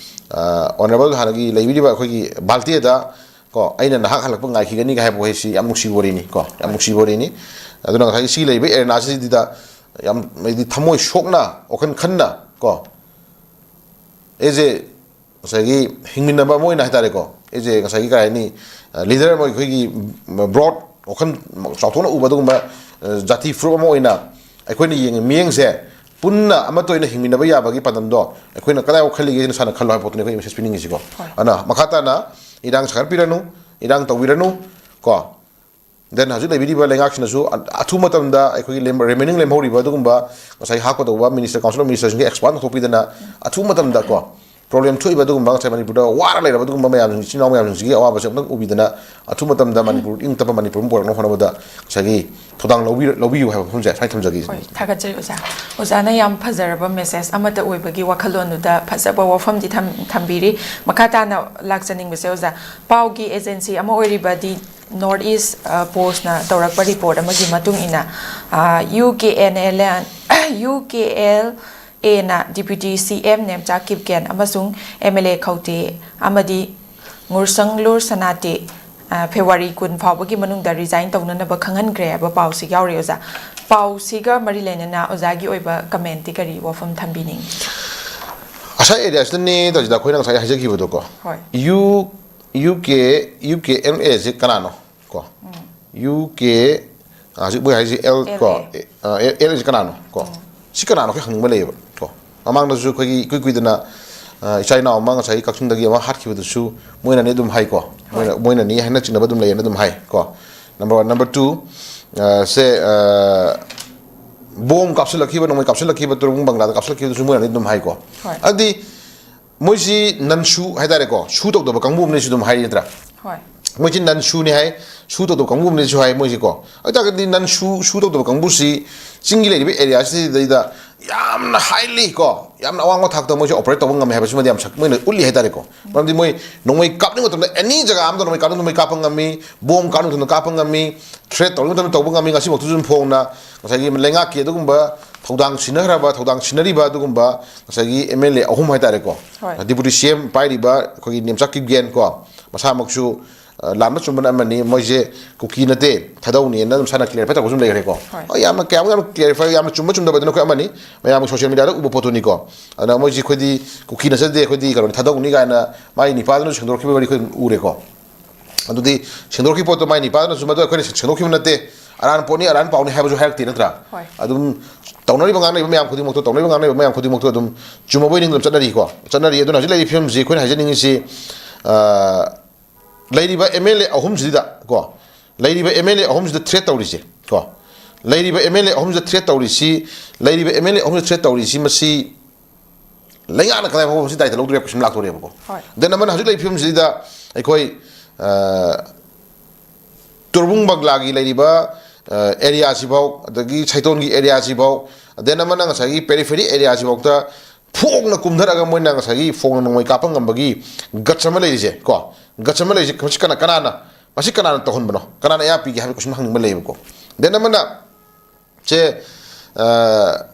ꯑ, ꯑꯣꯅꯔꯦꯕꯜ ꯍꯥꯟꯅꯒꯤ ꯂꯩꯕꯤꯔꯤꯕ ꯑꯩꯈꯣꯏꯒꯤ ꯚꯥꯜꯇꯦꯗ ꯀꯣ, "ꯑꯩꯅ ꯅꯍꯥꯛ ꯍꯜꯂꯛꯄ ꯉꯥꯏꯈꯤꯒꯅꯤꯒ" ꯍꯥꯏꯕ ꯋꯥꯍꯩꯁꯤ ꯌꯥꯝ ꯅꯨꯡꯁꯤꯕ ꯋꯥꯔꯤꯅꯤ ꯀꯣ, ꯌꯥꯝ ꯅꯨꯡꯁꯤꯕ ꯋꯥꯔꯤꯅꯤ꯫ ꯑꯗꯨꯅ ꯉꯁꯥꯏꯒꯤ ꯁꯤ ꯂꯩꯕ ꯑꯦꯔꯦꯅꯥꯁꯤꯗ ꯌꯥꯝ, ꯍꯥꯏꯗꯤ, ꯊꯃꯣꯏ ꯁꯣꯛꯅ, ꯋꯥꯈꯜ ꯈꯟꯅ ꯀꯣ, ꯑꯦꯖꯦ ꯉꯁꯥꯏꯒꯤ ꯍꯤꯡꯃꯤꯟꯅꯕ ꯑꯃ ꯑꯣꯏꯅ ꯍꯥꯏꯇꯥꯔꯦꯀꯣ, ꯑꯩꯁꯦ ꯉꯁꯥꯏꯒꯤ ꯀꯩ ꯍꯥꯏꯅꯤ, ꯂꯤꯗꯔ ꯑꯃ, ꯑꯩꯈꯣꯏꯒꯤ ꯕ꯭ꯔꯣꯗ ꯋꯥꯈꯜ ꯆꯥꯎꯊꯣꯛꯅ ꯎꯕ ꯑꯗꯨꯒꯨꯝꯕ, ꯑ, ꯖꯥꯇꯤ ꯐꯨꯔꯨꯞ ꯑꯃ ꯑꯣꯏꯅ ꯑꯩꯈꯣꯏꯅ ꯌꯦꯡꯉꯤ, ꯃꯤꯠꯌꯦꯡꯁꯦ ꯄꯨꯟꯅ ꯑꯃꯠꯇ ꯑꯣꯏꯅ ꯍꯤꯡꯃꯤꯟꯅꯕ ꯌꯥꯕꯒꯤ ꯄꯥꯟꯗꯝꯗꯣ ꯑꯩꯈꯣꯏꯅ ꯀꯗꯥꯏꯐꯥꯎ ꯈꯜꯂꯤꯒꯦ ꯍꯥꯏꯅ ꯁꯥꯟꯅ ꯈꯜꯂꯣ ꯍꯥꯏꯕ ꯄꯣꯠꯇꯨꯅꯤ ꯑꯩꯈꯣꯏ ꯃꯦꯁꯦꯖ ꯄꯤꯅꯤꯡꯉꯤꯁꯤꯀꯣ꯫ ꯍꯣꯏ꯫ ꯑꯗꯨꯅ ꯃꯈꯥ ꯇꯥꯅ ꯏꯔꯥꯡ ꯁꯥꯒꯠꯄꯤꯔꯅꯨ, ꯏꯔꯥꯡ ꯇꯧꯕꯤꯔꯅꯨ ꯀꯣ꯫ Then ꯍꯧꯖꯤꯛ ꯂꯩꯕꯤꯔꯤꯕ ꯂꯩꯉꯥꯛꯁꯤꯅꯁꯨ ꯑ-, ꯑꯊꯨꯕ ꯃꯇꯝꯗ ꯑꯩꯈꯣꯏꯒꯤ ꯂꯦꯝ-, remaining ꯂꯦꯝꯍꯧꯔꯤꯕ ꯑꯗꯨꯒꯨꯝꯕ ꯉꯁꯥꯏ ꯍꯥꯞꯀꯗꯧꯕ Minister, Council of Ministerꯁꯤꯡꯒꯤ expand ꯇꯧꯊꯣꯛꯄꯤꯗꯅ ꯑꯊꯨꯕ ꯃꯇꯝꯗ ꯀꯣ, problem ꯊꯣꯛꯏꯕ ꯑꯗꯨꯒꯨꯝꯕ ꯉꯁꯥꯏ ꯃꯅꯤꯄꯨꯔꯗ ꯋꯥꯔ ꯂꯩꯔꯕ ꯑꯗꯨꯒꯨꯝꯕ ꯃꯌꯥꯝꯁꯤꯡ, ꯏꯆꯤꯟ ꯏꯅꯥꯎ ꯃꯌꯥꯝꯁꯤꯡꯁꯤꯒꯤ ꯑꯋꯥꯕꯁꯦ ꯑꯃꯨꯛꯇꯪ ꯎꯕꯤꯗꯅ ꯑꯊꯨꯕ ꯃꯇꯝꯗ ꯃꯅꯤꯄꯨꯔ ꯏꯪ ꯇꯞꯄ ꯃꯅꯤꯄꯨꯔ ꯑꯃ ꯄꯨꯔꯛꯅꯕ ꯍꯣꯠꯅꯕꯗ ꯉꯁꯥꯏꯒꯤ ꯊꯧꯗꯥꯡ ꯂꯧꯕꯤ-, ꯂꯧꯕꯤꯌꯨ ꯍꯥꯏꯕ ꯋꯥꯐꯝꯁꯦ ꯁꯨꯃꯥꯏꯅ ꯊꯝꯖꯒꯦ꯫ ꯍꯣꯏ, ꯊꯥꯒꯠꯆꯔꯤ ꯑꯣꯖꯥ꯫ ꯑꯣꯖꯥꯅ ꯌꯥꯝ ꯐꯖꯔꯕ ꯃꯦꯁꯦꯖ ꯑꯃꯠꯇ ꯑꯣꯏꯕꯒꯤ ꯋꯥꯈꯜꯂꯣꯟꯗꯨꯗ ꯐꯖꯕ ꯋꯥꯐꯝꯗꯤ ꯊꯝ-, ꯊꯝꯕꯤꯔꯤ꯫ ꯃꯈꯥ ꯇꯥꯅ ꯂꯥꯛꯆꯅꯤꯡꯕꯁꯦ ꯑꯣꯖꯥ, ꯄꯥꯎꯒꯤ ꯑꯦꯖꯦꯟꯁꯤ ꯑꯃ ꯑꯣꯏꯔꯤꯕ ꯗꯤ ꯅꯣꯔꯠ ꯏꯁ, ꯑ, ꯄꯣꯁꯅ ꯇꯧꯔꯛꯄ ꯔꯤꯄꯣꯔꯠ ꯑꯃꯒꯤ ꯃꯇꯨꯡ ꯏꯟꯅ, ꯑ, U K N L N, U K L ꯑꯦꯅ deputy C M Nemcha Kipgen ꯑꯃꯁꯨꯡ ꯑꯦꯝ ꯑꯦꯜ ꯑꯦ ꯈꯧꯇꯦ ꯑꯃꯗꯤ ꯉꯨꯔꯁꯪꯂꯨꯔ ꯁꯅꯥꯇꯦ, ꯑ, ꯐꯦꯕ꯭ꯔꯨꯋꯥꯔꯤ ꯀꯨꯟ ꯐꯥꯎꯕꯒꯤ ꯃꯅꯨꯡꯗ ꯔꯤꯖꯥꯏꯟ ꯇꯧꯅꯅꯕ ꯈꯪꯍꯟꯈ꯭ꯔꯦ ꯍꯥꯏꯕ ꯄꯥꯎꯁꯤ ꯌꯥꯎꯔꯤ ꯑꯣꯖꯥ꯫ ꯄꯥꯎꯁꯤꯒ ꯃꯔꯤ ꯂꯩꯅꯅ ꯑꯣꯖꯥꯒꯤ ꯑꯣꯏꯕ ꯀꯃꯦꯟꯇꯤ ꯀꯔꯤ ꯋꯥꯐꯝ ꯊꯝꯕꯤꯅꯤꯡꯉꯤ? ꯉꯁꯥꯏ ꯑꯦꯔꯤꯌꯥꯁꯤꯗꯅꯦ ꯇꯧꯁꯤꯗ ꯑꯩꯈꯣꯏꯅ ꯉꯁꯥꯏ ꯍꯥꯏꯖꯈꯤꯕꯗꯣꯀꯣ꯫ ꯍꯣꯏ꯫ U, U K, U K M ꯑꯦꯁꯦ ꯀꯅꯥꯅꯣ ꯀꯣ? ꯎꯝ꯫ ꯌꯨ ꯀꯦ, ꯑ, ꯍꯧꯖꯤꯛ ꯃꯣꯏ ꯍꯥꯏꯁꯦ ꯑꯦꯜ ꯀꯣ? L A. ꯑꯦ, ꯑ, ꯑꯦꯜ, ꯑꯦꯜ ꯑꯦꯁꯦ ꯀꯅꯥꯅꯣ ꯀꯣ? ꯎꯝ꯫ ꯁꯤ ꯀꯅꯥꯅꯣ ꯑꯩꯈꯣꯏ ꯈꯪꯅꯤꯡꯕ ꯂꯩꯌꯦꯕ ꯀꯣ꯫ ꯃꯃꯥꯡꯗꯁꯨ ꯑꯩꯈꯣꯏꯒꯤ ꯏꯀꯨꯏ ꯀꯨꯏꯗꯅ, ꯑ, ꯏꯆꯥ ꯏꯅꯥꯎ ꯑꯃ ꯉꯁꯥꯏꯒꯤ ꯀꯛꯆꯤꯡꯗꯒꯤ ꯑꯃ ꯍꯥꯠꯈꯤꯕꯗꯨꯁꯨ ꯃꯣꯏꯅꯅꯤ ꯑꯗꯨꯝ ꯍꯥꯏꯀꯣ꯫ ꯃꯣꯏꯅ, ꯍꯣꯏ꯫ ꯃꯣꯏꯅꯅꯤ ꯍꯥꯏꯅ ꯆꯤꯡꯅꯕ ꯑꯗꯨꯝ ꯂꯩꯌꯦꯅ ꯑꯗꯨꯝ ꯍꯥꯏ ꯀꯣ꯫ Number one꯫ Number two, ꯑ, ꯁꯦ, ꯑ, ꯕꯣꯝ ꯀꯥꯞꯁꯤꯜꯂꯛꯈꯤꯕ, ꯅꯣꯡꯃꯩ ꯀꯥꯞꯁꯤꯜꯂꯛꯈꯤꯕ, ꯇꯨꯔꯨꯡ ꯕꯪꯒ꯭ꯂꯥꯗ ꯀꯥꯞꯁꯤꯜꯂꯛꯈꯤꯕꯗꯨꯁꯨ ꯃꯣꯏꯅꯅꯤ ꯑꯗꯨꯝ ꯍꯥꯏꯀꯣ꯫ ꯍꯣꯏ꯫ ꯑꯗꯨꯗꯤ ꯃꯣꯏꯁꯤ ꯅꯟ ꯁꯨ ꯍꯥꯏꯇꯥꯔꯦꯀꯣ, ꯁꯨ ꯇꯧꯗꯕ ꯀꯥꯡꯕꯨ ꯑꯃꯅꯦꯁꯨ ꯑꯗꯨꯝ ꯍꯥꯏꯔꯤ ꯅꯠꯇ꯭ꯔꯥ? ꯍꯣꯏ꯫ ꯃꯣꯏꯁꯤ ꯅꯟ ꯁꯨꯅꯤ ꯍꯥꯏ, ꯁꯨ ꯇꯧꯗꯕ ꯀꯥꯡꯕꯨ ꯑꯃꯅꯦꯁꯨ ꯍꯥꯏ ꯃꯣꯏꯁꯤꯀꯣ꯫ ꯑꯗꯨ ꯇꯥꯔꯒꯗꯤ ꯅꯟ ꯁꯨ, ꯁꯨ ꯇꯧꯗꯕ ꯀꯥꯡꯕꯨꯁꯤ ꯆꯤꯡꯒꯤ ꯂꯩꯔꯤꯕ ꯑꯦꯔꯤꯌꯥꯁꯤꯗꯩꯗ ꯌꯥꯝꯅ ꯍꯥꯏꯂꯤ ꯀꯣ, ꯌꯥꯝꯅ ꯑꯋꯥꯡꯕ ꯊꯥꯛꯇ ꯃꯣꯏꯁꯦ ꯑꯣꯄꯔꯦꯠ ꯇꯧꯕ ꯉꯝꯃꯦ ꯍꯥꯏꯕꯁꯤꯃꯗꯤ ꯌꯥꯝ ꯁꯛ-, ꯃꯣꯏꯅ ꯎꯠꯂꯤ ꯍꯥꯏꯇꯥꯔꯦꯀꯣ꯫ ꯃꯔꯝꯗꯤ ꯃꯣꯏ ꯅꯣꯡꯃꯩ ꯀꯥꯞꯅꯤꯡꯕ ꯃꯇꯝꯗ ꯑꯦꯅꯤ ꯖꯒꯥ ꯑꯃꯗ ꯅꯣꯡꯃꯩ ꯀꯥꯞꯅꯤꯡ ꯅꯣꯡꯃꯩ ꯀꯥꯞꯄ ꯉꯝꯃꯤ, ꯕꯣꯝ ꯀꯥꯞꯅꯤꯡꯕ ꯃꯇꯝꯗ ꯀꯥꯞꯄ ꯉꯝꯃꯤ, ꯊ꯭ꯔꯦꯠ ꯇꯧꯅꯤꯡꯕ ꯃꯇꯝꯗ ꯇꯧꯕ ꯉꯝꯃꯤ꯫ ꯉꯁꯤꯐꯥꯎꯗꯁꯨ ꯑꯗꯨꯝ ꯐꯣꯡꯅ ꯉꯁꯥꯏꯒꯤ ꯂꯩꯉꯥꯛꯀꯤ ꯑꯗꯨꯒꯨꯝꯕ ꯊꯧꯗꯥꯡ ꯁꯤꯟꯅꯈ꯭ꯔꯕ, ꯊꯧꯗꯥꯡ ꯁꯤꯟꯅꯔꯤꯕ ꯑꯗꯨꯒꯨꯝꯕ ꯉꯁꯥꯏꯒꯤ ꯑꯦꯝ ꯑꯦꯜ ꯑꯦ ꯑꯍꯨꯝ ꯍꯥꯏꯇꯥꯔꯦꯀꯣ, ꯍꯣꯏ꯫ ꯗꯤꯄꯨꯇꯤ ꯁꯤ ꯑꯦꯝ ꯄꯥꯏꯔꯤꯕ ꯑꯩꯈꯣꯏꯒꯤ ꯅꯦꯝꯆꯥꯛ ꯀꯤꯞꯒꯦꯟ ꯀꯣ, ꯃꯁꯥꯃꯛꯁꯨ ꯑ, ꯂꯥꯟꯕ ꯆꯨꯝꯕꯅ ꯑꯃꯅꯤ, ꯃꯣꯏꯁꯦ ꯀꯨꯀꯤ ꯅꯠꯇꯦ, ꯊꯥꯗꯧꯅꯦꯅ ꯃꯁꯥꯅ ꯀ꯭ꯂꯤꯌꯥꯔꯤꯐꯥꯏ ꯇꯧꯕꯁꯨ ꯂꯩꯈ꯭ꯔꯦꯀꯣ꯫ ꯍꯣꯏ꯫ ꯍꯣꯏ, ꯌꯥꯝꯅ ꯀꯌꯥꯃꯨꯛ ꯌꯥꯝꯅ ꯀ꯭ꯂꯤꯌꯥꯔꯤꯐꯥꯏ, ꯌꯥꯝꯅ ꯆꯨꯝꯕ ꯆꯨꯝꯗꯕꯗꯨꯅ ꯑꯩꯈꯣꯏ ꯑꯃꯅꯤ, ꯃꯌꯥꯝꯒꯤ ꯁꯣꯁꯤꯌꯦꯜ ꯃꯤꯗꯤꯌꯥꯗ ꯎꯕ ꯄꯣꯠꯇꯨꯅꯤꯀꯣ꯫ ꯑꯗꯨꯅ ꯃꯣꯏꯁꯤ ꯑꯩꯈꯣꯏꯗꯤ ꯀꯨꯀꯤ ꯅꯠꯆꯗꯦ, ꯑꯩꯈꯣꯏꯗꯤ ꯀꯩꯅꯣꯅꯤ, ꯊꯥꯗꯧꯅꯤ ꯀꯥꯏꯅ ꯃꯥꯏ ꯅꯤꯄꯥꯗꯨꯅꯁꯨ ꯁꯦꯡꯗꯣꯔꯛꯈꯤꯕ ꯋꯥꯔꯤ ꯑꯩꯈꯣꯏ ꯎꯔꯦꯀꯣ꯫ ꯑꯗꯨꯗꯤ ꯁꯦꯡꯗꯣꯔꯛꯈꯤꯕ ꯄꯣꯠꯇꯣ ꯃꯥꯏ ꯅꯤꯄꯥꯗꯨꯅꯁꯨ ꯃꯗꯨ ꯑꯩꯈꯣꯏꯅ ꯁꯦꯡꯗꯣꯛꯈꯤꯕ ꯅꯠꯇꯦ, ꯑꯔꯥꯟ ꯄꯣꯠꯅꯤ, ꯑꯔꯥꯟ ꯄꯥꯎꯅꯤ ꯍꯥꯏꯕꯁꯨ ꯍꯥꯏꯔꯛꯇꯦ ꯅꯠꯇ꯭ꯔꯥ? ꯍꯣꯏ꯫ ꯑꯗꯨꯝ ꯇꯧꯅꯔꯤꯕ ꯉꯥꯡꯅꯔꯤꯕ ꯃꯌꯥꯝ ꯈꯨꯗꯤꯡꯃꯛꯇꯣ, ꯇꯧꯅꯔꯤꯕ ꯉꯥꯡꯅꯔꯤꯕ ꯃꯌꯥꯝ ꯈꯨꯗꯤꯡꯃꯛꯇꯣ ꯑꯗꯨꯝ ꯆꯨꯝꯃꯕꯣꯏ ꯅꯤꯡꯗꯅ ꯆꯠꯅꯔꯤꯀꯣ, ꯆꯠꯅꯔꯤ꯫ ꯑꯗꯨꯅ ꯍꯧꯖꯤꯛ ꯂꯩꯔꯤꯕ ꯐꯤꯕꯝꯁꯤ ꯑꯩꯈꯣꯏꯅ ꯍꯥꯏꯖꯅꯤꯡꯉꯤꯁꯤ, ꯑ, ꯂꯩꯔꯤꯕ ꯑꯦꯝ ꯑꯦꯜ ꯑꯦ ꯑꯍꯨꯝꯁꯤꯗ ꯀꯣ, ꯂꯩꯔꯤꯕ ꯑꯦꯝ ꯑꯦꯜ ꯑꯦ ꯑꯍꯨꯝꯁꯤꯗ ꯊ꯭ꯔꯦꯠ ꯇꯧꯔꯤꯁꯦ ꯀꯣ, ꯂꯩꯔꯤꯕ ꯑꯦꯝ ꯑꯦꯜ ꯑꯦ ꯑꯍꯨꯝꯁꯤꯗ ꯊ꯭ꯔꯦꯠ ꯇꯧꯔꯤꯁꯤ, ꯂꯩꯔꯤꯕ ꯑꯦꯝ ꯑꯦꯜ ꯑꯦ ꯑꯍꯨꯝꯁꯤꯗ ꯊ꯭ꯔꯦꯠ ꯇꯧꯔꯤꯁꯤ, ꯃꯁꯤ ꯂꯩꯉꯥꯛꯅ ꯀꯗꯥꯏ ꯐꯥꯎꯕ ꯃꯁꯤ ꯗꯥꯏꯇ ꯂꯧꯗꯣꯔꯤꯕ ꯀꯣꯏꯁꯟ ꯂꯥꯛꯇꯣꯔꯦꯕꯀꯣ꯫ ꯍꯣꯏ꯫ ꯗꯦꯟ ꯑꯃꯅ ꯍꯧꯖꯤꯛ ꯂꯩꯔꯤꯕ ꯐꯤꯕꯝꯁꯤꯗ ꯑꯩꯈꯣꯏ, ꯑ, ꯇꯣꯔꯕꯨꯡ ꯕꯪꯒ꯭ꯂꯥꯒꯤ ꯂꯩꯔꯤꯕ, ꯑ, ꯑꯦꯔꯤꯌꯥꯁꯤꯐꯥꯎ, ꯑꯗꯒꯤ ꯁꯩꯇꯣꯟꯒꯤ ꯑꯦꯔꯤꯌꯥꯁꯤꯐꯥꯎ, ꯗꯦꯟ ꯑꯃꯅ ꯉꯁꯥꯏꯒꯤ ꯄꯦꯔꯤꯐꯦꯔꯤ ꯑꯦꯔꯤꯌꯥꯁꯤꯐꯥꯎꯗ ꯐꯣꯡꯅ ꯀꯨꯝꯊꯔꯛꯑꯒ ꯃꯣꯏꯅ ꯉꯁꯥꯏꯒꯤ ꯐꯣꯡꯅ ꯅꯣꯡꯃꯩ ꯀꯥꯞꯄ ꯉꯝꯕꯒꯤ ꯒꯠꯁ ꯑꯃ ꯂꯩꯔꯤꯁꯦ ꯀꯣ, ꯒꯠꯁ ꯑꯃ ꯂꯩꯔꯤꯁꯦ, ꯃꯁꯤ ꯀꯅꯥ, ꯀꯅꯥꯅ, ꯃꯁꯤ ꯀꯅꯥꯅ ꯇꯧꯍꯟꯕꯅꯣ, ꯀꯅꯥꯅ ꯑꯌꯥ ꯄꯤꯒꯦ ꯍꯥꯏꯕ ꯀꯣꯏꯁꯟ ꯍꯪꯅꯤꯡꯕ ꯂꯩꯌꯦꯕꯀꯣ꯫ ꯗꯦꯟ ꯑꯃꯅ ꯁꯦ, ꯑ,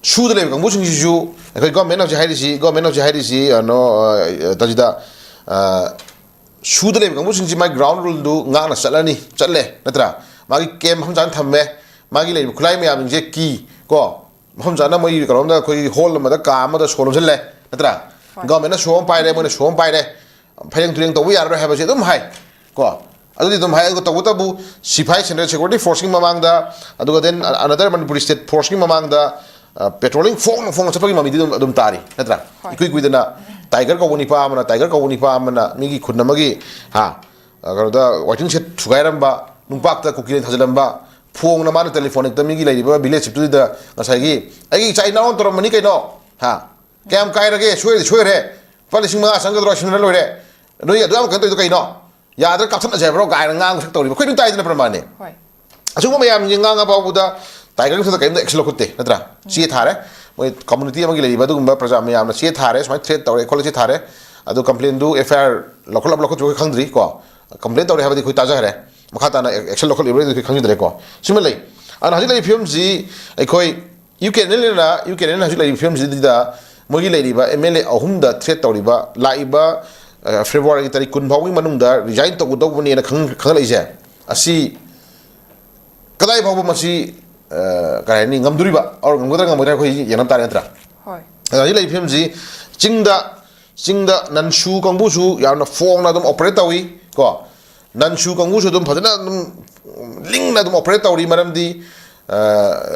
ꯁꯨꯗ ꯂꯩꯕ ꯀꯥꯡꯕꯨꯁꯤꯡꯁꯤꯁꯨ ꯑꯩꯈꯣꯏ ꯒꯣꯔꯃꯦꯟ ꯍꯧꯖꯤꯛ ꯍꯥꯏꯔꯤꯁꯤ, ꯒꯣꯔꯃꯦꯟ ꯍꯧꯖꯤꯛ ꯍꯥꯏꯔꯤꯁꯤ, ꯀꯩꯅꯣ, ꯑ, ꯇꯥꯖꯤꯗ, ꯑ, ꯁꯨꯗ ꯂꯩꯕ ꯀꯥꯡꯕꯨꯁꯤꯡꯁꯤ ꯃꯥꯒꯤ ꯒ꯭ꯔꯥꯎꯟ ꯔꯨꯜꯗꯨ ꯉꯥꯛꯅ ꯆꯠꯂꯅꯤ, ꯆꯠꯂꯦ ꯅꯠꯇ꯭ꯔꯥ? ꯃꯥꯒꯤ ꯀꯦꯝ ꯃꯐꯝ ꯆꯥꯅ ꯊꯝꯃꯦ, ꯃꯥꯒꯤ ꯂꯩꯔꯤꯕ ꯈꯨꯠꯂꯥꯏ ꯃꯌꯥꯝꯁꯤꯡꯁꯦ ꯀꯤ ꯀꯣ, ꯃꯐꯝ ꯆꯥꯅ ꯃꯣꯏꯒꯤ ꯀꯩꯅꯣꯝꯗ ꯑꯩꯈꯣꯏꯒꯤ ꯍꯣꯜ ꯑꯃꯗ ꯀꯥ ꯑꯃꯗ ꯁꯣ ꯂꯣꯟꯁꯤꯜꯂꯦ ꯅꯠꯇ꯭ꯔꯥ? ꯍꯣꯏ꯫ ꯒꯣꯔꯃꯦꯟꯅ ꯁꯣ ꯑꯃ ꯄꯥꯏꯔꯦ, ꯃꯣꯏꯅ ꯁꯣ ꯑꯃ ꯄꯥꯏꯔꯦ, ꯐꯩꯔꯦꯡ ꯇꯨꯔꯦꯡ ꯇꯧꯕ ꯌꯥꯔꯔꯣꯏ ꯍꯥꯏꯕꯁꯦ ꯑꯗꯨꯝ ꯍꯥꯏ ꯀꯣ꯫ ꯑꯗꯨꯗꯤ ꯑꯗꯨꯝ ꯍꯥꯏ꯫ ꯑꯗꯨꯒ ꯇꯧꯕꯇꯕꯨ ꯁꯤꯐꯥꯏ, ꯁꯦꯟꯇ꯭ꯔꯦꯜ ꯁꯦꯀ꯭ꯌꯨꯔꯤꯇꯤ ꯐꯣꯔꯁꯀꯤ ꯃꯃꯥꯡꯗ, ꯑꯗꯨꯒ ꯗꯦꯟ ꯑꯅꯗꯔ ꯃꯅꯤꯄꯨꯔꯤ ꯁ꯭ꯇꯦꯠ ꯐꯣꯔꯁꯀꯤ ꯃꯃꯥꯡꯗ, ꯑ, ꯄꯦꯇ꯭ꯔꯣꯂꯤꯡ ꯐꯣꯡꯅ ꯐꯣꯡꯅ ꯆꯠꯄꯒꯤ ꯃꯃꯤꯗꯤ ꯑꯗꯨꯝ, ꯑꯗꯨꯝ ꯇꯥꯔꯤ ꯅꯠꯇ꯭ꯔꯥ? ꯍꯣꯏ꯫ ꯏꯀꯨꯏ ꯀꯨꯏꯗꯅ ꯇꯥꯏꯒꯔ ꯀꯧꯕ ꯅꯤꯄꯥ ꯑꯃꯅ, ꯇꯥꯏꯒꯔ ꯀꯧꯕ ꯅꯤꯄꯥ ꯑꯃꯅ ꯃꯤꯒꯤ ꯈꯨꯟ ꯑꯃꯒꯤ, ꯍꯥ, ꯑ, ꯀꯩꯅꯣꯗ ꯋꯥꯏꯇꯤꯡ ꯁꯦꯠ ꯊꯨꯒꯥꯏꯔꯝꯕ, ꯅꯨꯡꯄꯥꯛꯇ ꯀꯨꯀꯤꯅ ꯊꯥꯖꯤꯜꯂꯝꯕ, ꯐꯣꯡꯅ ꯃꯥꯅ ꯇꯦꯂꯤꯐꯣꯟ ꯍꯦꯛꯇ ꯃꯤꯒꯤ ꯂꯩꯔꯤꯕ ꯚꯤꯂꯦꯖ ꯆꯤꯞꯇꯨꯗ ꯉꯁꯥꯏꯒꯤ "ꯑꯩꯒꯤ ꯏꯆꯥ ꯏꯅꯥꯎꯅ ꯇꯧꯔꯝꯕꯅꯤ ꯀꯩꯅꯣ", ꯍꯥ, ꯀꯌꯥꯝ ꯀꯥꯏꯔꯒꯦ? ꯁꯣꯏꯔꯗꯤ ꯁꯣꯏꯈ꯭ꯔꯦ, ꯂꯨꯄꯥ ꯂꯤꯁꯤꯡ ꯃꯉꯥ ꯆꯪꯒꯗ꯭ꯔꯣ, ꯁꯤꯟꯅꯔ ꯂꯣꯏꯔꯦ, ꯅꯣꯏ ꯑꯗꯨ ꯌꯥꯝ ꯀꯩꯅꯣ ꯇꯧꯔꯤꯗꯣ ꯀꯩꯅꯣ? ꯌꯥꯗ꯭ꯔꯥ ꯀꯥꯞꯊꯠꯅꯁꯦ ꯍꯥꯏꯕ꯭ꯔꯣ ꯀꯥꯏꯅ ꯉꯥꯡꯕ ꯁꯛ ꯇꯧꯔꯤꯕ ꯑꯩꯈꯣꯏ ꯑꯗꯨꯝ ꯇꯥꯏꯗꯅ ꯄ꯭ꯔꯃꯥꯟꯅꯤ꯫ ꯍꯣꯏ꯫ ꯑꯁꯤꯒꯨꯝꯕ ꯃꯌꯥꯝꯁꯤ ꯉꯥꯡꯉ ꯐꯥꯎꯕꯗ ꯇꯥꯏꯒꯔꯒꯤ ꯃꯊꯛꯇ ꯀꯔꯤꯝꯇ action ꯂꯧꯈꯠꯇꯦ ꯅꯠꯇ꯭ꯔꯥ? ꯆꯦ ꯊꯥꯔꯦ, ꯃꯣꯏ community ꯑꯃꯒꯤ ꯂꯩꯔꯤꯕ ꯑꯗꯨꯒꯨꯝꯕ ꯄ꯭ꯔꯖꯥ ꯃꯌꯥꯝꯅ ꯆꯦ ꯊꯥꯔꯦ, ꯁꯨꯃꯥꯏꯅ threat ꯇꯧꯔꯦ ꯈꯣꯠꯂꯦ ꯆꯦ ꯊꯥꯔꯦ꯫ ꯑꯗꯨ complainꯗꯨ FIR ꯂꯧꯈꯠꯂꯕ ꯂꯧꯈꯠꯇ꯭ꯔꯤꯕ ꯑꯩꯈꯣꯏ ꯈꯪꯗ꯭ꯔꯤ ꯀꯣ꯫ Complain ꯇꯧꯔꯦ ꯍꯥꯏꯕꯗꯤ ꯑꯩꯈꯣꯏ ꯇꯥꯖꯈ꯭ꯔꯦ, ꯃꯈꯥ ꯇꯥꯅ action ꯂꯧꯈꯠꯂꯤꯕ꯭ꯔꯥ ꯑꯩꯈꯣꯏ ꯈꯪꯖꯗ꯭ꯔꯦꯀꯣ꯫ ꯁꯤꯃ ꯂꯩ꯫ ꯑꯗꯨꯅ ꯍꯧꯖꯤꯛ ꯂꯩꯔꯤꯕ ꯐꯤꯕꯝꯁꯤ ꯑꯩꯈꯣꯏ ꯌꯨ ꯀꯦ ꯑꯦꯟ ꯑꯦꯜꯅ ꯌꯨ ꯀꯦ ꯑꯦꯟ ꯑꯦꯜꯅ ꯍꯧꯖꯤꯛ ꯂꯩꯔꯤꯕ ꯐꯤꯕꯝꯁꯤꯗ ꯃꯣꯏꯒꯤ ꯂꯩꯔꯤꯕ MLA ꯑꯍꯨꯝꯗ threat ꯇꯧꯔꯤꯕ, ꯂꯥꯛꯏꯕ February ꯇꯥꯔꯤꯛ ꯀꯨꯟ ꯐꯥꯎꯕꯒꯤ ꯃꯅꯨꯡꯗ resign ꯇꯧꯒꯗꯧꯕꯅꯦꯅ ꯈꯪ- ꯈꯪꯒꯠꯂꯛꯏꯁꯦ ꯑꯁꯤ ꯀꯗꯥꯏ ꯐꯥꯎꯕ ꯃꯁꯤ ꯀꯔꯤ ꯍꯥꯏꯅꯤ, ꯉꯝꯗꯣꯔꯤꯕ ꯑꯣꯔ ꯉꯝꯒꯗ꯭ꯔꯥ ꯉꯝꯃꯣꯏꯗ꯭ꯔꯥ ꯑꯩꯈꯣꯏ ꯌꯦꯡꯉꯝ ꯇꯥꯔꯦ ꯅꯠꯇ꯭ꯔꯥ? ꯍꯣꯏ꯫ ꯑꯗ ꯍꯧꯖꯤꯛ ꯂꯩꯔꯤꯕ ꯐꯤꯕꯝꯁꯤ ꯆꯤꯡꯗ ꯆꯤꯡꯗ ꯅꯟꯁꯨ ꯀꯥꯡꯕꯨꯁꯨ ꯌꯥꯝꯅ ꯐꯣꯡꯅ ꯑꯗꯨꯝ operate ꯇꯧꯏ ꯀꯣ꯫ ꯅꯟꯁꯨ ꯀꯥꯡꯕꯨꯁꯨ ꯑꯗꯨꯝ ꯐꯖꯅ ꯑꯗꯨꯝ ꯂꯤꯡꯅ ꯑꯗꯨꯝ operate ꯇꯧꯔꯤ꯫ ꯃꯔꯝꯗꯤ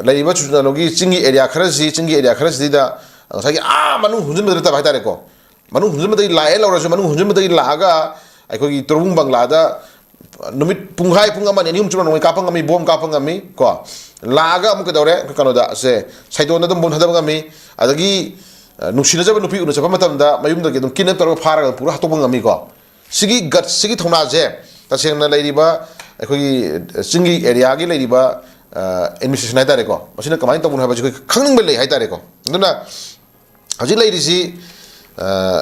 ꯂꯩꯔꯤꯕ ꯆꯨꯆꯥꯟꯄꯨꯔꯒꯤ ꯆꯤꯡꯒꯤ area ꯈꯔꯁꯤ, ꯆꯤꯡꯒꯤ area ꯈꯔꯁꯤꯗ ꯉꯁꯥꯏꯒꯤ ꯑꯥ ꯃꯅꯨꯡ ꯍꯨꯟꯖꯤꯟꯕꯗ ꯅꯠꯇꯕ ꯍꯥꯏꯇꯥꯔꯦꯀꯣ, ꯃꯅꯨꯡ ꯍꯨꯟꯖꯤꯟꯕꯗꯒꯤ ꯂꯥꯛꯑꯦ ꯂꯧꯔꯁꯨ ꯃꯅꯨꯡ ꯍꯨꯟꯖꯤꯟꯕꯗꯒꯤ ꯂꯥꯛꯑꯒ ꯑꯩꯈꯣꯏꯒꯤ ꯇꯣꯔꯕꯨꯡ ꯕꯪꯒ꯭ꯂꯥꯗ ꯅꯨꯃꯤꯠ ꯄꯨꯡꯈꯥꯏ ꯄꯨꯡ ꯑꯃ ꯑꯅꯤ ꯑꯍꯨꯝ ꯆꯨꯞꯅ ꯅꯣꯡꯃꯩ ꯀꯥꯞꯄ ꯉꯝꯃꯤ, ꯕꯣꯝ ꯀꯥꯞꯄ ꯉꯝꯃꯤ ꯀꯣ꯫ ꯂꯥꯛꯑꯒ ꯑꯃꯨꯛ ꯀꯩꯗꯧꯔꯦ, ꯑꯩꯈꯣꯏ ꯀꯩꯅꯣꯗ ꯁꯦ ꯁꯥꯏꯗꯣꯟꯗ ꯑꯗꯨꯝ ꯕꯣꯝ ꯊꯥꯗꯕ ꯉꯝꯃꯤ꯫ ꯑꯗꯒꯤ ꯅꯨꯡꯁꯤꯅꯖꯕ ꯅꯨꯄꯤ ꯎꯅ ꯆꯠꯄ ꯃꯇꯝꯗ ꯃꯌꯨꯝꯗꯒꯤ ꯑꯗꯨꯝ kidnap ꯇꯧꯔꯒ ꯐꯥꯔꯒ ꯄꯨꯔ ꯍꯥꯠꯇꯣꯛꯄ ꯉꯝꯃꯤꯀꯣ꯫ ꯁꯤꯒꯤ guts, ꯁꯤꯒꯤ ꯊꯧꯅꯥꯁꯦ ꯇꯁꯦꯡꯅ ꯂꯩꯔꯤꯕ ꯑꯩꯈꯣꯏꯒꯤ ꯆꯤꯡꯒꯤ areaꯒꯤ ꯂꯩꯔꯤꯕ administration ꯍꯥꯏꯇꯥꯔꯦꯀꯣ, ꯃꯁꯤꯅ ꯀꯃꯥꯏꯅ ꯇꯧꯕꯅꯣ ꯍꯥꯏꯕꯁꯤ ꯑꯩꯈꯣꯏ ꯈꯪꯅꯤꯡꯕ ꯂꯩ ꯍꯥꯏꯇꯥꯔꯦꯀꯣ꯫ ꯑꯗꯨꯅ ꯍꯧꯖꯤꯛ ꯂꯩꯔꯤꯁꯤ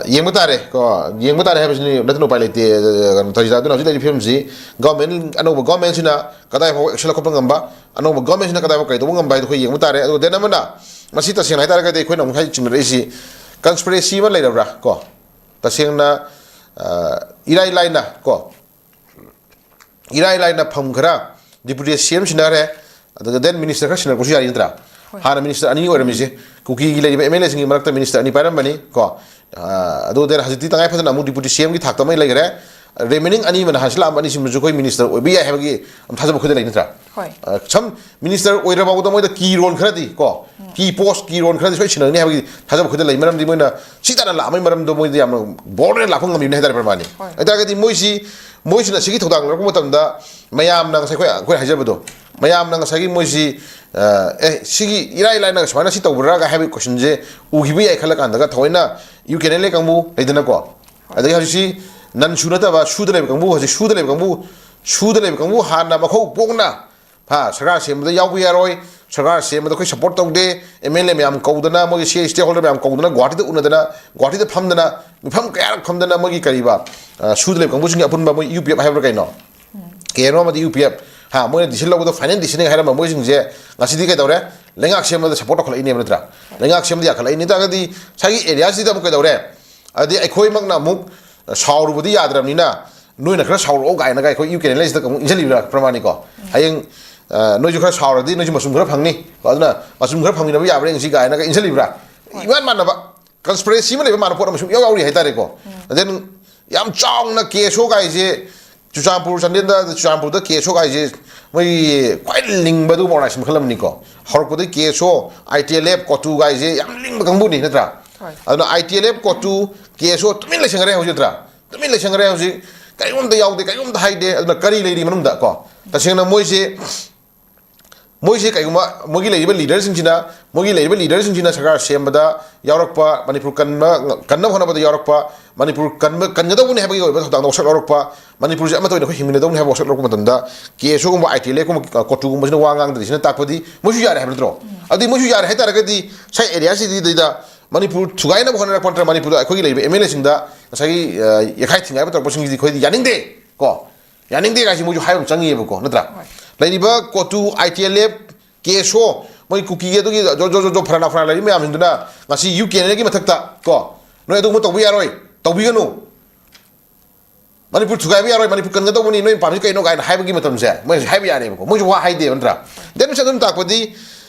ꯌꯦꯡꯕ ꯇꯥꯔꯦ ꯀꯣ, ꯌꯦꯡꯕ ꯇꯥꯔꯦ ꯍꯥꯏꯕꯁꯤꯅꯤ, ꯅꯠꯇꯅ ꯎꯄꯥꯏ ꯂꯩꯇꯦ꯫ ꯀꯩꯅꯣ ꯇꯧꯔꯤꯁꯤꯗ ꯑꯗꯨꯅ ꯍꯧꯖꯤꯛ ꯂꯩꯔꯤꯕ ꯐꯤꯕꯝꯁꯤ government, ꯑꯅꯧꯕ governmentꯁꯤꯅ ꯀꯗꯥꯏ ꯐꯥꯎꯕ action ꯂꯧꯈꯠꯄ ꯉꯝꯕ, ꯑꯅꯧꯕ governmentꯁꯤꯅ ꯀꯗꯥꯏ ꯐꯥꯎ ꯀꯩꯗꯧꯕ ꯉꯝꯕ ꯍꯥꯏꯗꯣ ꯑꯩꯈꯣꯏ ꯌꯦꯡꯕ ꯇꯥꯔꯦ꯫ ꯑꯗꯨꯒ then ꯑꯃꯅ ꯃꯁꯤ ꯇꯁꯦꯡꯅ ꯍꯥꯏꯇꯥꯔꯒꯗꯤ ꯑꯩꯈꯣꯏꯅ ꯑꯃꯨꯛ ꯍꯥꯏ ꯆꯤꯡꯅꯔꯛꯏꯁꯤ conspiracy ꯑꯃ ꯂꯩꯔꯕ꯭ꯔꯥ ꯀꯣ? ꯇꯁꯦꯡꯅ ꯏꯔꯥꯏ ꯂꯥꯏꯅ ꯀꯣ, ꯏꯔꯥꯏ ꯂꯥꯏꯅ ꯐꯝ ꯈꯔ deputy CM ꯁꯤꯟꯅꯈ꯭ꯔꯦ, ꯑꯗꯨꯒ then minister ꯈꯔ ꯁꯤꯟꯅꯔꯛꯄꯁꯨ ꯌꯥꯔꯤ ꯅꯠꯇ꯭ꯔꯥ? ꯍꯣꯏ꯫ ꯍꯥꯟꯅ minister ꯑꯅꯤ ꯑꯣꯏꯔꯝꯃꯤꯁꯦ, ꯀꯨꯀꯤꯒꯤ ꯂꯩꯔꯤꯕ MLAꯁꯤꯡꯒꯤ ꯃꯔꯛꯇ minister ꯑꯅꯤ ꯄꯥꯏꯔꯝꯕꯅꯤ ꯀꯣ꯫ ꯑꯗꯨ then ꯍꯧꯖꯤꯛꯇꯤ ꯇꯉꯥꯏ ꯐꯗꯅ ꯑꯃꯨꯛ deputy CMꯒꯤ ꯊꯥꯛꯇ ꯑꯃ ꯂꯩꯈ꯭ꯔꯦ꯫ Remaining ꯑꯅꯤ ꯑꯃꯅ ꯍꯥꯟꯅ ꯁꯤꯜꯂꯛꯑꯝꯕ ꯑꯅꯤꯁꯤꯃꯁꯨ ꯑꯩꯈꯣꯏ minister ꯑꯣꯏꯕ ꯌꯥꯏ ꯍꯥꯏꯕꯒꯤ ꯊꯥꯖꯕ ꯑꯩꯈꯣꯏꯗ ꯂꯩ ꯅꯠꯇ꯭ꯔꯥ? ꯍꯣꯏ꯫ Some minister ꯑꯣꯏꯔꯕ ꯐꯥꯎꯕꯗ ꯃꯣꯏꯗ key role ꯈꯔꯗꯤ ꯀꯣ, key post, key role ꯈꯔꯗꯤ ꯁꯣꯏ ꯁꯤꯟꯅꯒꯅꯤ ꯍꯥꯏꯕꯒꯤ ꯊꯥꯖꯕ ꯑꯩꯈꯣꯏꯗ ꯂꯩ꯫ ꯃꯔꯝꯗꯤ ꯃꯣꯏꯅ ꯁꯤ ꯇꯥꯟꯅ ꯂꯥꯛꯑꯝꯕꯒꯤ ꯃꯔꯝꯗꯣ ꯃꯣꯏꯗ ꯌꯥꯝꯅ bold ꯑꯣꯏꯅ ꯂꯥꯛꯄ ꯉꯝꯃꯤꯕꯅꯤ ꯍꯥꯏꯇꯥꯔꯦ ꯄ꯭ꯔꯃꯥꯟꯅꯤ꯫ ꯍꯣꯏ꯫ ꯑꯗꯨ ꯇꯥꯔꯒꯗꯤ ꯃꯣꯏꯁꯤ, ꯃꯣꯏꯁꯤꯅ ꯁꯤꯒꯤ ꯊꯧꯗꯥꯡ ꯂꯧꯔꯛꯄ ꯃꯇꯝꯗ ꯃꯌꯥꯝꯅ ꯉꯁꯥꯏ ꯑꯩꯈꯣꯏ, ꯑꯩꯈꯣꯏ ꯍꯥꯏꯖꯕꯗꯣ, ꯃꯌꯥꯝꯅ ꯉꯁꯥꯏꯒꯤ ꯃꯣꯏꯁꯤ ꯑꯦ ꯁꯤꯒꯤ ꯏꯔꯥꯏ ꯂꯥꯏꯅ ꯁꯨꯃꯥꯏꯅ ꯁꯤ ꯇꯧꯕ꯭ꯔꯥꯒ ꯍꯥꯏꯕꯒꯤ ꯀꯣꯏꯁꯟꯁꯦ ꯎꯈꯤꯕ ꯌꯥꯏ ꯈꯜꯂ ꯀꯥꯟꯗꯒ ꯊꯑꯣꯏꯅ U K N L A ꯀꯥꯡꯕꯨ ꯂꯩꯗꯅꯀꯣ꯫ ꯑꯗꯒꯤ ꯍꯧꯖꯤꯛꯁꯤ ꯅꯟ ꯁꯨ ꯅꯠꯇꯕ ꯁꯨꯗ ꯂꯩꯕ ꯀꯥꯡꯕꯨ, ꯍꯧꯖꯤꯛ ꯁꯨꯗ ꯂꯩꯕ ꯀꯥꯡꯕꯨ, ꯁꯨꯗ ꯂꯩꯕ ꯀꯥꯡꯕꯨ ꯍꯥꯟꯅ ꯃꯈꯧ ꯄꯣꯛꯅ ꯍꯥ ꯁꯔꯀꯥꯔ ꯁꯦꯝꯕꯗ ꯌꯥꯎꯕ ꯌꯥꯔꯣꯏ, ꯁꯔꯀꯥꯔ ꯁꯦꯝꯕꯗ ꯑꯩꯈꯣꯏ ꯁꯞꯄꯣꯔꯠ ꯇꯧꯗꯦ, ꯑꯦꯝ ꯑꯦꯜ ꯑꯦ ꯃꯌꯥꯝ ꯀꯧꯗꯅ ꯃꯣꯏꯒꯤ ꯁꯤ ꯁ꯭ꯇꯦꯛ ꯍꯣꯜꯗꯔ ꯃꯌꯥꯝ ꯀꯧꯗꯅ ꯒꯨꯍꯥꯇꯤꯗ ꯎꯅꯗꯅ ꯒꯨꯍꯥꯇꯤꯗ ꯐꯝꯗꯅ ꯃꯤꯐꯝ ꯀꯌꯥꯔꯛ ꯐꯝꯗꯅ ꯃꯣꯏꯒꯤ ꯀꯔꯤꯕ ꯁꯨꯗ ꯂꯩꯕ ꯀꯥꯡꯕꯨꯁꯤꯡꯒꯤ ꯑꯄꯨꯟꯕ ꯃꯣꯏ ꯌꯨ ꯄꯤ ꯑꯦꯐ ꯍꯥꯏꯕ꯭ꯔꯥ ꯀꯩꯅꯣ, ꯀꯦ ꯑꯦꯟ ꯑꯣ ꯑꯃꯗꯤ ꯌꯨ ꯄꯤ ꯑꯦꯐ ꯍꯥ ꯃꯣꯏꯅ ꯗꯤꯁꯤꯖꯟ ꯂꯧꯕꯗꯣ ꯐꯥꯏꯅꯦꯜ ꯗꯤꯁꯤꯖꯟ ꯍꯥꯏꯔꯝꯕ ꯃꯣꯏꯁꯤꯡꯁꯦ ꯉꯁꯤꯗꯤ ꯀꯩꯗꯧꯔꯦ? ꯂꯩꯉꯥꯛ ꯁꯦꯝꯕꯗ ꯁꯞꯄꯣꯔꯠ ꯇꯧꯈꯠꯂꯛꯏꯅꯦꯕ ꯅꯠꯇ꯭ꯔꯥ? ꯂꯩꯉꯥꯛ ꯁꯦꯝꯕꯗ ꯌꯥꯈꯠꯂꯛꯏꯅꯦ ꯇꯥꯔꯒꯗꯤ ꯉꯁꯥꯏꯒꯤ ꯑꯦꯔꯤꯌꯥꯁꯤꯗ ꯑꯃꯨꯛ ꯀꯩꯗꯧꯔꯦ? ꯑꯗꯨꯗꯤ ꯑꯩꯈꯣꯏꯃꯛꯅ ꯑꯃꯨꯛ ꯁꯥꯎꯔꯨꯕꯗꯤ ꯌꯥꯗ꯭ꯔꯕꯅꯤꯅ ꯅꯣꯏꯅ ꯈꯔ ꯁꯥꯎꯔꯛꯑꯣ ꯀꯥꯏꯅꯒ ꯑꯩꯈꯣꯏ ꯌꯨ ꯀꯦ ꯑꯦꯟ ꯑꯦꯜ ꯑꯦꯁꯤꯗ ꯑꯃꯨꯛ ꯏꯟꯁꯤꯜꯂꯤꯕ꯭ꯔꯥ ꯄ꯭ꯔꯃꯥꯅꯤꯀꯣ? ꯍꯌꯦꯡ ꯅꯣꯏꯁꯨ ꯈꯔ ꯁꯥꯎꯔꯗꯤ ꯅꯣꯏꯁꯨ ꯃꯆꯨꯝ ꯈꯔ ꯐꯪꯅꯤ, ꯑꯗꯨꯅ ꯃꯆꯨꯝ ꯈꯔ ꯐꯪꯃꯤꯟꯅꯕ ꯌꯥꯕ꯭ꯔꯥ ꯌꯦꯡꯁꯤ ꯀꯥꯏꯅꯒ ꯏꯟꯁꯤꯜꯂꯤꯕ꯭ꯔꯥ? ꯏꯃꯥꯟ ꯃꯥꯟꯅꯕ ꯀꯟꯁꯄꯤꯔꯦꯁꯤ ꯑꯃ ꯂꯩꯕ ꯃꯥꯟꯅꯕ ꯄꯣꯠ ꯑꯃꯁꯨ ꯌꯥꯎ ꯌꯥꯎꯔꯤ ꯍꯥꯏꯇꯥꯔꯦꯀꯣ꯫ ꯑꯗꯨꯅ ꯌꯥꯝ ꯆꯥꯎꯅ ꯀꯦ ꯑꯦꯁ ꯑꯣ ꯀꯥꯏꯁꯦ ꯆꯨꯔꯆꯥꯟꯄꯨꯔ, ꯆꯥꯟꯗꯦꯜꯗ ꯆꯨꯔꯆꯥꯟꯄꯨꯔꯗ ꯀꯦ ꯑꯦꯁ ꯑꯣ ꯀꯥꯏꯁꯦ ꯃꯣꯏꯒꯤ ꯈ꯭ꯋꯥꯏ ꯂꯤꯡꯕ ꯑꯗꯨꯒꯨꯝꯕ ꯑꯣꯔꯒꯅꯥꯏꯖꯦꯁꯟ ꯃꯈꯜ ꯑꯃꯅꯤꯀꯣ꯫ ꯍꯧꯔꯛꯄꯗꯒꯤ ꯀꯦ ꯑꯦꯁ ꯑꯣ, ꯑꯥꯏ ꯇꯤ ꯑꯦꯜ ꯑꯦꯐ, ꯀꯣꯇꯨ ꯀꯥꯏꯁꯦ ꯌꯥꯝ ꯂꯤꯡꯕ ꯀꯥꯡꯕꯨꯅꯤ ꯅꯠꯇ꯭ꯔꯥ? ꯑꯗꯨꯅ ꯑꯥꯏ ꯇꯤ ꯑꯦꯜ ꯑꯦꯐ, ꯀꯣꯇꯨ, ꯀꯦ ꯑꯦꯁ ꯑꯣ ꯇꯨꯃꯤꯟ ꯂꯩꯁꯟꯈ꯭ꯔꯦ ꯍꯧꯖꯤꯛ ꯅꯠꯇ꯭ꯔꯥ? ꯇꯨꯃꯤꯟ ꯂꯩꯁꯟꯈ꯭ꯔꯦ ꯍꯧꯖꯤꯛ꯫ ꯀꯔꯤꯒꯨꯝꯕ ꯑꯝꯇ ꯌꯥꯎꯗꯦ, ꯀꯔꯤꯒꯨꯝꯕ ꯑꯝꯇ ꯍꯥꯏꯗꯦ꯫ ꯑꯗꯨꯅ ꯀꯔꯤ ꯂꯩꯔꯤ ꯃꯅꯨꯡꯗ ꯀꯣ? ꯇꯁꯦꯡꯅ ꯃꯣꯏꯁꯦ ꯃꯣꯏꯁꯦ ꯀꯩꯒꯨꯝꯕ ꯃꯣꯏꯒꯤ ꯂꯩꯔꯤꯕ ꯂꯤꯗꯔꯁꯤꯡꯁꯤꯅ ꯃꯣꯏꯒꯤ ꯂꯩꯔꯤꯕ ꯂꯤꯗꯔꯁꯤꯡꯁꯤꯅ ꯁꯔꯀꯥꯔ ꯁꯦꯝꯕꯗ ꯌꯥꯎꯔꯛꯄ, ꯃꯅꯤꯄꯨꯔ ꯀꯟꯕ ꯀꯟꯅꯕ ꯍꯣꯠꯅꯕꯗ ꯌꯥꯎꯔꯛꯄ, ꯃꯅꯤꯄꯨꯔ ꯀꯟꯕ ꯀꯟꯒꯗꯧꯕꯅꯤ ꯍꯥꯏꯕꯒꯤ ꯑꯣꯏꯕ ꯊꯧꯗꯥꯡꯗ ꯋꯥꯁꯛ ꯂꯧꯔꯛꯄ, ꯃꯅꯤꯄꯨꯔꯁꯦ ꯑꯃꯠꯇ ꯑꯣꯏꯅ ꯑꯩꯈꯣꯏ ꯍꯤꯡꯃꯤꯟꯅꯗꯧꯅꯤ ꯍꯥꯏꯕ ꯋꯥꯁꯛ ꯂꯧꯔꯛꯄ ꯃꯇꯝꯗ ꯀꯦ ꯑꯦꯁ ꯑꯣꯒꯨꯝꯕ, ꯀꯣꯇꯨꯒꯨꯝꯕꯁꯤꯅ ꯋꯥ ꯉꯥꯡꯗ꯭ꯔꯤꯁꯤꯅ ꯇꯥꯛꯄꯗꯤ ꯃꯣꯏꯁꯨ ꯌꯥꯔꯦ ꯍꯥꯏꯕ ꯅꯠꯇ꯭ꯔꯣ? ꯑꯗꯨꯗꯤ ꯃꯣꯏꯁꯨ ꯌꯥꯔꯦ ꯍꯥꯏꯇꯥꯔꯒꯗꯤ ꯁꯥꯏ ꯑꯦꯔꯤꯌꯥꯁꯤꯗꯩꯗ ꯃꯅꯤꯄꯨꯔ ꯊꯨꯒꯥꯏꯅꯕ ꯍꯣꯠꯅꯔꯛꯄ ꯅꯠꯇ꯭ꯔꯒ ꯃꯅꯤꯄꯨꯔꯗ ꯑꯩꯈꯣꯏꯒꯤ ꯂꯩꯔꯤꯕ ꯑꯦꯝ ꯑꯦꯜ ꯑꯦꯁꯤꯡꯗ ꯉꯁꯥꯏꯒꯤ ꯌꯦꯈꯥꯏ ꯊꯤꯡꯒꯥꯏꯕ ꯇꯧꯔꯛꯄꯁꯤꯡꯁꯤꯗꯤ ꯑꯩꯈꯣꯏꯗꯤ ꯌꯥꯅꯤꯡꯗꯦ ꯀꯣ꯫ ꯌꯥꯅꯤꯡꯗꯦ ꯀꯥꯏꯁꯤ ꯃꯣꯏꯁꯨ ꯍꯥꯏꯕ ꯑꯃ ꯆꯪꯉꯤꯑꯕꯀꯣ ꯅꯠꯇ꯭ꯔꯥ? ꯂꯩꯔꯤꯕ ꯀꯣꯇꯨ, ꯑꯥꯏ ꯇꯤ ꯑꯦꯜ ꯑꯦꯐ, ꯀꯦ ꯑꯦꯁ ꯑꯣ, ꯃꯣꯏ ꯀꯨꯀꯤꯒꯤ ꯑꯗꯨꯒꯤ ꯖꯣ ꯖꯣ ꯖꯣ ꯖꯣ ꯐꯔꯥꯅꯥ ꯐꯔꯥ ꯂꯩꯔꯤ ꯃꯌꯥꯝꯁꯤꯡꯗꯨꯅ ꯉꯁꯤ ꯌꯨ ꯀꯦ ꯑꯦꯟ ꯑꯦꯜꯒꯤ ꯃꯊꯛꯇ ꯀꯣ ꯅꯣꯏ ꯑꯗꯨꯒꯨꯝꯕ ꯇꯧꯕ ꯌꯥꯔꯣꯏ, ꯇꯧꯕꯤꯒꯅꯨ, ꯃꯅꯤꯄꯨꯔ ꯊꯨꯒꯥꯏꯕ ꯌꯥꯔꯣꯏ, ꯃꯅꯤꯄꯨꯔ ꯀꯟꯒꯗꯧꯕꯅꯤ, ꯅꯣꯏ ꯄꯥꯝꯃꯤ ꯀꯩꯅꯣ ꯀꯥꯏꯅ ꯍꯥꯏꯕꯒꯤ ꯃꯇꯝꯁꯦ ꯃꯣꯏ ꯍꯧꯖꯤꯛ ꯍꯥꯏꯕ ꯌꯥꯔꯦꯕꯀꯣ꯫ ꯃꯣꯏꯁꯨ ꯋꯥ ꯍꯥꯏꯗꯦꯕ ꯅꯠꯇ꯭ꯔꯥ? ꯗꯦꯠ ꯃꯤꯟꯁ ꯑꯗꯨꯝ ꯇꯥꯛꯄꯗꯤ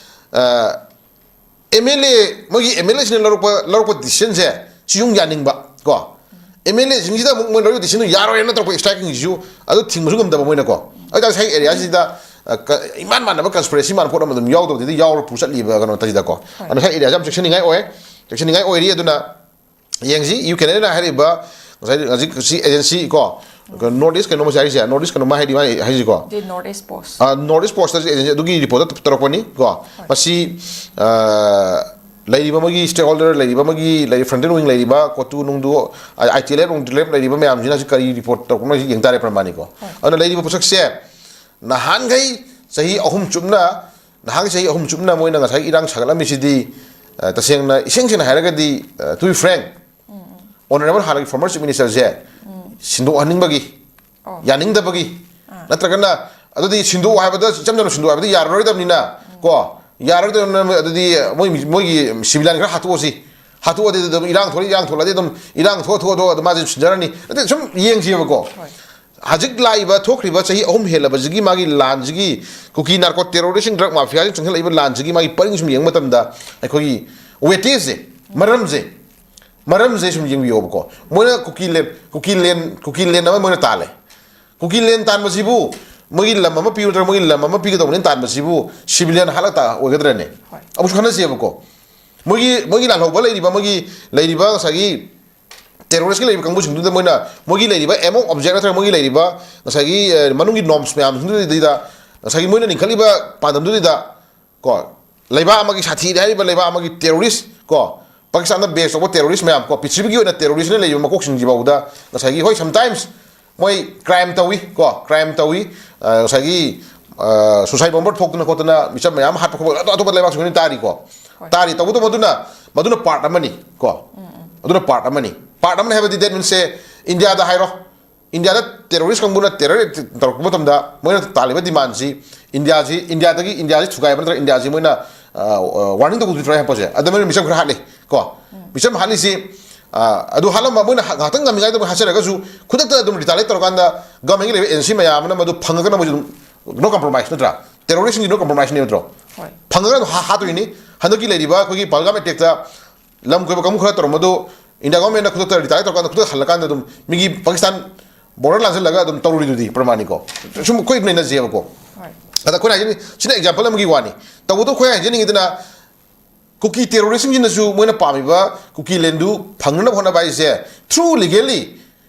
ꯑꯦꯝ ꯑꯦꯜ ꯑꯦ ꯃꯣꯏꯒꯤ ꯑꯦꯝ ꯑꯦꯜ ꯑꯦꯁꯤꯡꯅ ꯂꯧꯔꯛꯄ ꯂꯧꯔꯛꯄ ꯗꯤꯁꯤꯖꯟꯁꯦ ꯁꯤ ꯌꯨꯝ ꯌꯥꯅꯤꯡꯕ ꯀꯣ꯫ ꯑꯦꯝ ꯑꯦꯜ ꯑꯦꯁꯤꯡꯁꯤꯗ ꯑꯃꯨꯛ ꯃꯣꯏ ꯂꯧꯔꯛꯄ ꯗꯤꯁꯤꯖꯟꯗꯨ ꯌꯥꯔꯣꯏꯅ ꯇꯧꯔꯛꯄ ꯏꯁꯇ꯭ꯔꯥꯏꯛꯀꯤꯡꯁꯤꯁꯨ ꯑꯗꯨ ꯊꯤꯡꯕꯁꯨ ꯉꯝꯗꯕ ꯃꯣꯏꯅꯀꯣ꯫ ꯑꯗꯨ ꯇꯥꯔꯗꯤ ꯉꯁꯥꯏꯒꯤ ꯑꯦꯔꯤꯌꯥꯁꯤꯗ ꯏꯃꯥꯟ ꯃꯥꯟꯅꯕ ꯀꯟꯁꯄꯤꯔꯦꯁꯤ ꯃꯥꯟꯅ ꯄꯣꯠ ꯑꯃ ꯑꯗꯨꯝ ꯌꯥꯎꯗꯕꯗꯨꯗꯤ ꯌꯥꯎꯔ ꯄꯨ ꯆꯠꯂꯤꯕ ꯀꯩꯅꯣ ꯇꯧꯁꯤꯗꯀꯣ꯫ ꯑꯗꯨꯅ ꯉꯁꯥꯏ ꯑꯦꯔꯤꯌꯥꯁꯤ ꯌꯥꯝ ꯆꯦꯛꯁꯤꯟꯅꯤꯡꯉꯥꯏ ꯑꯣꯏ, ꯆꯦꯛꯁꯤꯟꯅꯤꯡꯉꯥꯏ ꯑꯣꯏꯔꯤ꯫ ꯑꯗꯨꯅ ꯌꯦꯡꯁꯤ, ꯌꯨ ꯀꯦ ꯑꯦꯟ ꯑꯦꯜꯅ ꯍꯥꯏꯔꯤꯕ ꯉꯁꯥꯏ ꯍꯧꯖꯤꯛ ꯁꯤ ꯑꯦꯖꯦꯟꯁꯤ ꯀꯣ ꯅꯣꯔꯠ ꯏꯁ ꯀꯩꯅꯣꯝꯃ ꯍꯥꯏꯔꯤꯁꯦ, ꯅꯣꯔꯠ ꯏꯁ ꯀꯩꯅꯣꯝꯃ ꯍꯥꯏꯗꯤ ꯃꯥ ꯍꯥꯏꯁꯤꯀꯣ꯫ The North East Post. North east post agency ꯑꯗꯨꯒꯤ ꯔꯤꯄꯣꯔꯠꯇ ꯇꯧꯔꯛꯄꯅꯤ ꯀꯣ꯫ ꯃꯁꯤ ꯂꯩꯔꯤꯕ ꯃꯣꯏꯒꯤ ꯁ꯭ꯇꯦꯛ ꯍꯣꯜꯗꯔ ꯂꯩꯔꯤꯕ ꯃꯣꯏꯒꯤ ꯂꯩꯔꯤ ꯐ꯭ꯔꯟꯇꯦꯟ ꯋꯤꯡ ꯂꯩꯔꯤꯕ ꯀꯣꯇꯨ ꯅꯨꯡꯗꯨ, ꯑꯥꯏ ꯇꯤ ꯑꯦꯜ ꯑꯦꯐ ꯅꯨꯡ ꯗꯤꯂꯦꯞ ꯂꯩꯔꯤꯕ ꯃꯌꯥꯝꯁꯤꯅ ꯍꯧꯖꯤꯛ ꯀꯔꯤ ꯔꯤꯄꯣꯔꯠ ꯇꯧꯔꯛꯄꯅꯣ ꯍꯧꯖꯤꯛ ꯌꯦꯡ ꯇꯥꯔꯦ ꯄ꯭ꯔꯃꯥꯅꯤꯀꯣ꯫ ꯑꯗꯨꯅ ꯂꯩꯔꯤꯕ ꯄꯣꯠꯁꯛꯁꯦ ꯅꯍꯥꯟꯈꯩ ꯆꯍꯤ ꯑꯍꯨꯝ ꯆꯨꯞꯅ ꯅꯍꯥꯟꯒꯤ ꯆꯍꯤ ꯑꯍꯨꯝ ꯆꯨꯞꯅ ꯃꯣꯏꯅ ꯉꯁꯥꯏ ꯏꯔꯥꯡ ꯁꯥꯒꯠꯂꯝꯃꯤꯁꯤꯗꯤ, ꯇꯁꯦꯡꯅ ꯏꯁꯦꯡ ꯁꯦꯡꯅ ꯍꯥꯏꯔꯒꯗꯤ, to be frank, ꯑꯣꯅꯔꯦꯕꯜ ꯍꯥꯟꯅꯒꯤ ꯐꯣꯔꯃꯔ ꯆꯤꯐ ꯃꯤꯅꯤꯁꯇꯔꯁꯦ ꯁꯤꯟꯗꯣꯛꯍꯟꯅꯤꯡꯕꯒꯤ, ꯌꯥꯅꯤꯡꯗꯕꯒꯤ, ꯅꯠꯇ꯭ꯔꯒꯅ ꯑꯗꯨꯗꯤ ꯁꯤꯟꯗꯣꯛꯑꯣ ꯍꯥꯏꯕꯗ, ꯏꯆꯝ ꯆꯝꯅ ꯁꯤꯟꯗꯣꯛꯑꯣ ꯍꯥꯏꯕꯗ ꯌꯥꯔꯔꯣꯏꯗꯕꯅꯤꯅ ꯀꯣ, ꯌꯥꯔꯔꯣꯏꯗꯕꯅꯤꯅ ꯑꯗꯨꯗꯤ ꯃꯣꯏ, ꯃꯣꯏꯒꯤ ꯁꯤꯚꯤꯂꯤꯌꯟ ꯈꯔ ꯍꯥꯠꯇꯣꯛꯑꯁꯤ, ꯍꯥꯠꯇꯣꯛꯑꯗꯤ ꯑꯗꯨꯝ ꯏꯔꯥꯡ ꯊꯣꯛꯂꯛ ꯏꯔꯥꯡ ꯊꯣꯛꯂꯛꯑꯗꯤ ꯑꯗꯨꯝ ꯏꯔꯥꯡ ꯊꯣꯛꯑ ꯊꯣꯛꯑ ꯑꯗꯨꯝ ꯃꯥꯁꯦ ꯁꯤꯟꯖꯔꯅꯤ꯫ ꯑꯗꯨ ꯁꯨꯝ ꯌꯦꯡꯁꯤꯕꯀꯣ꯫ ꯍꯧꯖꯤꯛ ꯂꯥꯛꯏꯕ ꯊꯣꯛꯈ꯭ꯔꯤꯕ ꯆꯍꯤ ꯑꯍꯨꯝ ꯍꯦꯜꯂꯕꯁꯤꯒꯤ ꯃꯥꯒꯤ ꯂꯥꯟꯁꯤꯒꯤ, ꯀꯨꯀꯤ ꯅꯥꯔꯀꯣ ꯇꯦꯔꯣꯔꯤꯁꯁꯤꯡ, ꯗ꯭ꯔꯒ ꯃꯥꯐꯤꯌꯥꯁꯤꯡ ꯆꯪꯁꯤꯜꯂꯛꯏꯕ ꯂꯥꯟꯁꯤꯒꯤ ꯃꯥꯒꯤ ꯄꯔꯤꯡ ꯁꯨꯝ ꯌꯦꯡꯕ ꯃꯇꯝꯗ ꯑꯩꯈꯣꯏꯒꯤ ꯋꯦꯇꯦꯖꯁꯦ, ꯃꯔꯝꯁꯦ, ꯃꯔꯝꯁꯦ ꯁꯨꯝ ꯌꯦꯡꯕꯤꯌꯣꯕꯀꯣ꯫ ꯃꯣꯏꯅ ꯀꯨꯀꯤ ꯂꯦꯟ, ꯀꯨꯀꯤ ꯂꯦꯟ, ꯀꯨꯀꯤ ꯂꯦꯟ ꯑꯃ ꯃꯣꯏꯅ ꯇꯥꯜꯂꯦ꯫ ꯀꯨꯀꯤ ꯂꯦꯟ ꯇꯥꯟꯕꯁꯤꯕꯨ ꯃꯣꯏꯒꯤ ꯂꯝ ꯑꯃ ꯄꯤꯌꯨ ꯅꯠꯇ꯭ꯔꯒ ꯃꯣꯏꯒꯤ ꯂꯝ ꯑꯃ ꯄꯤꯒꯗꯧꯕꯅꯤꯅ ꯇꯥꯟꯕꯁꯤꯕꯨ ꯁꯤꯚꯤꯂꯤꯌꯟ ꯍꯥꯠꯂꯛꯇ ꯑꯣꯏꯒꯗ꯭ꯔꯅꯦ? ꯑꯃꯨꯛꯁꯨ ꯈꯟꯅꯁꯦꯕꯀꯣ꯫ ꯃꯣꯏꯒꯤ, ꯃꯣꯏꯒꯤ ꯂꯥꯜꯍꯧꯕ ꯂꯩꯔꯤꯕ, ꯃꯣꯏꯒꯤ ꯂꯩꯔꯤꯕ ꯉꯁꯥꯏꯒꯤ ꯇꯦꯔꯣꯔꯤꯁꯀꯤ ꯂꯩꯔꯤꯕ ꯀꯥꯡꯕꯨꯁꯤꯡꯗꯨꯗ ꯃꯣꯏꯅ ꯃꯣꯏꯒꯤ ꯂꯩꯔꯤꯕ ꯑꯦꯝ ꯑꯣꯐ ꯑꯣꯕꯖꯦꯛ ꯅꯠꯇ꯭ꯔꯒ ꯃꯣꯏꯒꯤ ꯂꯩꯔꯤꯕ ꯉꯁꯥꯏꯒꯤ, ꯑ, ꯃꯅꯨꯡꯒꯤ ꯅꯣꯔꯝꯁ ꯃꯌꯥꯝꯁꯤꯡꯗꯨꯗ ꯉꯁꯥꯏꯒꯤ ꯃꯣꯏꯅ ꯂꯤꯡꯈꯠꯂꯤꯕ ꯄꯥꯟꯗꯝꯗꯨꯗ ꯀꯣ, ꯂꯩꯕꯥꯛ ꯑꯃꯒꯤ ꯁꯥꯊꯤꯔꯦ ꯍꯥꯏꯔꯤꯕ ꯂꯩꯕꯥꯛ ꯑꯃꯒꯤ ꯇꯦꯔꯣꯔꯤꯁ ꯀꯣ, ꯄꯥꯀꯤꯁꯇꯥꯟꯗ ꯕꯦꯁ ꯇꯧꯕ ꯇꯦꯔꯣꯔꯤꯁ ꯃꯌꯥꯝ ꯀꯣ, ꯄ꯭ꯔꯤꯊꯤꯕꯤꯒꯤ ꯑꯣꯏꯅ ꯇꯦꯔꯣꯔꯤꯁꯅ ꯂꯩꯔꯤꯕ ꯃꯀꯣꯛꯁꯤꯡꯁꯤ ꯐꯥꯎꯕꯗ ꯉꯁꯥꯏꯒꯤ, ꯍꯣꯏ, ꯁꯝꯇꯥꯏꯝꯁ ꯃꯣꯏ ꯀ꯭ꯔꯥꯏꯝ ꯇꯧꯏ ꯀꯣ, ꯀ꯭ꯔꯥꯏꯝ ꯇꯧꯏ, ꯑ, ꯉꯁꯥꯏꯒꯤ, ꯑ, ꯁꯨꯁꯥꯏꯠ ꯕꯣꯝꯕꯔ ꯊꯣꯛꯇꯅ ꯈꯣꯠꯇꯅ ꯃꯤꯆꯝ ꯃꯌꯥꯝ ꯍꯥꯠꯄ ꯈꯣꯠꯄ ꯑꯇꯣꯞ ꯑꯇꯣꯞꯄ ꯂꯩꯕꯥꯛꯁꯤꯡ ꯂꯣꯏꯅ ꯇꯥꯔꯤꯀꯣ꯫ ꯇꯥꯔꯤ꯫ ꯇꯧꯕꯇꯕꯨ ꯃꯗꯨꯅ, ꯃꯗꯨꯅ ꯄꯥꯔꯠ ꯑꯃꯅꯤ ꯀꯣ꯫ ꯑꯗꯨꯅ ꯄꯥꯔꯠ ꯑꯃꯅꯤ꯫ ꯄꯥꯔꯠ ꯑꯃꯅꯤ ꯍꯥꯏꯕꯗꯤ that means ꯁꯦ ꯏꯟꯗꯤꯌꯥꯗ ꯍꯥꯏꯔꯣ, ꯏꯟꯗꯤꯌꯥꯗ ꯇꯦꯔꯣꯔꯤꯁ ꯀꯥꯡꯕꯨꯅ ꯇꯦꯔꯣꯔ ꯇꯧꯔꯛꯄ ꯃꯇꯝꯗ ꯃꯣꯏꯅ ꯇꯥꯜꯂꯤꯕ ꯗꯤꯃꯥꯟꯁꯤ ꯏꯟꯗꯤꯌꯥꯁꯤ, ꯏꯟꯗꯤꯌꯥꯗꯒꯤ, ꯏꯟꯗꯤꯌꯥꯁꯤ ꯊꯨꯒꯥꯏꯕ ꯅꯠꯇ꯭ꯔꯒ ꯏꯟꯗꯤꯌꯥꯁꯤ ꯃꯣꯏꯅ, ꯑ, ꯑ, ꯋꯥꯔꯅꯤꯡ ꯇꯧꯕꯤꯗ꯭ꯔꯣ ꯍꯥꯏ ꯄꯣꯠꯁꯦ꯫ ꯑꯗ ꯃꯣꯏꯅ ꯃꯤꯆꯝ ꯈꯔ ꯍꯥꯠꯂꯤ ꯀꯣ꯫ ꯃꯤꯆꯝ ꯍꯥꯠꯂꯤꯁꯤ, ꯑ, ꯑꯗꯨ ꯍꯥꯠꯂꯝꯕ ꯃꯣꯏꯅ ꯉꯥꯏꯍꯥꯛꯇꯪ ꯉꯝꯃꯤꯉꯩꯗ ꯃꯣꯏ ꯍꯥꯠꯆꯔꯒꯁꯨ ꯈꯨꯗꯛꯇ ꯑꯗꯨꯝ ꯔꯤꯇꯥꯂꯤꯌꯦꯠ ꯇꯧꯔꯀꯥꯟꯗ ꯒꯚꯔꯟꯃꯦꯟꯒꯤ ꯂꯩꯕ ꯑꯦꯖꯦꯟꯁꯤ ꯃꯌꯥꯝ ꯑꯃꯅ ꯃꯗꯨ ꯐꯪꯉꯒꯅ ꯃꯣꯏꯁꯨ ꯑꯗꯨꯝ no compromise ꯅꯠꯇ꯭ꯔꯥ? ꯇꯦꯔꯣꯔꯤꯁꯁꯤꯡꯒꯤ no compromise ꯅꯦ ꯅꯠꯇ꯭ꯔꯣ? ꯐꯪꯉꯒ ꯑꯗꯨꯝ ꯍꯥ-, ꯍꯥꯠꯇꯣꯏꯅꯤ꯫ ꯍꯟꯗꯛꯀꯤ ꯂꯩꯔꯤꯕ ꯑꯩꯈꯣꯏꯒꯤ ꯄꯍꯜꯒꯥꯝ ꯑꯦꯇꯦꯛꯇ ꯂꯝ ꯀꯣꯏꯕ ꯀꯥꯡꯕꯨ ꯈꯔ ꯇꯧꯔꯝꯕꯗꯣ ꯏꯟꯗꯤꯌꯥ ꯒꯚꯔꯟꯃꯦꯟꯅ ꯈꯨꯗꯛꯇ ꯔꯤꯇꯥꯂꯤꯌꯦꯠ ꯇꯧꯔꯀꯥꯟꯗ ꯈꯨꯗꯛꯇ ꯍꯜꯂꯀꯥꯟꯗ ꯑꯗꯨꯝ ꯃꯤꯒꯤ ꯄꯥꯀꯤꯁꯇꯥꯟ ꯕꯣꯔꯗꯔ ꯂꯥꯟꯁꯤꯜꯂꯒ ꯑꯗꯨꯝ ꯇꯧꯔꯨꯔꯤꯗꯨꯗꯤ ꯄ꯭ꯔꯃꯥꯅꯤꯀꯣ꯫ ꯁꯨꯝ ꯑꯩꯈꯣꯏ ꯅꯩꯅꯖꯩꯕꯀꯣ꯫ ꯑꯗ ꯑꯩꯈꯣꯏꯅ ꯍꯥꯏꯖꯅꯤꯡ-, ꯁꯤꯅ ꯑꯦꯛꯖꯥꯝꯄꯜ ꯑꯃꯒꯤ ꯋꯥꯅꯤ꯫ ꯇꯧꯕꯇꯕꯨ ꯑꯩꯈꯣꯏ ꯍꯥꯏꯖꯅꯤꯡꯉꯤꯗꯅ ꯀꯨꯀꯤ ꯇꯦꯔꯣꯔꯤꯁꯁꯤꯡꯁꯤꯅꯁꯨ ꯃꯣꯏꯅ ꯄꯥꯝꯃꯤꯕ ꯀꯨꯀꯤ ꯂꯦꯟꯗꯨ ꯐꯪꯅꯅꯕ ꯍꯣꯠꯅꯕ ꯍꯥꯏꯁꯦ through legally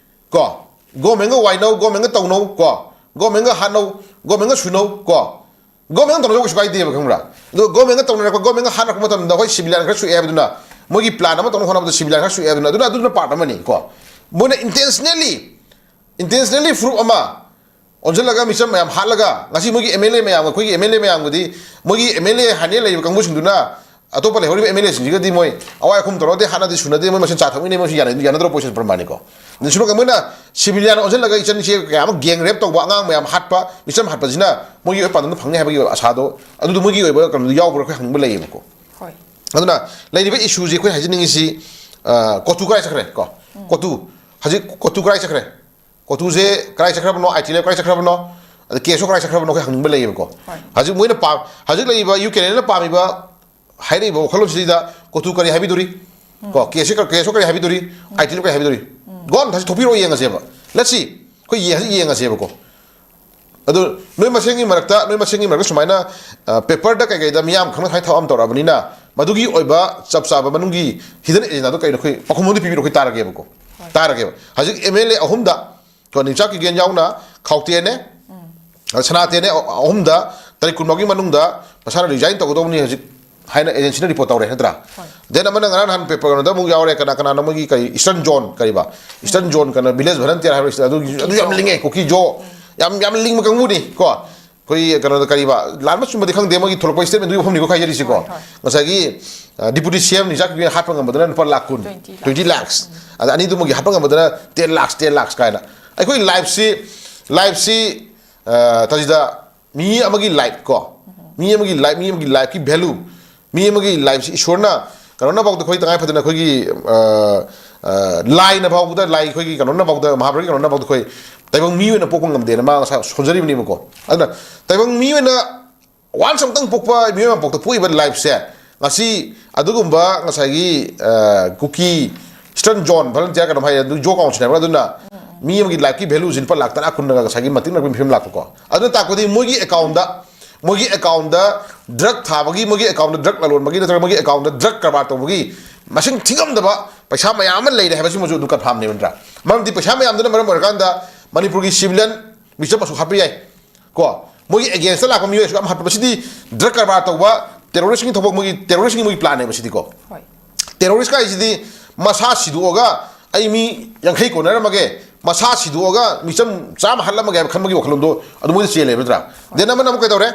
ꯀꯣ, ꯒꯣꯔꯃꯦꯟꯒ ꯋꯥꯏꯅꯧ, ꯒꯣꯔꯃꯦꯟꯒ ꯇꯧꯅꯧ ꯀꯣ, ꯒꯣꯔꯃꯦꯟꯒ ꯍꯥꯠꯅꯧ, ꯒꯣꯔꯃꯦꯟꯒ ꯁꯨꯅꯧ ꯀꯣ, ꯒꯣꯔꯃꯦꯟꯒ ꯇꯧꯅꯧ ꯀꯩꯁꯨ ꯀꯥꯏꯗꯦꯕ, ꯈꯪꯕ꯭ꯔꯥ? ꯑꯗꯣ ꯒꯣꯔꯃꯦꯟꯒ ꯇꯧꯅꯔꯛꯄ, ꯒꯣꯔꯃꯦꯟꯒ ꯍꯥꯠꯅꯔꯛꯄ ꯃꯇꯝꯗ ꯑꯩꯈꯣꯏ ꯁꯤꯕꯤꯂꯤꯌꯟ ꯈꯔ ꯁꯣꯛꯑꯦ ꯍꯥꯏꯕꯗꯨꯅ, ꯃꯣꯏꯒꯤ ꯄ꯭ꯂꯥꯟ ꯑꯃ ꯇꯧꯅꯕ ꯍꯣꯠꯅꯕꯗ ꯁꯤꯕꯤꯂꯤꯌꯟ ꯈꯔ ꯁꯣꯛꯑꯦ ꯍꯥꯏꯕꯗꯨꯅ, ꯑꯗꯨꯅ, ꯑꯗꯨꯅ ꯄꯥꯔꯠ ꯑꯃꯅꯤ ꯀꯣ꯫ ꯃꯣꯏꯅ ꯏꯟꯇꯦꯟꯁꯅꯦꯜꯂꯤ, ꯏꯟꯇꯦꯟꯁꯅꯦꯜꯂꯤ ꯐꯨꯔꯨꯞ ꯑꯃ ꯑꯣꯟꯁꯤꯜꯂꯒ ꯃꯤꯆꯝ ꯃꯌꯥꯝ ꯍꯥꯠꯂꯒ, ꯉꯁꯤ ꯃꯣꯏꯒꯤ ꯑꯦꯝ ꯑꯦꯜ ꯑꯦ ꯃꯌꯥꯝ, ꯑꯩꯈꯣꯏꯒꯤ ꯑꯦꯝ ꯑꯦꯜ ꯑꯦ ꯃꯌꯥꯝꯒꯗꯤ, ꯃꯣꯏꯒꯤ ꯑꯦꯝ ꯑꯦꯜ ꯑꯦ ꯍꯥꯏꯅ ꯂꯩꯔꯤꯕ ꯀꯥꯡꯕꯨꯁꯤꯡꯗꯨꯅ ꯑꯇꯣꯞꯄ ꯂꯩꯍꯧꯔꯤꯕ ꯑꯦꯝ ꯑꯦꯜ ꯑꯦꯁꯤꯡꯁꯤꯒꯗꯤ ꯃꯣꯏ ꯑꯋꯥꯏ ꯑꯈꯨꯝ ꯇꯧꯔꯒꯗꯤ ꯍꯥꯠꯅꯗꯦ, ꯁꯨꯅꯗꯦ, ꯃꯣꯏ ꯃꯁꯦꯟ ꯆꯥ ꯊꯛꯃꯤꯟꯅꯩ, ꯃꯣꯏꯁꯨ ꯌꯥꯅ-, ꯌꯥꯅꯗ꯭ꯔꯣ? ꯄꯣꯖꯤꯁꯟ ꯄ꯭ꯔꯃꯥꯅꯤꯀꯣ꯫ ꯑꯗꯨ ꯁꯨꯝ ꯃꯣꯏꯅ ꯁꯤꯕꯤꯂꯤꯌꯟ ꯑꯣꯟꯁꯤꯜꯂꯒ ꯏꯆꯟ ꯏꯆꯦ ꯀꯌꯥ ꯑꯃ ꯒꯦꯡ ꯔꯦꯞ ꯇꯧꯕ, ꯑꯉꯥꯡ ꯃꯌꯥꯝ ꯍꯥꯠꯄ, ꯃꯤꯆꯝ ꯍꯥꯠꯄꯁꯤꯅ ꯃꯣꯏꯒꯤ ꯑꯣꯏꯕ ꯄꯥꯟꯗꯝꯗꯣ ꯐꯪꯅꯤ ꯍꯥꯏꯕꯒꯤ ꯑꯣꯏꯕ ꯑꯁꯥꯗꯣ, ꯑꯗꯨꯗꯣ ꯃꯣꯏꯒꯤ ꯑꯣꯏꯕ ꯀꯩꯅꯣꯗꯣ ꯌꯥꯎꯕ꯭ꯔꯥ ꯑꯩꯈꯣꯏ ꯍꯪꯅꯤꯡꯕ ꯂꯩꯌꯦꯕꯀꯣ꯫ ꯍꯣꯏ꯫ ꯑꯗꯨꯅ ꯂꯩꯔꯤꯕ ꯏꯁꯨꯁꯦ ꯑꯩꯈꯣꯏ ꯍꯥꯏꯖꯅꯤꯡꯉꯤꯁꯤ, ꯑ, ꯀꯣꯇꯨ ꯀꯗꯥꯏ ꯆꯠꯈ꯭ꯔꯦ ꯀꯣ? ꯀꯣꯇꯨ, ꯍꯧꯖꯤꯛ ꯀꯣꯇꯨ ꯀꯗꯥꯏ ꯆꯠꯈ꯭ꯔꯦ? ꯀꯣꯇꯨꯁꯦ ꯀꯗꯥꯏ ꯆꯠꯈ꯭ꯔꯕꯅꯣ? ꯑꯥꯏ ꯇꯤ ꯂꯦꯞ ꯀꯗꯥꯏ ꯆꯠꯈ꯭ꯔꯕꯅꯣ? ꯑꯗ ꯀꯦ ꯑꯦꯁ ꯑꯣ ꯀꯗꯥꯏ ꯆꯠꯈ꯭ꯔꯕꯅꯣ? ꯑꯩꯈꯣꯏ ꯍꯪꯅꯤꯡꯕ ꯂꯩꯌꯦꯕꯀꯣ꯫ ꯍꯣꯏ꯫ ꯍꯧꯖꯤꯛ ꯃꯣꯏꯅ ꯄꯥꯝ-, ꯍꯧꯖꯤꯛ ꯂꯩꯔꯤꯕ ꯌꯨ ꯀꯦꯅꯦꯜꯅ ꯄꯥꯝꯃꯤꯕ, ꯍꯥꯏꯔꯛꯏꯕ ꯋꯥꯈꯜꯂꯣꯟꯁꯤꯗ ꯀꯣꯇꯨ ꯀꯔꯤ ꯍꯥꯏꯕꯤꯗꯣꯔꯤ? ꯀꯣ, ꯀꯦ ꯑꯦꯁ ꯑꯣ ꯀꯔꯤ ꯍꯥꯏꯕꯤꯗꯣꯔꯤ? ꯑꯥꯏ ꯇꯤ ꯂꯦꯞ ꯀꯔꯤ ꯍꯥꯏꯕꯤꯗꯣꯔꯤ? ꯒꯣꯟ ꯊꯥꯁꯤ ꯊꯣꯛꯄꯤꯔꯛꯑꯣ ꯌꯦꯡꯉꯁꯦꯕ꯫ Let's see. ꯑꯩꯈꯣꯏ ꯌꯦ-, ꯍꯧꯖꯤꯛ ꯌꯦꯡꯉꯁꯦꯕꯀꯣ꯫ ꯑꯗꯨ ꯅꯣꯏ ꯃꯁꯦꯟꯒꯤ ꯃꯔꯛꯇ, ꯅꯣꯏ ꯃꯁꯦꯟꯒꯤ ꯃꯔꯛꯇ ꯁꯨꯃꯥꯏꯅ, ꯑ, ꯄꯦꯄꯔꯗ ꯀꯩꯀꯩꯗ ꯃꯤꯌꯥꯝ ꯈꯪꯅ ꯁꯨꯃꯥꯏꯅ ꯊꯕꯛ ꯑꯃ ꯇꯧꯔꯛꯑꯕꯅꯤꯅ, ꯃꯗꯨꯒꯤ ꯑꯣꯏꯕ ꯆꯞ ꯆꯥꯕ ꯃꯅꯨꯡꯒꯤ ꯍꯤꯗꯟ ꯑꯦꯖꯦꯟꯗꯥꯗꯣ ꯀꯩꯅꯣ ꯑꯩꯈꯣꯏ ꯄꯥꯎꯈꯨꯝ ꯑꯃꯗꯤ ꯄꯤꯕꯤꯔꯣ, ꯑꯩꯈꯣꯏ ꯇꯥꯔꯒꯦꯕꯀꯣ꯫ ꯇꯥꯔꯒꯦꯕ꯫ ꯍꯧꯖꯤꯛ ꯑꯦꯝ ꯑꯦꯜ ꯑꯦ ꯑꯍꯨꯝꯗ, ꯀꯣ, ꯅꯤꯡꯆꯥꯛ ꯀꯤꯒꯦꯟ ꯌꯥꯎꯅ ꯈꯥꯎꯇꯦꯅꯦ, ꯑ, ꯁꯅꯥꯇꯦꯅꯦ, ꯑ-, ꯑꯍꯨꯝꯗ ꯇꯥꯔꯤꯛ ꯀꯨꯟꯐꯥꯎꯒꯤ ꯃꯅꯨꯡꯗ ꯃꯁꯥꯅ ꯔꯤꯖꯥꯏꯟ ꯇꯧꯒꯗꯧꯕꯅꯤ ꯍꯧꯖꯤꯛ ꯍꯥꯏꯅ ꯑꯦꯖꯦꯟꯁꯤꯅ ꯔꯤꯄꯣꯔꯠ ꯇꯧꯔꯦ ꯅꯠꯇ꯭ꯔꯥ? ꯍꯣꯏ꯫ Then ꯑꯃꯅ ꯉꯔꯥꯡ ꯅꯍꯥꯟ ꯄꯦꯄꯔ ꯀꯩꯅꯣꯗ ꯑꯃꯨꯛ ꯌꯥꯎꯔꯦ, ꯀꯅꯥ ꯀꯅꯥꯅꯣ ꯃꯣꯏꯒꯤ ꯀꯔꯤ Eastern Zone, ꯀꯔꯤꯕ Eastern Zone ꯀꯩꯅꯣ village volunteer ꯍꯥꯏꯕ꯭ꯔꯥ, ꯑꯗꯨꯒꯤ, ꯑꯗꯨ ꯌꯥꯝ ꯂꯤꯡꯉꯦ, ꯀꯨꯀꯤ ꯖꯣ, ꯌꯥꯝ, ꯌꯥꯝ ꯂꯤꯡꯕ ꯀꯥꯡꯕꯨꯅꯤ ꯀꯣ꯫ ꯑꯩꯈꯣꯏ ꯀꯩꯅꯣꯗ ꯀꯔꯤꯕ, ꯂꯥꯟꯕ ꯆꯨꯝꯕꯗꯤ ꯈꯪꯗꯦ, ꯃꯣꯏꯒꯤ ꯊꯣꯛꯂꯛꯄ statement ꯗꯨꯒꯤ ꯋꯥꯐꯝꯅꯤꯀꯣ ꯍꯥꯏꯖꯔꯤꯁꯤꯀꯣ꯫ ꯍꯣꯏ, ꯍꯣꯏ꯫ ꯉꯁꯥꯏꯒꯤ, ꯑ, deputy C M ꯅꯤꯡꯆꯥꯛ ꯀꯤꯒꯦꯟ ꯍꯥꯠꯄ ꯉꯝꯕꯗꯅ ꯂꯨꯄꯥ ꯂꯥꯛ ꯀꯨꯟ, twenty lakhs꯫ Twenty lakhs꯫ ꯑꯗ ꯑꯅꯤꯗꯨꯃꯒꯤ ꯍꯥꯠꯄ ꯉꯝꯕꯗꯅ ten lakhs, ten lakhs ꯀꯥꯏꯅ꯫ ꯑꯩꯈꯣꯏ life ꯁꯤ, life ꯁꯤ, ꯑ, ꯇꯁꯤꯗ ꯃꯤ ꯑꯃꯒꯤ life ꯀꯣ, ꯃꯤ ꯑꯃꯒꯤ life, ꯃꯤ ꯑꯃꯒꯤ life ꯀꯤ value, ꯃꯤ ꯑꯃꯒꯤ life ꯁꯤ ꯏꯁꯣꯔꯅ, ꯀꯩꯅꯣꯅ ꯐꯥꯎꯗ ꯑꯩꯈꯣꯏ ꯇꯉꯥꯏ ꯐꯗꯅ ꯑꯩꯈꯣꯏꯒꯤ, ꯑ, ꯑ, ꯂꯥꯏꯅ ꯐꯥꯎꯕꯗ, ꯂꯥꯏ ꯑꯩꯈꯣꯏꯒꯤ ꯀꯩꯅꯣꯅ ꯐꯥꯎꯗ, ꯃꯍꯥꯚꯥꯔꯠꯀꯤ ꯀꯩꯅꯣꯅ ꯐꯥꯎꯗ ꯑꯩꯈꯣꯏ ꯇꯥꯏꯕꯪ ꯃꯤ ꯑꯣꯏꯅ ꯄꯣꯛꯄ ꯉꯝꯗꯦꯅ ꯃꯥ ꯉꯁꯥꯏ ꯁꯣꯟꯖꯔꯤꯕꯅꯦꯕꯀꯣ꯫ ꯑꯗꯨꯅ ꯇꯥꯏꯕꯪ ꯃꯤ ꯑꯣꯏꯅ once ꯑꯃꯨꯛꯇꯪ ꯄꯣꯛꯄ ꯃꯤꯑꯣꯏ ꯑꯃ ꯄꯣꯛꯇ ꯄꯣꯛꯏꯕ life ꯁꯦ, ꯉꯁꯤ ꯑꯗꯨꯒꯨꯝꯕ ꯉꯁꯥꯏꯒꯤ, ꯑ, ꯀꯨꯀꯤ Eastern Zone volunteer ꯀꯩꯅꯣꯝ ꯍꯥꯏ, ꯑꯗꯨ ꯖꯣ ꯀꯥꯎꯟꯁꯤꯜ ꯍꯥꯏꯕ꯭ꯔꯥ, ꯑꯗꯨꯅ ꯃꯤ ꯑꯃꯒꯤ life ꯀꯤ value ꯁꯤ ꯂꯨꯄꯥ ꯂꯥꯛ ꯇꯔꯥ ꯀꯨꯟꯅꯒ ꯉꯁꯥꯏꯒꯤ ꯃꯇꯤꯛ ꯅꯛꯄꯒꯤ ꯐꯤꯕꯝ ꯂꯥꯛꯄꯀꯣ꯫ ꯑꯗꯨꯅ ꯇꯥꯛꯄꯗꯤ ꯃꯣꯏꯒꯤ account ꯗ, ꯃꯣꯏꯒꯤ account ꯗ drug ꯊꯥꯕꯒꯤ, ꯃꯣꯏꯒꯤ account ꯗ drug ꯂꯂꯣꯟꯕꯒꯤ ꯅꯠꯇ꯭ꯔꯒ ꯃꯣꯏꯒꯤ account ꯗ drug ꯀꯔꯕꯥꯔ ꯇꯧꯕꯒꯤ ꯃꯁꯤꯡ ꯊꯤꯉꯝꯗꯕ ꯄꯩꯁꯥ ꯃꯌꯥꯝ ꯑꯃ ꯂꯩꯔꯦ ꯍꯥꯏꯕꯁꯤꯃꯁꯨ ꯑꯗꯨꯝ ꯀꯟꯐꯥꯝꯅꯦꯕ ꯅꯠꯇ꯭ꯔꯥ? ꯃꯔꯝꯗꯤ ꯄꯩꯁꯥ ꯃꯌꯥꯝꯗꯨꯅ ꯃꯔꯝ ꯑꯣꯏꯔꯀꯥꯟꯗ ꯃꯅꯤꯄꯨꯔꯒꯤ ꯁꯤꯚꯤꯂꯤꯌꯟ ꯃꯤꯆꯝ ꯑꯁꯨꯛ ꯍꯥꯠꯄ ꯌꯥꯏ꯫ ꯀꯣ, ꯃꯣꯏꯒꯤ ꯑꯦꯒꯦꯟꯁꯇ ꯂꯥꯛꯄ ꯃꯤꯑꯣꯏ ꯑꯁꯨꯛ ꯌꯥꯝ ꯍꯥꯠꯄ, ꯃꯁꯤꯗꯤ ꯗ꯭ꯔꯒ ꯀꯔꯕꯥꯔ ꯇꯧꯕ ꯇꯦꯔꯣꯔꯤꯁꯀꯤ ꯊꯕꯛ, ꯃꯣꯏꯒꯤ ꯇꯦꯔꯣꯔꯤꯁꯀꯤ ꯃꯣꯏꯒꯤ ꯄ꯭ꯂꯥꯟꯅꯦꯕ ꯁꯤꯗꯤꯀꯣ꯫ ꯍꯣꯏ꯫ ꯇꯦꯔꯣꯔꯤꯁ ꯍꯥꯏꯁꯤꯗꯤ ꯃꯁꯥ ꯁꯤꯗꯣꯛꯑꯒ ꯑꯩ ꯃꯤ ꯌꯥꯡꯈꯩ ꯀꯣꯟꯅꯔꯝꯃꯒꯦ, ꯃꯁꯥ ꯁꯤꯗꯣꯛꯑꯒ ꯃꯤꯆꯝ ꯆꯥꯝꯃ ꯍꯥꯠꯂꯝꯃꯒꯦ ꯍꯥꯏꯕ ꯈꯟꯕꯒꯤ ꯋꯥꯈꯜꯂꯣꯟꯗꯣ ꯑꯗꯨ ꯃꯣꯏꯗ ꯆꯦꯜꯂꯦꯕ ꯅꯠꯇ꯭ꯔꯥ? ꯗꯦꯟ ꯑꯃꯅ ꯑꯃꯨꯛ ꯀꯩꯗꯧꯔꯦ?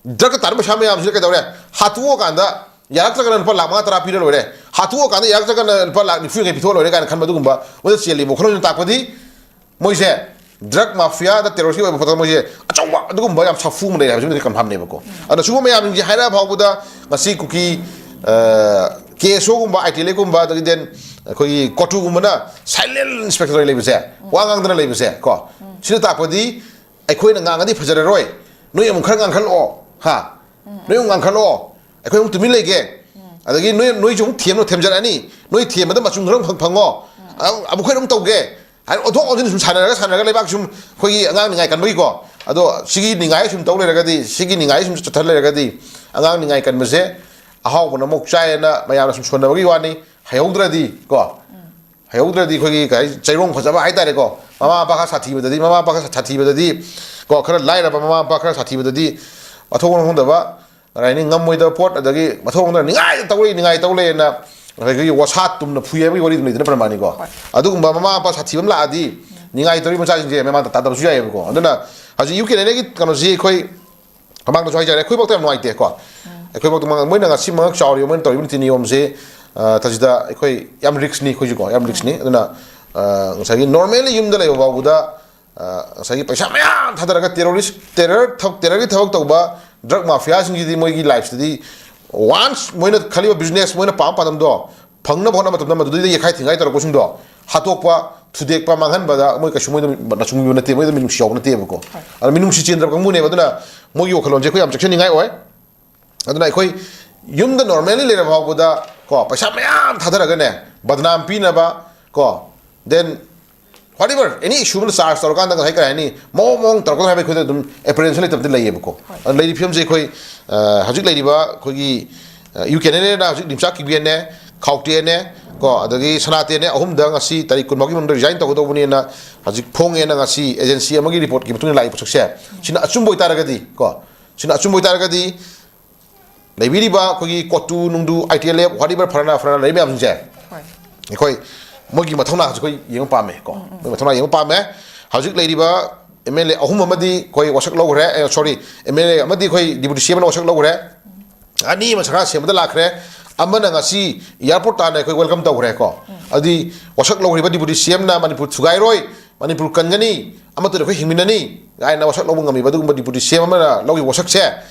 ꯗ꯭ꯔꯒ ꯇꯥꯟꯕ ꯄꯩꯁꯥ ꯃꯌꯥꯝꯁꯤꯅ ꯀꯩꯗꯧꯔꯦ? ꯍꯥꯠꯇꯣꯛꯑꯀꯥꯟꯗ ꯌꯥꯔꯛꯇ꯭ꯔꯒꯅ ꯂꯨꯄꯥ ꯂꯥꯛ ꯃꯉꯥ ꯇꯔꯥ ꯄꯤꯔ ꯂꯣꯏꯔꯦ, ꯍꯥꯠꯇꯣꯛꯑꯀꯥꯟꯗ ꯌꯥꯔꯛꯇ꯭ꯔꯒꯅ ꯂꯨꯄꯥ ꯂꯥꯛ ꯅꯤꯐꯨ ꯌꯥꯡꯈꯩ ꯄꯤꯊꯣꯛꯑ ꯂꯣꯏꯔꯦ ꯀꯥꯏꯅ ꯈꯟꯕ ꯑꯗꯨꯒꯨꯝꯕ ꯃꯣꯏꯗ ꯆꯦꯜꯂꯤꯕ ꯋꯥꯈꯜꯂꯣꯟꯁꯤꯅ ꯇꯥꯛꯄꯗꯤ ꯃꯣꯏꯁꯦ ꯗ꯭ꯔꯒ ꯃꯥꯐꯤꯌꯥꯗ ꯇꯦꯔꯣꯔꯤꯁꯀꯤ ꯑꯣꯏꯕ ꯄꯣꯠꯇ ꯃꯣꯏꯁꯦ ꯑꯆꯧꯕ ꯑꯗꯨꯒꯨꯝꯕ ꯌꯥꯝ ꯁꯥꯐꯨ ꯑꯃ ꯂꯩꯔꯦ ꯍꯥꯏꯕꯁꯤꯃꯗꯤ ꯀꯟꯐꯥꯝꯅꯦꯕꯀꯣ꯫ ꯑꯗꯣ ꯁꯤꯒꯨꯝꯕ ꯃꯌꯥꯝꯁꯤꯡꯁꯦ ꯍꯥꯏꯔꯛꯑ ꯐꯥꯎꯕꯗ ꯉꯁꯤ ꯀꯨꯀꯤ ꯀꯦ ꯑꯦꯁ ꯑꯣꯒꯨꯝꯕ, ꯑꯥꯏ ꯇꯤ ꯑꯦꯜ ꯑꯦꯒꯨꯝꯕ, ꯑꯗꯒꯤ ꯗꯦꯟ ꯑꯩꯈꯣꯏꯒꯤ ꯀꯣꯇꯨꯒꯨꯝꯕꯅ ꯁꯥꯏꯂꯦꯟ ꯏꯟꯁꯄꯦꯛꯇꯔ ꯂꯩꯕꯁꯦ, ꯋꯥ ꯉꯥꯡꯗꯅ ꯂꯩꯕꯁꯦ ꯀꯣ, ꯁꯤꯅ ꯇꯥꯛꯄꯗꯤ ꯑꯩꯈꯣꯏꯅ ꯉꯥꯡꯉꯗꯤ ꯐꯖꯔꯔꯣꯏ, ꯅꯣꯏ ꯑꯃꯨꯛ ꯈꯔ ꯉꯥꯡꯈꯠꯂꯛꯑꯣ, ꯍꯥ, ꯅꯣꯏ ꯑꯃꯨꯛ ꯉꯥꯡꯈꯠꯂꯛꯑꯣ, ꯑꯩꯈꯣꯏ ꯑꯃꯨꯛ ꯇꯨꯃꯤꯟ ꯂꯩꯒꯦ, ꯑꯗꯒꯤ ꯅꯣꯏ ꯅꯣꯏꯁꯨ ꯑꯃꯨꯛ ꯊꯦꯝꯅ ꯊꯦꯝꯖꯔꯛꯑꯅꯤ, ꯅꯣꯏ ꯊꯦꯝꯕꯗ ꯃꯆꯨꯝ ꯈꯔ ꯐꯪ- ꯐꯪꯉꯣ, ꯑꯃꯨꯛ ꯑꯩꯈꯣꯏꯅ ꯑꯃꯨꯛ ꯇꯧꯒꯦ ꯍꯥꯏꯅ ꯑꯣꯟꯊꯣꯛ ꯑꯣꯟꯁꯤꯟ ꯁꯨꯝ ꯁꯥꯟꯅꯔꯒ ꯁꯥꯟꯅꯔꯒ ꯂꯩꯕꯥꯛ ꯁꯨꯝ ꯑꯩꯈꯣꯏꯒꯤ ꯑꯉꯥꯡ ꯅꯤꯡꯉꯥꯏ ꯀꯟꯕꯒꯤꯀꯣ꯫ ꯑꯗꯣ ꯁꯤꯒꯤ ꯅꯤꯡꯉꯥꯏ ꯁꯨꯝ ꯇꯧ ꯂꯩꯔꯒꯗꯤ, ꯁꯤꯒꯤ ꯅꯤꯡꯉꯥꯏ ꯁꯨꯝ ꯆꯠꯊ ꯂꯩꯔꯒꯗꯤ ꯑꯉꯥꯡ ꯅꯤꯡꯉꯥꯏ ꯀꯟꯕꯁꯦ ꯑꯍꯥꯎꯕꯅ ꯑꯃꯨꯛ ꯆꯥꯏꯌꯦꯅ ꯃꯌꯥꯝꯅ ꯁꯨꯝ ꯁꯣꯟꯅꯕꯒꯤ ꯋꯥꯅꯤ꯫ ꯍꯩꯍꯧꯗ꯭ꯔꯗꯤ ꯀꯣ, ꯍꯩꯍꯧꯗ꯭ꯔꯗꯤ ꯑꯩꯈꯣꯏꯒꯤ ꯀꯩ ꯍꯥꯏ, ꯆꯩꯔꯣꯡ ꯐꯖꯕ ꯍꯥꯏꯇꯥꯔꯦꯀꯣ, ꯃꯃꯥ ꯃꯄꯥ ꯈꯔ ꯁꯥꯊꯤꯕꯗꯗꯤ, ꯃꯃꯥ ꯃꯄꯥ ꯈꯔ ꯁꯥꯊꯤꯕꯗꯗꯤ ꯀꯣ, ꯈꯔ ꯂꯥꯏꯔꯕ ꯃꯃꯥ ꯃꯄꯥ ꯈꯔ ꯁꯥꯊꯤꯕꯗꯗꯤ ꯃꯊꯣꯡ ꯃꯔꯝ ꯈꯪꯗꯕ, ꯀꯔꯤ ꯍꯥꯏꯅꯤ, ꯉꯝꯃꯣꯏꯗꯕ ꯄꯣꯠ, ꯑꯗꯒꯤ ꯃꯊꯧ ꯈꯪꯗꯅ ꯅꯤꯡꯉꯥꯏ ꯇꯧ ꯂꯩ, ꯅꯤꯡꯉꯥꯏ ꯇꯧ ꯂꯩꯅ ꯑꯩꯈꯣꯏꯒꯤ ꯋꯥꯁꯥ ꯇꯨꯝꯅ ꯐꯨꯏ ꯍꯥꯏꯕꯒꯤ ꯋꯥꯔꯤꯗꯨ ꯂꯩꯗꯅ ꯄ꯭ꯔꯃꯥꯅꯤꯀꯣ꯫ ꯍꯣꯏ꯫ ꯑꯗꯨꯒꯨꯝꯕ ꯃꯃꯥ ꯃꯄꯥ ꯁꯥꯊꯤꯕ ꯑꯃ ꯂꯥꯛꯑꯗꯤ ꯅꯤꯡꯉꯥꯏ ꯇꯧꯔꯤ ꯃꯆꯥꯁꯤꯡꯁꯦ ꯃꯃꯥꯡꯗ ꯇꯥꯗꯕꯁꯨ ꯌꯥꯏꯑꯕꯀꯣ꯫ ꯑꯗꯨꯅ ꯍꯧꯖꯤꯛ ꯌꯨ ꯀꯦ ꯑꯦꯟ ꯑꯦꯒꯤ ꯀꯩꯅꯣꯁꯤ ꯑꯩꯈꯣꯏ ꯃꯃꯥꯡꯗꯁꯨ ꯍꯥꯏꯖꯔꯦ, ꯑꯩꯈꯣꯏꯐꯥꯎꯗ ꯌꯥꯝ ꯅꯨꯡꯉꯥꯏꯇꯦꯀꯣ꯫ ꯑꯩꯈꯣꯏꯐꯥꯎꯗ ꯃꯉꯛ-, ꯃꯣꯏꯅ ꯉꯁꯤ ꯃꯉꯛ ꯆꯥꯎꯔꯤꯕ, ꯃꯣꯏꯅ ꯇꯧꯔꯤꯕ ꯅꯤꯇꯤ ꯅꯤꯌꯣꯝꯁꯤ, ꯑ, ꯊꯥꯖꯤꯗ ꯑꯩꯈꯣꯏ ꯌꯥꯝ ꯔꯤꯛꯁꯅꯤ ꯑꯩꯈꯣꯏꯁꯨꯀꯣ, ꯌꯥꯝ ꯔꯤꯛꯁꯅꯤ꯫ ꯑꯗꯨꯅ, ꯑ, ꯉꯁꯥꯏꯒꯤ ꯅꯣꯔꯃꯦꯜꯂꯤ ꯌꯨꯝꯗ ꯂꯩꯕ ꯐꯥꯎꯕꯗ, ꯑ, ꯉꯁꯥꯏꯒꯤ ꯄꯩꯁꯥ ꯃꯌꯥꯝ ꯊꯥꯗꯔꯒ ꯇꯦꯔꯣꯔꯤꯁ, ꯇꯦꯔꯔ ꯊꯕꯛ, ꯇꯦꯔꯔꯒꯤ ꯊꯕꯛ ꯇꯧꯕ ꯗ꯭ꯔꯒ ꯃꯥꯐꯤꯌꯥꯁꯤꯡꯁꯤꯗꯤ ꯃꯣꯏꯒꯤ ꯂꯥꯏꯐꯁꯤꯗꯤ ꯋꯥꯟꯁ ꯃꯣꯏꯅ ꯈꯜꯂꯤꯕ ꯕꯤꯖꯤꯅꯦꯁ, ꯃꯣꯏꯅ ꯄꯥꯝꯕ ꯄꯥꯟꯗꯝꯗꯣ ꯐꯪꯅꯕ ꯍꯣꯠꯅꯕ ꯃꯇꯝꯗ ꯃꯗꯨꯗꯩꯗ ꯌꯩꯈꯥꯏ ꯊꯤꯡꯒꯥꯏ ꯇꯧꯔꯛꯄꯁꯤꯡꯗꯣ ꯍꯥꯠꯇꯣꯛꯄ, ꯊꯨꯗꯦꯛꯄ, ꯃꯥꯡꯍꯟꯕꯗ ꯃꯣꯏ ꯀꯩꯁꯨ ꯃꯣꯏꯗ ꯅꯆꯨꯡꯕꯤꯕ ꯅꯠꯇꯦ, ꯃꯣꯏꯗ ꯃꯤꯅꯨꯡꯁꯤ ꯌꯥꯎꯕ ꯅꯠꯇꯦꯕꯀꯣ꯫ ꯑꯗꯨꯅ ꯃꯤꯅꯨꯡꯁꯤ ꯆꯦꯟꯗ꯭ꯔꯕ ꯀꯥꯡꯕꯨꯅꯦꯕ꯫ ꯑꯗꯨꯅ ꯃꯣꯏꯒꯤ ꯋꯥꯈꯜꯂꯣꯟꯁꯦ ꯑꯩꯈꯣꯏ ꯌꯥꯝ ꯆꯦꯛꯁꯤꯟꯅꯤꯡꯉꯥꯏ ꯑꯣꯏ꯫ ꯑꯗꯨꯅ ꯑꯩꯈꯣꯏ ꯌꯨꯝꯗ ꯅꯣꯔꯃꯦꯜꯂꯤ ꯂꯩꯔꯕ ꯐꯥꯎꯕꯗ ꯀꯣ, ꯄꯩꯁꯥ ꯃꯌꯥꯝ ꯊꯥꯗꯔꯒꯅꯦ, ꯕꯗꯅꯥꯝ ꯄꯤꯅꯕ ꯀꯣ, ꯗꯦꯟ ꯋꯥꯠ ꯑꯦꯚꯔ ꯑꯦꯅꯤ ꯏꯁꯨ ꯑꯃꯅ ꯆꯥꯔꯖ ꯇꯧꯔꯀꯥꯟꯗ ꯉꯁꯥꯏ ꯀꯔꯤ ꯍꯥꯏꯅꯤ, ꯃꯑꯣꯡ ꯃꯑꯣꯡ ꯇꯧꯔꯛꯀꯗ꯭ꯔꯥ ꯍꯥꯏꯕ ꯑꯩꯈꯣꯏꯗ ꯑꯗꯨꯝ ꯑꯦꯄ꯭ꯔꯤꯍꯦꯟꯁꯟ ꯂꯩꯇꯕꯗꯤ ꯂꯩꯌꯦꯕꯀꯣ꯫ ꯑꯗꯨꯅ ꯂꯩꯔꯤꯕ ꯐꯤꯕꯝꯁꯦ ꯑꯩꯈꯣꯏ, ꯑ, ꯍꯧꯖꯤꯛ ꯂꯩꯔꯤꯕ ꯑꯩꯈꯣꯏꯒꯤ, ꯑ, ꯌꯨ ꯀꯦ ꯑꯦꯟ ꯑꯦꯜ ꯑꯦꯅ ꯍꯧꯖꯤꯛ ꯂꯤꯝꯆꯥꯛ ꯀꯤꯕꯦꯟꯅꯦ, ꯈꯥꯎꯇꯦꯅꯦ, ꯀꯣ, ꯑꯗꯒꯤ ꯁꯅꯥꯇꯦꯅꯦ, ꯑꯍꯨꯝꯗ ꯉꯁꯤ ꯇꯥꯔꯤꯛ ꯀꯨꯟ ꯐꯥꯎꯒꯤ ꯃꯅꯨꯡꯗ resign ꯇꯧꯒꯗꯧꯕꯅꯦꯅ ꯍꯧꯖꯤꯛ ꯐꯣꯡꯉꯦꯅ ꯉꯁꯤ agency ꯑꯃꯒꯤ reportꯀꯤ ꯃꯇꯨꯡ ꯏꯟꯅ ꯂꯥꯛꯏꯕ ꯄꯣꯠꯁꯛꯁꯦ, ꯁꯤꯅ ꯑꯆꯨꯝꯕ ꯑꯣꯏꯇꯥꯔꯒꯗꯤ, ꯀꯣ, ꯁꯤꯅ ꯑꯆꯨꯝꯕ ꯑꯣꯏꯇꯥꯔꯒꯗꯤ ꯂꯩꯕꯤꯔꯤꯕ ꯑꯩꯈꯣꯏꯒꯤ ꯀꯣꯇꯨ ꯅꯨꯡꯗꯨ, I T L F, whatever, ꯐꯔꯅ ꯐꯔꯅ ꯂꯩ ꯃꯌꯥꯝꯁꯤꯡꯁꯦ, ꯍꯣꯏ꯫ ꯑꯩꯈꯣꯏ ꯃꯣꯏꯒꯤ ꯃꯊꯧꯅꯥꯁꯦ ꯑꯩꯈꯣꯏ ꯌꯦꯡꯕ ꯄꯥꯝꯃꯦ, ꯀꯣ꯫ ꯃꯣꯏ ꯃꯊꯧꯅꯥ ꯌꯦꯡꯕ ꯄꯥꯝꯃꯦ꯫ ꯍꯧꯖꯤꯛ ꯂꯩꯔꯤꯕ M L A ꯑꯍꯨꯝ ꯑꯃꯗꯤ ꯑꯩꯈꯣꯏ ꯋꯥꯁꯛ ꯂꯧꯈ꯭ꯔꯦ, ꯑꯦ, sorry, M L A ꯑꯃꯗꯤ ꯑꯩꯈꯣꯏ deputy C M ꯑꯃꯅ ꯋꯥꯁꯛ ꯂꯧꯈ꯭ꯔꯦ꯫ ꯑꯅꯤ ꯑꯃ ꯁꯔꯀꯥꯔ ꯁꯦꯝꯕꯗ ꯂꯥꯛꯈ꯭ꯔꯦ꯫ ꯑꯃꯅ ꯉꯁꯤ airport ꯇꯥꯟꯅ ꯑꯩꯈꯣꯏ welcome ꯇꯧꯈ꯭ꯔꯦ, ꯀꯣ꯫ ꯑꯗꯨꯗꯤ ꯋꯥꯁꯛ ꯂꯧꯈ꯭ꯔꯤꯕ deputy C M ꯅ "ꯃꯅꯤꯄꯨꯔ ꯊꯨꯒꯥꯏꯔꯣꯏ, ꯃꯅꯤꯄꯨꯔ ꯀꯟꯒꯅꯤ, ꯑꯃꯠꯇ ꯑꯩꯈꯣꯏ ꯍꯤꯡꯃꯤꯟꯅꯅꯤ" ꯀꯥꯏꯅ ꯋꯥꯁꯛ ꯂꯧꯕ ꯉꯝꯃꯤꯕ ꯑꯗꯨꯒꯨꯝꯕ deputy C M ꯑꯃꯅ ꯂꯧꯈꯤꯕ ꯋꯥꯁꯛꯁꯦ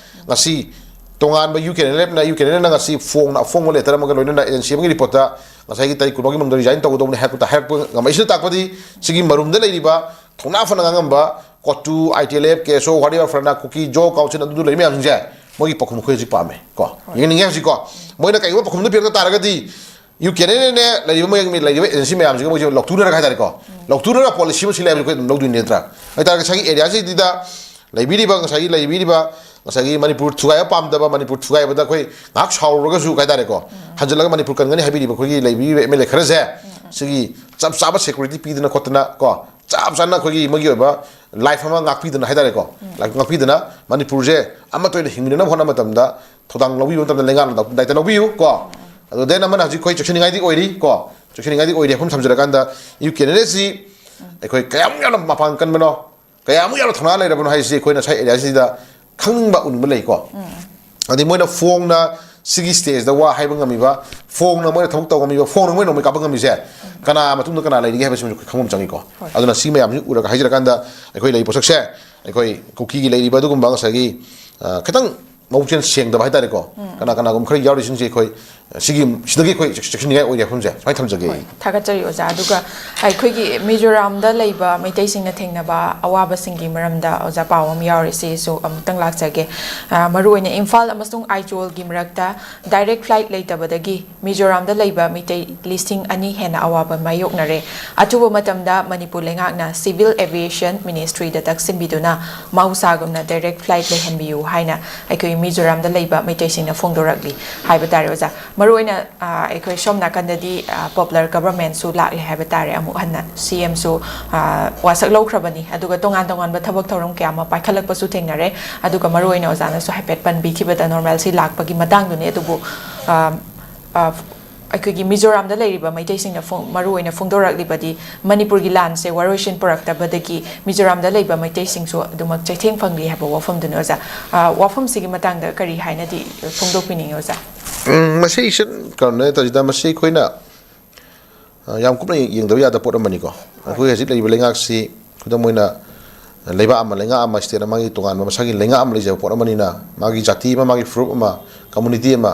ꯉꯁꯤ ꯇꯣꯉꯥꯟꯕ UKNLF ꯅ, UKNLF ꯅ ꯉꯁꯤ ꯐꯣꯡꯅ ꯑꯐꯣꯡꯕ letter ꯑꯃꯒ ꯂꯣꯏꯅꯅ agency ꯑꯃꯒꯤ reportꯇ ꯉꯁꯥꯏꯒꯤ ꯇꯥꯔꯤꯛ ꯀꯨꯟ ꯐꯥꯎꯒꯤ ꯃꯅꯨꯡꯗ resign ꯇꯧꯒꯗꯧꯕꯅꯤ ꯍꯥꯏꯔꯛꯄ, ꯍꯥꯏꯔꯛꯄ ꯉꯝꯃꯛꯏꯁꯤꯅ ꯇꯥꯛꯄꯗꯤ ꯁꯤꯒꯤ ꯃꯔꯨꯝꯗ ꯂꯩꯔꯤꯕ ꯊꯧꯅꯥ ꯐꯅ ꯉꯥꯡꯉꯝꯕ ꯀꯣꯇꯨ, I T L F, KSO, whatever, ꯐꯔꯅ, ꯀꯨꯀꯤ, ꯖꯣ ꯀꯥꯎꯟꯁꯤꯜ ꯑꯗꯨꯗ ꯂꯩ ꯃꯌꯥꯝꯁꯤꯡꯁꯦ ꯃꯣꯏꯒꯤ ꯄꯥꯎꯈꯨꯝ ꯑꯩꯈꯣꯏ ꯍꯧꯖꯤꯛ ꯄꯥꯝꯃꯦ, ꯀꯣ꯫ ꯌꯦꯡꯅꯤꯡꯉꯦ ꯍꯧꯖꯤꯛ, ꯀꯣ꯫ ꯃꯣꯏꯅ ꯀꯩꯒꯨꯝꯕ ꯄꯥꯎꯈꯨꯝꯗꯨ ꯄꯤꯔꯛꯇ ꯇꯥꯔꯒꯗꯤ UKNLF ꯅꯦ ꯂꯩꯔꯤꯕ ꯃꯣꯏ ꯂꯩꯔꯤꯕ agency ꯃꯌꯥꯝꯁꯤꯒ ꯃꯣꯏꯁꯦ ꯂꯧꯊꯣꯛꯅꯔꯒ ꯍꯥꯏꯇꯥꯔꯦꯀꯣ, ꯂꯧꯊꯣꯛꯅꯔꯒ policy ꯑꯃ ꯁꯤꯜꯂꯦ ꯍꯥꯏꯕꯁꯦ ꯑꯩꯈꯣꯏ ꯑꯗꯨꯝ ꯂꯧꯗꯣꯏꯅꯤ ꯅꯠꯇ꯭ꯔꯥ? ꯍꯥꯏꯇꯥꯔꯒꯗꯤ ꯉꯁꯥꯏꯒꯤ areaꯁꯤꯗ ꯂꯩꯕꯤꯔꯤꯕ, ꯉꯁꯥꯏꯒꯤ ꯂꯩꯕꯤꯔꯤꯕ, ꯉꯁꯥꯏꯒꯤ ꯃꯅꯤꯄꯨꯔ ꯊꯨꯒꯥꯏꯕ ꯄꯥꯝꯗꯕ, ꯃꯅꯤꯄꯨꯔ ꯊꯨꯒꯥꯏꯕꯗ ꯑꯩꯈꯣꯏ ꯉꯥꯏꯍꯥꯛ ꯁꯥꯎꯔꯨꯔꯒꯁꯨ ꯍꯥꯏꯇꯥꯔꯦꯀꯣ, ꯍꯟꯖꯤꯜꯂꯒ ꯃꯅꯤꯄꯨꯔ ꯀꯟꯒꯅꯤ ꯍꯥꯏꯕꯤꯔꯤꯕ ꯑꯩꯈꯣꯏꯒꯤ ꯂꯩꯕꯤꯔꯤꯕ M L A ꯈꯔꯁꯦ ꯁꯤꯒꯤ ꯆꯞ ꯆꯥꯕ security ꯄꯤꯗꯅ ꯈꯣꯠꯇꯅ, ꯀꯣ, ꯆꯞ ꯆꯥꯅ ꯑꯩꯈꯣꯏꯒꯤ ꯃꯣꯏꯒꯤ ꯑꯣꯏꯕ life ꯑꯃ ꯉꯥꯛꯄꯤꯗꯅ ꯍꯥꯏꯇꯥꯔꯦꯀꯣ, life ꯉꯥꯛꯄꯤꯗꯅ ꯃꯅꯤꯄꯨꯔꯁꯦ ꯑꯃꯠꯇ ꯑꯣꯏꯅ ꯍꯤꯡꯃꯤꯟꯅꯅꯕ ꯍꯣꯠꯅꯕ ꯃꯇꯝꯗ ꯊꯧꯗꯥꯡ ꯂꯧꯕꯤꯕ ꯃꯇꯝꯗ ꯂꯩꯉꯥꯛꯅ ꯗꯥꯏꯇ ꯂꯧꯕꯤꯌꯨ, ꯀꯣ꯫ ꯑꯗꯣ then ꯑꯃꯅ ꯍꯧꯖꯤꯛ ꯑꯩꯈꯣꯏ ꯆꯦꯛꯁꯤꯟꯅꯤꯡꯉꯥꯏꯗꯤ ꯑꯣꯏꯔꯤ, ꯀꯣ, ꯆꯦꯛꯁꯤꯟꯅꯤꯡꯉꯥꯏꯗꯤ ꯑꯣꯏꯔꯤ꯫ ꯃꯐꯝ ꯊꯝꯖꯔꯀꯥꯟꯗ UKNLF ꯁꯤ ꯑꯩꯈꯣꯏ ꯀꯌꯥꯃꯨꯛ ꯌꯥꯝꯅ ꯃꯄꯥꯡ ꯀꯟꯕꯅꯣ, ꯀꯌꯥꯃꯨꯛ ꯌꯥꯝꯅ ꯊꯧꯅꯥ ꯂꯩꯔꯕꯅꯣ ꯍꯥꯏꯁꯤ ꯑꯩꯈꯣꯏꯅ ꯉꯁꯥꯏ areaꯁꯤꯗ ꯈꯪꯅꯤꯡꯕ ꯎꯅꯤꯡꯕ ꯂꯩꯀꯣ꯫ ꯑꯗꯩ ꯃꯣꯏꯅ ꯐꯣꯡꯅ ꯁꯤꯒꯤ stageꯇ ꯋꯥ ꯍꯥꯏꯕ ꯉꯝꯃꯤꯕ, ꯐꯣꯡꯅ ꯃꯣꯏꯅ ꯊꯕꯛ ꯇꯧꯕ ꯉꯝꯃꯤꯕ, ꯐꯣꯡꯅ ꯃꯣꯏꯅ ꯅꯣꯡꯃꯩ ꯀꯥꯞꯄ ꯉꯝꯃꯤꯁꯦ ꯀꯅꯥ ꯃꯇꯨꯡꯗ ꯀꯅꯥ ꯂꯩꯔꯤꯒꯦ ꯍꯥꯏꯕꯁꯤ ꯑꯩꯈꯣꯏ ꯈꯪꯕ ꯑꯃ ꯆꯪꯉꯤꯀꯣ꯫ ꯑꯗꯨꯅ ꯁꯤ ꯃꯌꯥꯝꯁꯤ ꯎꯔꯒ ꯍꯥꯏꯖꯔꯀꯥꯟꯗ ꯑꯩꯈꯣꯏ ꯂꯩ ꯄꯣꯠꯁꯛꯁꯦ ꯑꯩꯈꯣꯏ ꯀꯨꯀꯤꯒꯤ ꯂꯩꯔꯤꯕ ꯑꯗꯨꯒꯨꯝꯕ ꯉꯁꯥꯏꯒꯤ, ꯑ, ꯈꯤꯇꯪ ꯃꯕꯨꯛꯆꯦꯜ ꯁꯦꯡꯗꯕ ꯍꯥꯏꯇꯥꯔꯦꯀꯣ꯫ ꯀꯅꯥ ꯀꯅꯥꯒꯨꯝꯕ ꯈꯔ ꯌꯥꯎꯔꯤꯁꯤꯡꯁꯦ ꯑꯩꯈꯣꯏ ꯁꯤꯒꯤ, ꯁꯤꯗꯒꯤ ꯑꯩꯈꯣꯏ ꯆꯦꯛꯁꯤꯟꯅꯤꯡꯉꯥꯏ ꯑꯣꯏꯔꯦ ꯃꯐꯝꯁꯦ ꯁꯨꯃꯥꯏꯅ ꯊꯝꯖꯒꯦ꯫ ꯍꯣꯏ, ꯊꯥꯒꯠꯆꯔꯤ ꯑꯣꯖꯥ꯫ ꯑꯗꯨꯒ ꯑꯩꯈꯣꯏꯒꯤ ꯃꯤꯖꯣꯔꯥꯝꯗ ꯂꯩꯕ ꯃꯩꯇꯩꯁꯤꯡꯅ ꯊꯦꯡꯅꯕ ꯑꯋꯥꯕꯁꯤꯡꯒꯤ ꯃꯔꯝꯗ ꯑꯣꯖꯥ ꯄꯥꯎ ꯑꯃ ꯌꯥꯎꯔꯤ, ꯁꯤꯁꯨ ꯑꯃꯨꯛꯇꯪ ꯂꯥꯛꯆꯒꯦ꯫ ꯑ, ꯃꯔꯨꯑꯣꯏꯅ ꯏꯝꯐꯥꯜ ꯑꯃꯁꯨꯡ ꯑꯥꯏꯖꯣꯜꯒꯤ ꯃꯔꯛꯇ direct flight ꯂꯩꯇꯕꯗꯒꯤ ꯃꯤꯖꯣꯔꯥꯝꯗ ꯂꯩꯕ ꯃꯤꯇꯩ ꯂꯤꯁꯤꯡ ꯑꯅꯤ ꯍꯦꯟꯅ ꯑꯋꯥꯕ ꯃꯥꯌꯣꯛꯅꯔꯦ꯫ ꯑꯊꯨꯕ ꯃꯇꯝꯗ ꯃꯅꯤꯄꯨꯔ ꯂꯩꯉꯥꯛꯅ Civil Aviation Ministryꯗ ꯇꯛꯁꯤꯟꯕꯤꯗꯨꯅ ꯃꯍꯧꯁꯥꯒꯨꯝꯅ direct flight ꯂꯩꯍꯟꯕꯤꯌꯨ ꯍꯥꯏꯅ ꯑꯩꯈꯣꯏ ꯃꯤꯖꯣꯔꯥꯝꯗ ꯂꯩꯕ ꯃꯩꯇꯩꯁꯤꯡꯅ ꯐꯣꯡꯗꯣꯔꯛꯂꯤ ꯍꯥꯏꯕ ꯇꯥꯔꯦ ꯑꯣꯖꯥ꯫ ꯃꯔꯨꯑꯣꯏꯅ ꯑ, ꯑꯩꯈꯣꯏ ꯁꯣꯝ ꯅꯥꯀꯟꯗꯗꯤ ꯄꯣꯄꯨꯂꯔ ꯒꯕꯔꯃꯦꯟꯁꯨ ꯂꯥꯛꯂꯦ ꯍꯥꯏꯕ ꯇꯥꯔꯦ꯫ ꯑꯃꯨꯛ ꯍꯟꯅ ꯁꯤ ꯑꯦꯝꯁꯨ ꯋꯥꯁꯛ ꯂꯧꯈ꯭ꯔꯕꯅꯤ, ꯑꯗꯨꯒ ꯇꯣꯉꯥꯟ ꯇꯣꯉꯥꯟꯕ ꯊꯕꯛ ꯊꯧꯔꯝ ꯀꯌꯥ ꯑꯃ ꯄꯥꯏꯈꯠꯂꯛꯄꯁꯨ ꯊꯦꯡꯅꯔꯦ꯫ ꯑꯗꯨꯒ ꯃꯔꯨꯑꯣꯏꯅ ꯑꯣꯖꯥꯅꯁꯨ ꯍꯥꯏꯐꯦꯠ ꯄꯟꯕꯤꯈꯤꯕꯗ ꯅꯣꯔꯃꯦꯜꯁꯤ ꯂꯥꯛꯄꯒꯤ ꯃꯇꯥꯡꯗꯨꯅꯤ꯫ ꯑꯗꯨꯕꯨ ꯑ, ꯑ, ꯑꯩꯈꯣꯏꯒꯤ ꯃꯤꯖꯣꯔꯥꯝꯗ ꯂꯩꯔꯤꯕ ꯃꯩꯇꯩꯁꯤꯡꯅ ꯐꯣꯡ- ꯃꯔꯨꯑꯣꯏꯅ ꯐꯣꯡꯗꯣꯔꯛꯂꯤꯕꯗꯤ ꯃꯅꯤꯄꯨꯔꯒꯤ ꯂꯥꯟꯁꯦ ꯋꯥꯔꯣꯏꯁꯤꯟ ꯄꯨꯔꯛꯇꯕꯗꯒꯤ ꯃꯤꯖꯣꯔꯥꯝꯗ ꯂꯩꯕ ꯃꯩꯇꯩꯁꯤꯡꯁꯨ ꯑꯗꯨꯃꯛ ꯆꯩꯊꯦꯡ ꯐꯪꯂꯤ ꯍꯥꯏꯕ ꯋꯥꯐꯝꯗꯨꯅꯤ ꯑꯣꯖꯥ꯫ ꯑ, ꯋꯥꯐꯝꯁꯤꯒꯤ ꯃꯇꯥꯡꯗ ꯀꯔꯤ ꯍꯥꯏꯅꯗꯤ ꯐꯣꯡꯗꯣꯛꯄꯤꯅꯤꯡꯉꯤ ꯑꯣꯖꯥ? ꯎꯝ, ꯃꯁꯤ ꯏꯆꯟ ꯀꯩꯅꯣꯅꯦ ꯇꯧꯔꯤꯁꯤꯗ, ꯃꯁꯤ ꯑꯩꯈꯣꯏꯅ ꯑ, ꯌꯥꯝ ꯀꯨꯞꯅ ꯌꯦꯡꯗꯕ ꯌꯥꯗꯕ ꯄꯣꯠ ꯑꯃꯅꯤꯀꯣ꯫ ꯑꯩꯈꯣꯏ ꯍꯧꯖꯤꯛ ꯂꯩꯔꯤꯕ ꯂꯩꯉꯥꯛꯁꯤ, ꯈꯨꯗꯝ ꯑꯣꯏꯅ, ꯂꯩꯕꯥꯛ ꯑꯃ, ꯂꯩꯉꯥꯛ ꯑꯃ, ꯁ꯭ꯇꯦꯠ ꯑꯃꯒꯤ ꯇꯣꯉꯥꯟꯕ ꯃꯁꯥꯒꯤ ꯂꯩꯉꯥꯛ ꯑꯃ ꯂꯩꯖꯕ ꯄꯣꯠ ꯑꯃꯅꯤꯅ, ꯃꯥꯒꯤ ꯖꯥꯇꯤ ꯑꯃ, ꯃꯥꯒꯤ ꯐꯨꯔꯨꯞ ꯑꯃ, ꯀꯝꯃꯨꯅꯤꯇꯤ ꯑꯃ,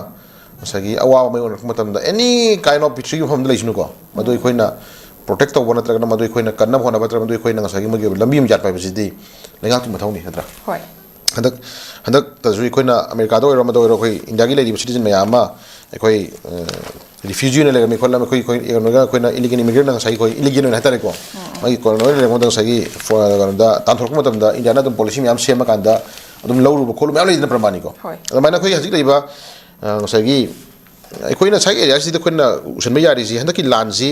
ꯉꯁꯥꯏꯒꯤ ꯑꯋꯥꯕ ꯃꯥꯌꯣꯛꯅꯔꯛꯄ ꯃꯇꯝꯗ, ꯑꯦꯅꯤ ꯀꯥꯏꯟ ꯑꯣꯐ ꯄ꯭ꯔꯤꯊꯤꯕꯤꯒꯤ ꯃꯐꯝꯗ ꯂꯩꯁꯅꯨꯀꯣ, ꯃꯗꯨ ꯑꯩꯈꯣꯏꯅ ꯄ꯭ꯔꯣꯇꯦꯛ ꯇꯧꯕ ꯅꯠꯇ꯭ꯔꯒꯅ ꯃꯗꯨ ꯑꯩꯈꯣꯏꯅ ꯀꯟꯅꯕ ꯍꯣꯠꯅꯕ ꯅꯠꯇ꯭ꯔꯒ ꯃꯗꯨ ꯑꯩꯈꯣꯏꯅ ꯉꯁꯥꯏꯒꯤ ꯃꯣꯏꯒꯤ ꯑꯣꯏꯕ ꯂꯝꯕꯤ ꯑꯃ ꯌꯥꯠꯄ ꯍꯥꯏꯕꯁꯤꯗꯤ ꯂꯩꯉꯥꯛꯀꯤ ꯃꯊꯧꯅꯤ, ꯅꯠꯇ꯭ꯔꯥ? ꯍꯣꯏ꯫ ꯍꯟꯗꯛ ꯍꯟꯗꯛꯇꯁꯨ ꯑꯩꯈꯣꯏꯅ ꯑꯃꯦꯔꯤꯀꯥꯗ ꯑꯣꯏꯔꯣ, ꯑꯃꯗ ꯑꯣꯏꯔꯣ, ꯑꯩꯈꯣꯏ ꯏꯟꯗꯤꯌꯥꯒꯤ ꯂꯩꯔꯤꯕ ꯁꯤꯇꯤꯖꯟ ꯃꯌꯥꯝ ꯑꯃ ꯑꯩꯈꯣꯏ ꯔꯤꯐ꯭ꯌꯨꯖꯤ ꯑꯣꯏꯅ ꯂꯩꯔꯝꯃꯤ ꯈꯣꯠꯂꯝꯃꯤ, ꯑꯩꯈꯣꯏ ꯑꯩꯈꯣꯏ ꯀꯩꯅꯣꯒ ꯑꯩꯈꯣꯏꯅ ꯏꯂꯤꯒꯦꯜ ꯏꯃꯤꯒ꯭ꯔꯦꯟꯅ ꯉꯁꯥꯏꯒꯤ ꯑꯩꯈꯣꯏ ꯏꯂꯤꯒꯦꯜ ꯑꯣꯏꯅ ꯍꯥꯏꯇꯥꯔꯦꯀꯣ, ꯃꯥꯒꯤ ꯀꯣꯂꯣꯅꯤ ꯑꯣꯏꯅ ꯂꯩꯔꯝꯕꯗ ꯉꯁꯥꯏꯒꯤ ꯐꯣ- ꯀꯩꯅꯣꯗ ꯇꯥꯟꯊꯣꯔꯛꯄ ꯃꯇꯝꯗ ꯏꯟꯗꯤꯌꯥꯅ ꯑꯗꯨꯝ ꯄꯣꯂꯤꯁꯤ ꯃꯌꯥꯝ ꯁꯦꯝꯃꯀꯥꯟꯗ ꯑꯗꯨꯝ ꯂꯧꯔꯨꯕ ꯈꯣꯠꯂꯨꯕ ꯃꯌꯥꯝ ꯂꯩꯗꯅ ꯄ꯭ꯔꯃꯥꯅꯤꯀꯣ꯫ ꯍꯣꯏ꯫ ꯑꯗꯨꯃꯥꯏꯅ ꯑꯩꯈꯣꯏ ꯍꯧꯖꯤꯛ ꯂꯩꯔꯤꯕ ꯑ, ꯉꯁꯥꯏꯒꯤ ꯑꯩꯈꯣꯏꯅ ꯉꯁꯥꯏꯒꯤ ꯑꯦꯔꯤꯌꯥꯁꯤꯗ ꯑꯩꯈꯣꯏꯅ ꯎꯁꯟꯕ ꯌꯥꯔꯤꯁꯤ ꯍꯟꯗꯛꯀꯤ ꯂꯥꯟꯁꯤ,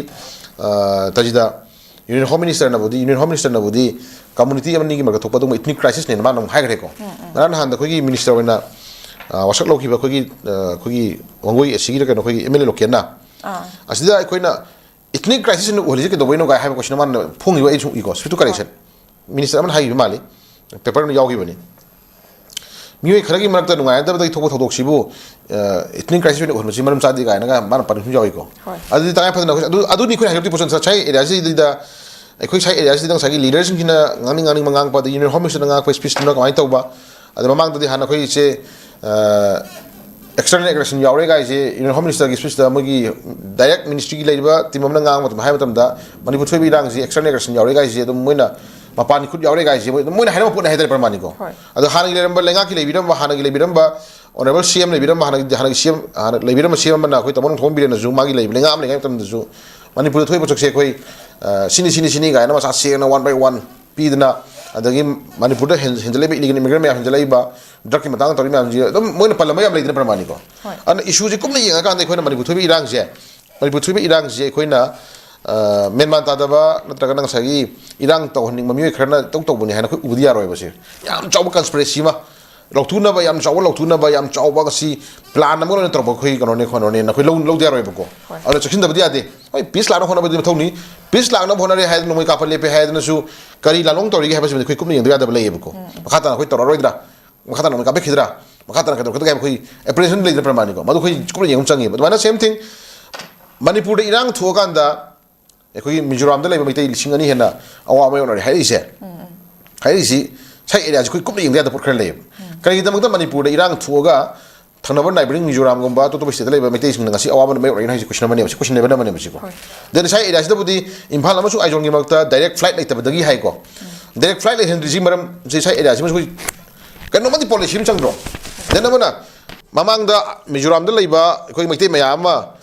ꯑ, ꯇꯁꯤꯗ ꯌꯨꯅꯤꯌꯟ ꯍꯣꯝ ꯃꯤꯅꯤꯁꯇꯔꯅꯕꯨꯗꯤ ꯌꯨꯅꯤꯌꯟ ꯍꯣꯝ ꯃꯤꯅꯤꯁꯇꯔꯅꯕꯨꯗꯤ ꯀꯝꯃꯨꯅꯤꯇꯤ ꯑꯃꯅꯤꯒꯤ ꯃꯔꯛꯇ ꯊꯣꯛꯄ ꯑꯗꯨꯒꯨꯝꯕ ꯏꯊꯅꯤꯛ ꯀ꯭ꯔꯥꯏꯁꯤꯁꯅꯦꯅ ꯃꯥꯅ ꯑꯃꯨꯛ ꯍꯥꯏꯈ꯭ꯔꯦꯀꯣ꯫ ꯉꯔꯥꯡ ꯅꯍꯥꯟꯗ ꯑꯩꯈꯣꯏꯒꯤ ꯃꯤꯅꯤꯁꯇꯔ ꯑꯣꯏꯅ, ꯑ, ꯋꯥꯁꯛ ꯂꯧꯈꯤꯕ ꯑꯩꯈꯣꯏꯒꯤ, ꯑ, ꯑꯩꯈꯣꯏꯒꯤ ꯋꯥꯡꯒꯣꯏ ꯑꯦꯁꯤꯒꯤꯗ ꯀꯩꯅꯣ ꯑꯩꯈꯣꯏꯒꯤ ꯑꯦꯝ ꯑꯦꯜ ꯑꯦ ꯂꯣꯀꯦꯟꯅ, ꯑꯁꯤꯗ ꯑꯩꯈꯣꯏꯅ ꯏꯊꯅꯤꯛ ꯀ꯭ꯔꯥꯏꯁꯤꯁꯅ ꯎꯍꯜꯂꯤꯁꯦ ꯀꯩꯗꯧꯕꯩꯅꯣ ꯀꯥꯏ ꯍꯥꯏꯕ ꯀꯣꯏꯁꯟ ꯃꯥꯅ ꯐꯣꯡꯉꯤꯕ, ꯑꯩ ꯁꯨꯝ ꯏꯀꯣ, ꯁ꯭ꯋꯤꯐꯇꯨ ꯀꯔꯦꯛꯁꯟ ꯃꯤꯅꯤꯁꯇꯔ ꯑꯃꯅ ꯍꯥꯏꯈꯤꯕ ꯃꯥꯜꯂꯤ, ꯄꯦꯄꯔ ꯑꯃ ꯌꯥꯎꯈꯤꯕꯅꯤ꯫ ꯃꯤꯑꯣꯏ ꯈꯔꯒꯤ ꯃꯔꯛꯇ ꯅꯨꯡꯉꯥꯏꯅꯗꯕꯗꯒꯤ ꯊꯣꯛꯄ ꯊꯧꯗꯣꯛꯁꯤꯕꯨ ꯏꯊꯅꯤꯛ ꯀ꯭ꯔꯥꯏꯁꯤꯁ ꯑꯣꯏꯅ ꯎꯍꯟꯕꯁꯤ ꯃꯔꯝ ꯆꯥꯗꯦ ꯀꯥꯏꯅꯒ ꯃꯥꯅ ꯄꯟꯕꯁꯨ ꯌꯥꯎꯏꯀꯣ꯫ ꯍꯣꯏ꯫ ꯑꯗꯨꯗꯤ ꯇꯉꯥꯏ ꯐꯗꯅ ꯑꯩꯈꯣꯏ ꯑꯗꯨ ꯑꯗꯨꯅꯤ ꯑꯩꯈꯣꯏꯅ ꯍꯥꯏꯗꯣꯛꯇꯤ ꯄꯣꯠꯁꯟ ꯉꯁꯥꯏ ꯑꯦꯔꯤꯌꯥꯁꯤꯗ ꯑꯩꯈꯣꯏ ꯉꯁꯥꯏ ꯑꯦꯔꯤꯌꯥꯁꯤꯗ ꯉꯁꯥꯏꯒꯤ ꯂꯤꯗꯔꯁꯤꯡꯁꯤꯅ ꯉꯥꯡꯅꯤꯡ ꯉꯥꯡꯅꯤꯡꯕ ꯉꯥꯡꯕ, ꯑꯗꯒꯤ ꯌꯨꯅꯤꯌꯟ ꯍꯣꯝ ꯃꯤꯅꯤꯁꯇꯔꯅ ꯉꯥꯡꯉꯛꯄ ꯁ꯭ꯄꯤꯁꯇꯨꯅ ꯀꯃꯥꯏꯅ ꯇꯧꯕ, ꯑꯗ ꯃꯃꯥꯡꯗꯗꯤ ꯍꯥꯟꯅ ꯑꯩꯈꯣꯏ ꯏꯆꯦ ꯑꯦꯛꯁꯇꯔꯅꯦꯜ ꯑꯦꯒ꯭ꯔꯦꯁꯟ ꯌꯥꯎꯔꯦ ꯀꯥꯏꯁꯦ, ꯌꯨꯅꯤꯌꯟ ꯍꯣꯝ ꯃꯤꯅꯤꯁꯇꯔꯒꯤ ꯁ꯭ꯄꯤꯁꯇ ꯃꯣꯏꯒꯤ ꯗꯥꯏꯔꯦꯛ ꯃꯤꯅꯤꯁꯇ꯭ꯔꯤꯒꯤ ꯂꯩꯔꯤꯕ ꯇꯤꯝ ꯑꯃꯅ ꯉꯥꯡꯕ ꯃꯇꯝꯗ ꯍꯥꯏꯕ ꯃꯇꯝꯗ ꯃꯅꯤꯄꯨꯔ ꯊꯣꯛꯏꯕ ꯏꯔꯥꯡꯁꯤ ꯑꯦꯛꯁꯇꯔꯅꯦꯜ ꯑꯦꯒ꯭ꯔꯦꯁꯟ ꯌꯥꯎꯔꯦ ꯀꯥꯏꯁꯦ ꯑꯗꯨꯝ ꯃꯣꯏꯅ ꯃꯄꯥꯟꯒꯤ ꯈꯨꯠ ꯌꯥꯎꯔꯦ ꯀꯥꯏꯁꯦ ꯃꯣꯏ ꯑꯗꯨꯝ ꯃꯣꯏꯅ ꯍꯥꯏꯔꯝꯕ ꯄꯣꯠꯅꯦ ꯍꯥꯏꯇꯥꯔꯦ ꯄ꯭ꯔꯃꯥꯅꯤꯀꯣ꯫ ꯍꯣꯏ꯫ ꯑꯗꯣ ꯍꯥꯟꯅꯒꯤ ꯂꯩꯔꯝꯕ ꯂꯩꯉꯥꯛꯀꯤ ꯂꯩꯕꯤꯔꯝꯕ ꯍꯥꯟꯅꯒꯤ ꯂꯩꯕꯤꯔꯝꯕ ꯑꯣꯅꯔꯦꯕꯜ ꯁꯤ ꯑꯦꯝ ꯂꯩꯕꯤꯔꯝꯕ ꯍꯥꯟꯅꯒꯤ ꯍꯥꯟꯅꯒꯤ ꯁꯤ ꯑꯦꯝ ꯍꯥꯟꯅ ꯂꯩꯕꯤꯔꯝꯕ ꯁꯤ ꯑꯦꯝ ꯑꯃꯅ ꯑꯩꯈꯣꯏ ꯇꯥꯃꯣ ꯅꯣꯡꯊꯣꯝꯕꯝ ꯕꯤꯔꯦꯟꯅꯁꯨ ꯃꯥꯒꯤ ꯂꯩꯕ ꯂꯩꯉꯥꯛ ꯑꯃ ꯂꯩꯉꯩ ꯃꯇꯝꯗꯁꯨ ꯃꯅꯤꯄꯨꯔꯗ ꯊꯣꯛꯏꯕ ꯄꯣꯠꯁꯛꯁꯦ ꯑꯩꯈꯣꯏ ꯑ, ꯁꯤꯅꯤ ꯁꯤꯅꯤ ꯁꯤꯅꯤ ꯀꯥꯏꯅ ꯃꯁꯥ ꯁꯦꯡꯅ ꯋꯥꯟ ꯕꯥꯏ ꯋꯥꯟ ꯄꯤꯗꯅ ꯑꯗꯒꯤ ꯃꯅꯤꯄꯨꯔꯗ ꯍꯦꯟ- ꯍꯦꯟꯖꯜꯂꯛꯏꯕ ꯏꯂꯤꯒꯦꯜ ꯏꯃꯤꯒ꯭ꯔꯦꯟ ꯃꯌꯥꯝ ꯍꯦꯟꯖꯜꯂꯛꯏꯕ, ꯗ꯭ꯔꯛꯀꯤ ꯃꯇꯥꯡꯗ ꯇꯧꯔꯤ ꯃꯌꯥꯝꯁꯤ ꯑꯗꯨꯝ ꯃꯣꯏꯅ ꯄꯜꯂꯝꯕ ꯌꯥꯝ ꯂꯩꯗꯅ ꯄ꯭ꯔꯃꯥꯅꯤꯀꯣ꯫ ꯍꯣꯏ꯫ ꯑꯗꯨꯅ ꯏꯁꯨꯁꯦ ꯀꯨꯞꯅ ꯌꯦꯡꯉꯀꯥꯟꯗ ꯑꯩꯈꯣꯏꯅ ꯃꯅꯤꯄꯨꯔ ꯊꯣꯛꯏꯕ ꯏꯔꯥꯡꯁꯦ, ꯃꯅꯤꯄꯨꯔ ꯊꯣꯛꯏꯕ ꯏꯔꯥꯡꯁꯦ ꯑꯩꯈꯣꯏꯅ ꯑ, ꯃꯦꯟꯃꯥꯟ ꯇꯥꯗꯕ ꯅꯠꯇ꯭ꯔꯒꯅ ꯉꯁꯥꯏꯒꯤ ꯏꯔꯥꯡ ꯇꯧꯍꯟꯅꯤꯡꯕ ꯃꯤꯑꯣꯏ ꯈꯔꯅ ꯇꯧ ꯇꯧꯕꯅꯤ ꯍꯥꯏꯅ ꯑꯩꯈꯣꯏ ꯎꯕꯗꯤ ꯌꯥꯔꯣꯏꯕ꯫ ꯁꯤ ꯌꯥꯝ ꯆꯥꯎꯕ ꯀꯟꯁꯄꯤꯔꯦꯁꯤ ꯑꯃ ꯂꯧꯊꯣꯛꯅꯕ, ꯌꯥꯝ ꯆꯥꯎꯕ ꯂꯧꯊꯣꯛꯅꯕ, ꯌꯥꯝ ꯆꯥꯎꯕ ꯉꯁꯤ ꯄ꯭ꯂꯥꯟ ꯑꯃ ꯑꯣꯏꯅ ꯇꯧꯔꯛꯄ ꯑꯩꯈꯣꯏ ꯀꯩꯅꯣꯅꯦ ꯈꯣꯠꯅꯣꯅꯦꯅ ꯑꯩꯈꯣꯏ ꯂꯧ ꯂꯧꯗ ꯌꯥꯔꯣꯏꯕꯀꯣ꯫ ꯍꯣꯏ꯫ ꯑꯗꯨꯅ ꯆꯦꯛꯁꯤꯟꯗꯕꯗꯤ ꯌꯥꯗꯦ꯫ ꯍꯣꯏ, ꯄꯤꯁ ꯂꯥꯛꯅꯕ ꯍꯣꯠꯅꯕꯗꯤ ꯃꯊꯧꯅꯤ꯫ ꯄꯤꯁ ꯂꯥꯛꯅꯕ ꯍꯣꯠꯅꯔꯦ ꯍꯥꯏꯗꯅ ꯅꯣꯡꯃꯩ ꯀꯥꯞꯄ ꯂꯦꯞꯄꯦ ꯍꯥꯏꯗꯅꯁꯨ ꯀꯔꯤ ꯂꯥꯟꯂꯣꯡ ꯇꯧꯔꯤꯒꯦ ꯍꯥꯏꯕꯁꯤꯃꯗꯤ ꯑꯩꯈꯣꯏ ꯀꯨꯞꯅ ꯌꯦꯡꯗꯕ ꯌꯥꯗꯕ ꯂꯩꯌꯦꯕꯀꯣ꯫ ꯃꯈꯥ ꯇꯥꯅ ꯑꯩꯈꯣꯏ ꯇꯧꯔꯛꯑꯔꯣꯏꯗ꯭ꯔꯥ, ꯃꯈꯥ ꯇꯥꯅ ꯅꯣꯡꯃꯩ ꯀꯥꯞꯄꯛꯈꯤꯗ꯭ꯔꯥ, ꯃꯈꯥ ꯇꯥꯅ ꯀꯩꯗꯧꯔꯛꯀꯗꯒꯦ ꯍꯥꯏꯕ ꯑꯩꯈꯣꯏ ꯑꯦꯄ꯭ꯔꯤꯍꯦꯟꯁꯟ ꯂꯩꯗꯅ ꯄ꯭ꯔꯃꯥꯅꯤꯀꯣ꯫ ꯃꯗꯨ ꯑꯩꯈꯣꯏ ꯀꯨꯞꯅ ꯌꯦꯡꯕ ꯆꯪꯉꯦꯕ꯫ ꯑꯗꯨꯃꯥꯏꯅ ꯁꯦꯝ ꯊꯤꯡ ꯃꯅꯤꯄꯨꯔꯗ ꯏꯔꯥꯡ ꯊꯣꯛꯑꯀꯥꯟꯗ ꯑꯩꯈꯣꯏꯒꯤ ꯃꯤꯖꯣꯔꯥꯝꯗ ꯂꯩꯕ ꯃꯩꯇꯩ ꯂꯤꯁꯤꯡ ꯑꯅꯤ ꯍꯦꯟꯅ ꯑꯋꯥꯕ ꯃꯥꯌꯣꯛꯅꯔꯦ ꯍꯥꯏꯔꯛꯏꯁꯦ꯫ ꯍꯥꯏꯔꯛꯏꯁꯤ ꯁꯥꯏ ꯑꯦꯔꯤꯌꯥꯁꯤ ꯑꯩꯈꯣꯏ ꯀꯨꯞꯅ ꯌꯦꯡꯗ ꯌꯥꯗꯕ ꯄꯣꯠ ꯈꯔ ꯂꯩꯌꯦꯕ꯫ ꯀꯔꯤꯒꯤꯗꯃꯛꯇ ꯃꯅꯤꯄꯨꯔꯗ ꯏꯔꯥꯡ ꯊꯣꯛꯑꯒ ꯊꯪꯅꯕ ꯅꯥꯏꯕꯔꯤꯡ ꯃꯤꯖꯣꯔꯥꯝꯒꯨꯝꯕ ꯑꯇꯣꯞꯄ ꯁ꯭ꯇꯦꯠꯇ ꯂꯩꯕ ꯃꯩꯇꯩꯁꯤꯡꯅ ꯉꯁꯤ ꯑꯋꯥꯕ ꯃꯥꯌꯣꯛꯅꯔꯤꯅꯣ ꯍꯥꯏꯁꯦ ꯀꯣꯏꯁꯟ ꯑꯃꯅꯦꯕ, ꯁꯤ ꯀꯣꯏꯁꯟ ꯂꯦꯕꯜ ꯑꯃꯅꯦꯕ ꯁꯤꯀꯣ꯫ ꯍꯣꯏ꯫ ꯗꯦꯟ ꯁꯥꯏ ꯑꯦꯔꯤꯌꯥꯁꯤꯗꯕꯨꯗꯤ ꯏꯝꯐꯥꯜ ꯑꯃꯁꯨꯡ ꯑꯥꯏꯖꯣꯜꯒꯤ ꯃꯔꯛꯇ ꯗꯥꯏꯔꯦꯛ ꯐ꯭ꯂꯥꯏꯠ ꯂꯩꯇꯕꯗꯒꯤ ꯍꯥꯏꯀꯣ꯫ ꯗꯥꯏꯔꯦꯛ ꯐ꯭ꯂꯥꯏꯠ ꯂꯩꯍꯟꯗ꯭ꯔꯤꯁꯤ ꯃꯔꯝꯁꯤ ꯁꯥꯏ ꯑꯦꯔꯤꯌꯥꯁꯤ ꯑꯩꯈꯣꯏ ꯀꯩꯅꯣꯝꯃꯗꯤ ꯄꯣꯂꯤꯁꯤ ꯑꯃ ꯆꯪꯗ꯭ꯔꯣ? ꯗꯦꯟ ꯑꯃꯅ ꯃꯃꯥꯡꯗ ꯃꯤꯖꯣꯔꯥꯝꯗ ꯂꯩꯕ ꯑꯩꯈꯣꯏ ꯃꯩꯇꯩ ꯃꯌꯥꯝ ꯑꯃ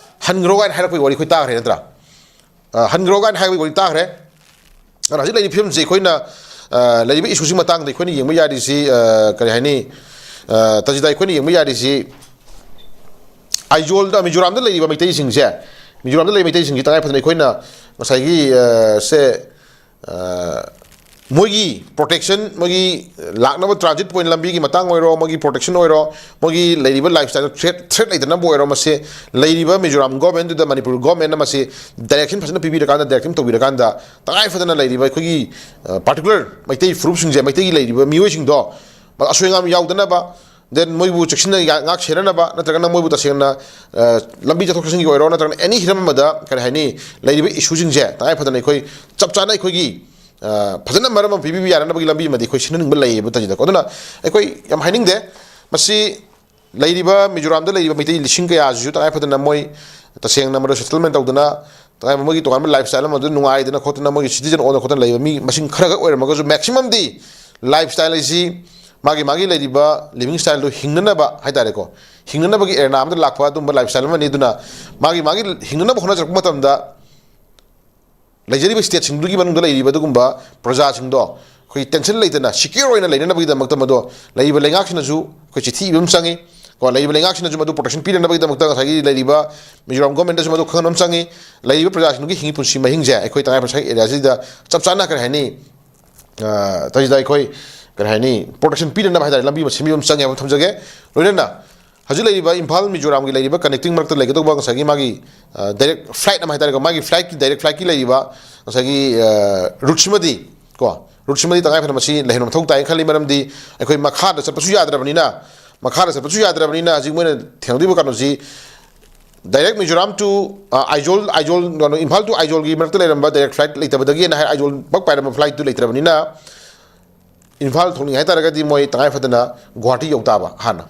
ꯍꯟꯈ꯭ꯔꯣ ꯀꯥꯏꯅ ꯍꯥꯏꯔꯛꯄꯒꯤ ꯋꯥꯔꯤ ꯑꯩꯈꯣꯏ ꯇꯥꯈ꯭ꯔꯦ ꯅꯠꯇ꯭ꯔꯥ? ꯑ, ꯍꯟꯈ꯭ꯔꯣ ꯀꯥꯏꯅ ꯍꯥꯏꯕꯒꯤ ꯋꯥꯔꯤ ꯇꯥꯈ꯭ꯔꯦ꯫ ꯑꯗꯨꯅ ꯍꯧꯖꯤꯛ ꯂꯩꯔꯤꯕ ꯐꯤꯕꯝꯁꯤ ꯑꯩꯈꯣꯏꯅ, ꯑ, ꯂꯩꯔꯤꯕ ꯏꯁꯨꯁꯤ ꯃꯇꯥꯡꯗ ꯑꯩꯈꯣꯏꯅ ꯌꯦꯡꯕ ꯌꯥꯔꯤꯁꯤ, ꯑ, ꯀꯔꯤ ꯍꯥꯏꯅꯤ, ꯑ, ꯇꯥꯖꯤꯗ, ꯑꯩꯈꯣꯏꯅ ꯌꯦꯡꯕ ꯌꯥꯔꯤꯁꯤ ꯑꯥꯏꯖꯣꯜꯗ, ꯃꯤꯖꯣꯔꯥꯝꯗ ꯂꯩꯔꯤꯕ ꯃꯩꯇꯩꯁꯤꯡꯁꯦ, ꯃꯤꯖꯣꯔꯥꯝꯗ ꯂꯩꯔꯤꯕ ꯃꯩꯇꯩꯁꯤꯡꯁꯤ ꯇꯉꯥꯏ ꯐꯗꯅ ꯑꯩꯈꯣꯏꯅ ꯉꯁꯥꯏꯒꯤ, ꯑ, ꯁꯦ, ꯑ, ꯃꯣꯏꯒꯤ ꯄ꯭ꯔꯣꯇꯦꯛꯁꯟ, ꯃꯣꯏꯒꯤ ꯂꯥꯛꯅꯕ ꯇ꯭ꯔꯥꯟꯖꯤꯠ ꯄꯣꯏꯟ ꯂꯝꯕꯤꯒꯤ ꯃꯇꯥꯡ ꯑꯣꯏꯔꯣ, ꯃꯣꯏꯒꯤ ꯄ꯭ꯔꯣꯇꯦꯛꯁꯟ ꯑꯣꯏꯔꯣ, ꯃꯣꯏꯒꯤ ꯂꯩꯔꯤꯕ ꯂꯥꯏꯐ ꯁ꯭ꯇꯥꯏꯜꯗ ꯊ꯭ꯔꯦꯠ, ꯊ꯭ꯔꯦꯠ ꯂꯩꯇꯅꯕ ꯑꯣꯏꯔꯣ, ꯃꯁꯤ ꯂꯩꯔꯤꯕ ꯃꯤꯖꯣꯔꯥꯝ ꯒꯣꯔꯃꯦꯟꯗꯨꯗ ꯃꯅꯤꯄꯨꯔ ꯒꯣꯔꯃꯦꯟꯅ ꯃꯁꯤ ꯗꯥꯏꯔꯦꯛꯁꯟ ꯐꯖꯅ ꯄꯤꯕꯤꯔꯀꯥꯟꯗ, ꯗꯥꯏꯔꯦꯛꯁꯟ ꯇꯧꯕꯤꯔꯀꯥꯟꯗ, ꯇꯉꯥꯏ ꯐꯗꯅ ꯂꯩꯔꯤꯕ ꯑꯩꯈꯣꯏꯒꯤ, ꯑ, ꯄꯥꯔꯇꯤꯀꯨꯂꯔ ꯃꯩꯇꯩ ꯐꯨꯔꯨꯞꯁꯤꯡꯁꯦ, ꯃꯩꯇꯩꯒꯤ ꯂꯩꯔꯤꯕ ꯃꯤꯑꯣꯏꯁꯤꯡꯗꯣ ꯑꯁꯣꯏ ꯑꯉꯥꯝ ꯌꯥꯎꯗꯅꯕ, ꯗꯦꯟ ꯃꯣꯏꯕꯨ ꯆꯦꯛꯁꯤꯟꯅ ꯉꯥꯛ ꯁꯦꯟꯅꯅꯕ, ꯅꯠꯇ꯭ꯔꯒꯅ ꯃꯣꯏꯕꯨ ꯇꯁꯦꯡꯅ, ꯑ, ꯂꯝꯕꯤ ꯆꯠꯊꯣꯛ ꯆꯠꯁꯤꯟꯒꯤ ꯑꯣꯏꯔꯣ, ꯅꯠꯇ꯭ꯔꯒꯅ ꯑꯦꯅꯤ ꯍꯤꯔꯝ ꯑꯃꯗ, ꯀꯔꯤ ꯍꯥꯏꯅꯤ, ꯂꯩꯔꯤꯕ ꯏꯁꯨꯁꯤꯡꯁꯦ ꯇꯉꯥꯏ ꯐꯗꯅ ꯑꯩꯈꯣꯏ ꯆꯞ ꯆꯥꯅ ꯑꯩꯈꯣꯏꯒꯤ, ꯑ, ꯐꯖꯅ ꯃꯔꯝ ꯑꯃ ꯄꯤꯕꯤꯕ ꯌꯥꯅꯅꯕꯒꯤ ꯂꯝꯕꯤ ꯑꯃꯗꯤ ꯑꯩꯈꯣꯏ ꯁꯤꯟꯅꯅꯤꯡꯕ ꯂꯩꯌꯦꯕ ꯇꯥꯖꯤꯗꯀꯣ꯫ ꯑꯗꯨꯅ ꯑꯩꯈꯣꯏ ꯌꯥꯝ ꯍꯥꯏꯅꯤꯡꯗꯦ꯫ ꯃꯁꯤ ꯂꯩꯔꯤꯕ ꯃꯤꯖꯣꯔꯥꯝꯗ ꯂꯩꯔꯤꯕ ꯃꯩꯇꯩ ꯂꯤꯁꯤꯡ ꯀꯌꯥꯁꯤꯁꯨ ꯇꯉꯥꯏ ꯐꯗꯅ ꯃꯣꯏ ꯇꯁꯦꯡꯅ ꯃꯗꯨ ꯁꯦꯇꯜꯃꯦꯟ ꯇꯧꯗꯅ, ꯇꯉꯥꯏ ꯃꯣꯏꯒꯤ ꯇꯣꯉꯥꯟꯕ ꯂꯥꯏꯐ ꯁ꯭ꯇꯥꯏꯜ ꯑꯃꯗ ꯅꯨꯡꯉꯥꯏꯗꯅ ꯈꯣꯠꯇꯅ ꯃꯣꯏꯒꯤ ꯁꯤꯇꯤꯖꯟ ꯑꯣꯟꯗꯅ ꯈꯣꯠꯇꯅ ꯂꯩꯕ ꯃꯤ ꯃꯁꯤꯡ ꯈꯔ ꯈꯛ ꯑꯣꯏꯔꯝꯃꯒꯁꯨ, ꯃꯦꯛꯁꯤꯃꯝꯗꯤ ꯂꯥꯏꯐ ꯁ꯭ꯇꯥꯏꯜ ꯍꯥꯏꯁꯤ ꯃꯥꯒꯤ ꯃꯥꯒꯤ ꯂꯩꯔꯤꯕ ꯂꯤꯕꯤꯡ ꯁ꯭ꯇꯥꯏꯜꯗꯨ ꯍꯤꯡꯅꯅꯕ ꯍꯥꯏꯇꯥꯔꯦꯀꯣ, ꯍꯤꯡꯅꯅꯕꯒꯤ ꯑꯦꯔꯦꯅꯥ ꯑꯃꯗ ꯂꯥꯛꯄ ꯑꯗꯨꯝꯕ ꯂꯥꯏꯐ ꯁ꯭ꯇꯥꯏꯜ ꯑꯃꯅꯤ꯫ ꯑꯗꯨꯅ ꯃꯥꯒꯤ ꯃꯥꯒꯤ ꯍꯤꯡꯅꯅꯕ ꯍꯣꯠꯅꯖꯔꯛꯄ ꯃꯇꯝꯗ ꯂꯩꯖꯔꯤꯕ ꯁ꯭ꯇꯦꯠꯁꯤꯡꯗꯨꯒꯤ ꯃꯅꯨꯡꯗ ꯂꯩꯔꯤꯕ ꯑꯗꯨꯒꯨꯝꯕ ꯄ꯭ꯔꯖꯥꯁꯤꯡꯗꯣ ꯑꯩꯈꯣꯏ ꯇꯦꯟꯁꯟ ꯂꯩꯇꯅ ꯁꯤꯀ꯭ꯌꯣꯔ ꯑꯣꯏꯅ ꯂꯩꯅꯅꯕꯒꯤꯗꯃꯛꯇ ꯃꯗꯣ ꯂꯩꯔꯤꯕ ꯂꯩꯉꯥꯛꯁꯤꯅꯁꯨ ꯑꯩꯈꯣꯏ ꯆꯤꯊꯤ ꯏꯕ ꯑꯃ ꯆꯪꯉꯤ꯫ ꯀꯣ, ꯂꯩꯔꯤꯕ ꯂꯩꯉꯥꯛꯁꯤꯅꯁꯨ ꯃꯗꯨ ꯄ꯭ꯔꯣꯇꯦꯛꯁꯟ ꯄꯤꯅꯅꯕꯒꯤꯗꯃꯛꯇ ꯉꯁꯥꯏꯒꯤ ꯂꯩꯔꯤꯕ ꯃꯤꯖꯣꯔꯥꯝ ꯒꯣꯔꯃꯦꯟꯗꯁꯨ ꯃꯗꯨ ꯈꯪꯍꯟꯕ ꯑꯃ ꯆꯪꯉꯤ꯫ ꯂꯩꯔꯤꯕ ꯄ꯭ꯔꯖꯥꯁꯤꯡꯗꯨꯒꯤ ꯍꯤꯡꯉꯤ ꯄꯨꯟꯁꯤ ꯃꯍꯤꯡꯁꯦ ꯑꯩꯈꯣꯏ ꯇꯉꯥꯏ ꯐꯗꯅ ꯉꯁꯥꯏꯒꯤ ꯑꯦꯔꯤꯌꯥꯁꯤꯗ ꯆꯞ ꯆꯥꯅ ꯀꯔꯤ ꯍꯥꯏꯅꯤ, ꯑ, ꯇꯁꯤꯗ ꯑꯩꯈꯣꯏ ꯀꯔꯤ ꯍꯥꯏꯅꯤ, ꯄ꯭ꯔꯣꯇꯦꯛꯁꯟ ꯄꯤꯅꯅꯕ ꯍꯥꯏꯇꯥꯔꯦ ꯂꯝꯕꯤ ꯑꯃ ꯁꯦꯝꯕꯤꯕ ꯑꯃ ꯆꯪꯉꯦ ꯍꯥꯏꯕ ꯊꯝꯖꯒꯦ꯫ ꯂꯣꯏꯅꯅ ꯍꯧꯖꯤꯛ ꯂꯩꯔꯤꯕ ꯏꯝꯐꯥꯜ ꯃꯤꯖꯣꯔꯥꯝꯒꯤ ꯂꯩꯔꯤꯕ ꯀꯅꯦꯛꯇꯤꯡ ꯃꯔꯛꯇ ꯂꯩꯒꯗꯧꯕ ꯉꯁꯥꯏꯒꯤ ꯃꯥꯒꯤ, ꯑ, ꯗꯥꯏꯔꯦꯛ ꯐ꯭ꯂꯥꯏꯠ ꯑꯃ ꯍꯥꯏꯇꯥꯔꯦꯀꯣ, ꯃꯥꯒꯤ ꯐ꯭ꯂꯥꯏꯠꯀꯤ, ꯗꯥꯏꯔꯦꯛ ꯐ꯭ꯂꯥꯏꯠꯀꯤ ꯂꯩꯔꯤꯕ ꯉꯁꯥꯏꯒꯤ, ꯑ, ꯔꯨꯠꯁꯤꯃꯗꯤ ꯀꯣ, ꯔꯨꯠꯁꯤꯃꯗꯤ ꯇꯉꯥꯏ ꯐꯗꯅ ꯃꯁꯤ ꯂꯩꯍꯟꯕ ꯃꯊꯧ ꯇꯥꯏꯅ ꯈꯜꯂꯤ꯫ ꯃꯔꯝꯗꯤ ꯑꯩꯈꯣꯏ ꯃꯈꯥꯗ ꯆꯠꯄꯁꯨ ꯌꯥꯗ꯭ꯔꯕꯅꯤꯅ, ꯃꯈꯥꯗ ꯆꯠꯄꯁꯨ ꯌꯥꯗ꯭ꯔꯕꯅꯤꯅ ꯍꯧꯖꯤꯛ ꯃꯣꯏꯅ ꯊꯦꯡꯅꯗꯣꯏꯕ ꯀꯩꯅꯣꯁꯤ ꯗꯥꯏꯔꯦꯛ ꯃꯤꯖꯣꯔꯥꯝ ꯇꯨ, ꯑ, ꯑꯥꯏꯖꯣꯜ, ꯑꯥꯏꯖꯣꯜ, ꯀꯩꯅꯣ, ꯏꯝꯐꯥꯜ ꯇꯨ ꯑꯥꯏꯖꯣꯜꯒꯤ ꯃꯔꯛꯇ ꯂꯩꯔꯝꯕ ꯗꯥꯏꯔꯦꯛ ꯐ꯭ꯂꯥꯏꯠ ꯂꯩꯇꯕꯗꯒꯤꯅ ꯍꯥꯏ ꯑꯥꯏꯖꯣꯜ ꯃꯛ ꯄꯥꯏꯔꯝꯕ ꯐ꯭ꯂꯥꯏꯠꯇꯨ ꯂꯩꯇ꯭ꯔꯕꯅꯤꯅ ꯏꯝꯐꯥꯜ ꯊꯣꯛꯅꯤꯡꯉꯦ ꯍꯥꯏꯇꯥꯔꯒꯗꯤ ꯃꯣꯏ ꯇꯉꯥꯏ ꯐꯗꯅ ꯒꯨꯍꯥꯇꯤ ꯌꯧ ꯇꯥꯕ ꯍꯥꯟꯅ꯫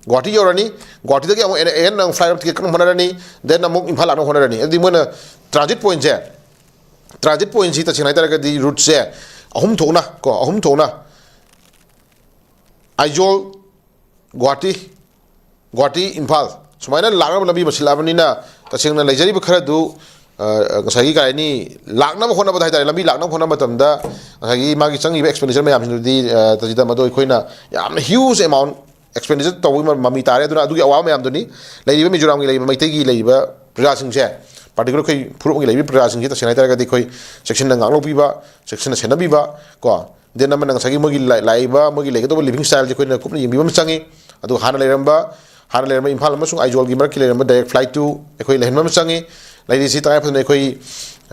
ꯒꯨꯍꯥꯇꯤ ꯌꯧꯔꯅꯤ, ꯒꯨꯍꯥꯇꯤꯗꯒꯤ ꯑꯃꯨꯛ ꯑꯦꯟ ꯑꯦꯟ ꯑꯃꯨꯛ ꯐ꯭ꯂꯥꯏꯠ ꯑꯃ ꯇꯤꯀꯦꯠ ꯀꯛꯅꯕ ꯍꯣꯠꯅꯔꯅꯤ, ꯗꯦꯟ ꯑꯃꯨꯛ ꯏꯝꯐꯥꯜ ꯂꯥꯛꯅꯕ ꯍꯣꯠꯅꯔꯅꯤ꯫ ꯑꯗꯨꯗꯤ ꯃꯣꯏꯅ ꯇ꯭ꯔꯥꯟꯖꯤꯠ ꯄꯣꯏꯟꯁꯦ, ꯇ꯭ꯔꯥꯟꯖꯤꯠ ꯄꯣꯏꯟꯁꯤ ꯇꯁꯦꯡꯅ ꯍꯥꯏꯇꯥꯔꯒꯗꯤ ꯔꯨꯠꯁꯦ ꯑꯍꯨꯝ ꯊꯣꯛꯅ ꯀꯣ, ꯑꯍꯨꯝ ꯊꯣꯛꯅ ꯑꯥꯏꯖꯣꯜ, ꯒꯨꯍꯥꯇꯤ, ꯒꯨꯍꯥꯇꯤ, ꯏꯝꯐꯥꯜ ꯁꯨꯃꯥꯏꯅ ꯂꯥꯛꯅꯕ ꯂꯝꯕꯤ ꯑꯃ ꯁꯤꯜꯂꯛꯑꯕꯅꯤꯅ ꯇꯁꯦꯡꯅ ꯂꯩꯖꯔꯤꯕ ꯈꯔꯗꯨ, ꯑ, ꯉꯁꯥꯏꯒꯤ ꯀꯩ ꯍꯥꯏꯅꯤ, ꯂꯥꯛꯅꯕ ꯍꯣꯠꯅꯕꯗ ꯍꯥꯏꯇꯥꯔꯦ, ꯂꯝꯕꯤ ꯂꯥꯛꯅꯕ ꯍꯣꯠꯅꯕ ꯃꯇꯝꯗ ꯉꯁꯥꯏꯒꯤ ꯃꯥꯒꯤ ꯆꯪꯉꯤꯕ ꯑꯦꯛꯁꯄꯦꯟꯗꯤꯆꯔ ꯃꯌꯥꯝꯁꯤꯡꯗꯨꯗꯤ, ꯑ, ꯇꯁꯤꯗ ꯃꯗꯨ ꯑꯩꯈꯣꯏꯅ ꯌꯥꯝꯅ ꯍ꯭ꯌꯨꯖ ꯑꯦꯃꯥꯎꯟ ꯑꯦꯛꯁꯄꯦꯟꯗꯤꯆꯔ ꯇꯧꯕꯒꯤ ꯃ-, ꯃꯃꯤ ꯇꯥꯔꯦ꯫ ꯑꯗꯨꯅ ꯑꯗꯨꯒꯤ ꯑꯋꯥꯕ ꯃꯌꯥꯝꯗꯨꯅꯤ ꯂꯩꯔꯤꯕ ꯃꯤꯖꯣꯔꯥꯝꯒꯤ ꯂꯩꯔꯤꯕ ꯃꯩꯇꯩꯒꯤ ꯂꯩꯔꯤꯕ ꯄ꯭ꯔꯖꯥꯁꯤꯡꯁꯦ, ꯄꯥꯔꯇꯤꯀꯨꯂꯔ ꯑꯩꯈꯣꯏ ꯐꯨꯔꯨꯞꯒꯤ ꯂꯩꯔꯤꯕ ꯄ꯭ꯔꯖꯥꯁꯤꯡꯁꯦ ꯇꯁꯦꯡꯅ ꯍꯥꯏꯇꯥꯔꯒꯗꯤ ꯑꯩꯈꯣꯏ ꯆꯦꯛꯁꯤꯟꯅ ꯉꯥꯛꯍꯧꯕꯤꯕ, ꯆꯦꯛꯁꯤꯟꯅ ꯁꯦꯟꯅꯕꯤꯕ ꯀꯣ꯫ ꯗꯦꯟ ꯑꯃꯅ ꯉꯁꯥꯏꯒꯤ ꯃꯣꯏꯒꯤ ꯂꯥꯛ-, ꯂꯥꯛꯏꯕ ꯃꯣꯏꯒꯤ ꯂꯩꯒꯗꯧꯕ ꯂꯤꯚꯤꯡ ꯁ꯭ꯇꯥꯏꯜꯁꯦ ꯑꯩꯈꯣꯏꯅ ꯀꯨꯞꯅ ꯌꯦꯡꯕꯤꯕ ꯑꯃ ꯆꯪꯉꯤ꯫ ꯑꯗꯨꯒ ꯍꯥꯟꯅ ꯂꯩꯔꯝꯕ, ꯍꯥꯟꯅ ꯂꯩꯔꯝꯕ ꯏꯝꯐꯥꯜ ꯑꯃꯁꯨꯡ ꯑꯥꯏꯖꯣꯜꯒꯤ ꯃꯔꯛꯀꯤ ꯂꯩꯔꯝꯕ ꯗꯥꯏꯔꯦꯛ ꯐ꯭ꯂꯥꯏꯠꯇꯨ ꯑꯩꯈꯣꯏ ꯂꯩꯍꯟꯕ ꯑꯃ ꯆꯪꯉꯤ꯫ ꯂꯩꯔꯤꯁꯤ ꯇꯉꯥꯏ ꯐꯗꯅ ꯑꯩꯈꯣꯏ,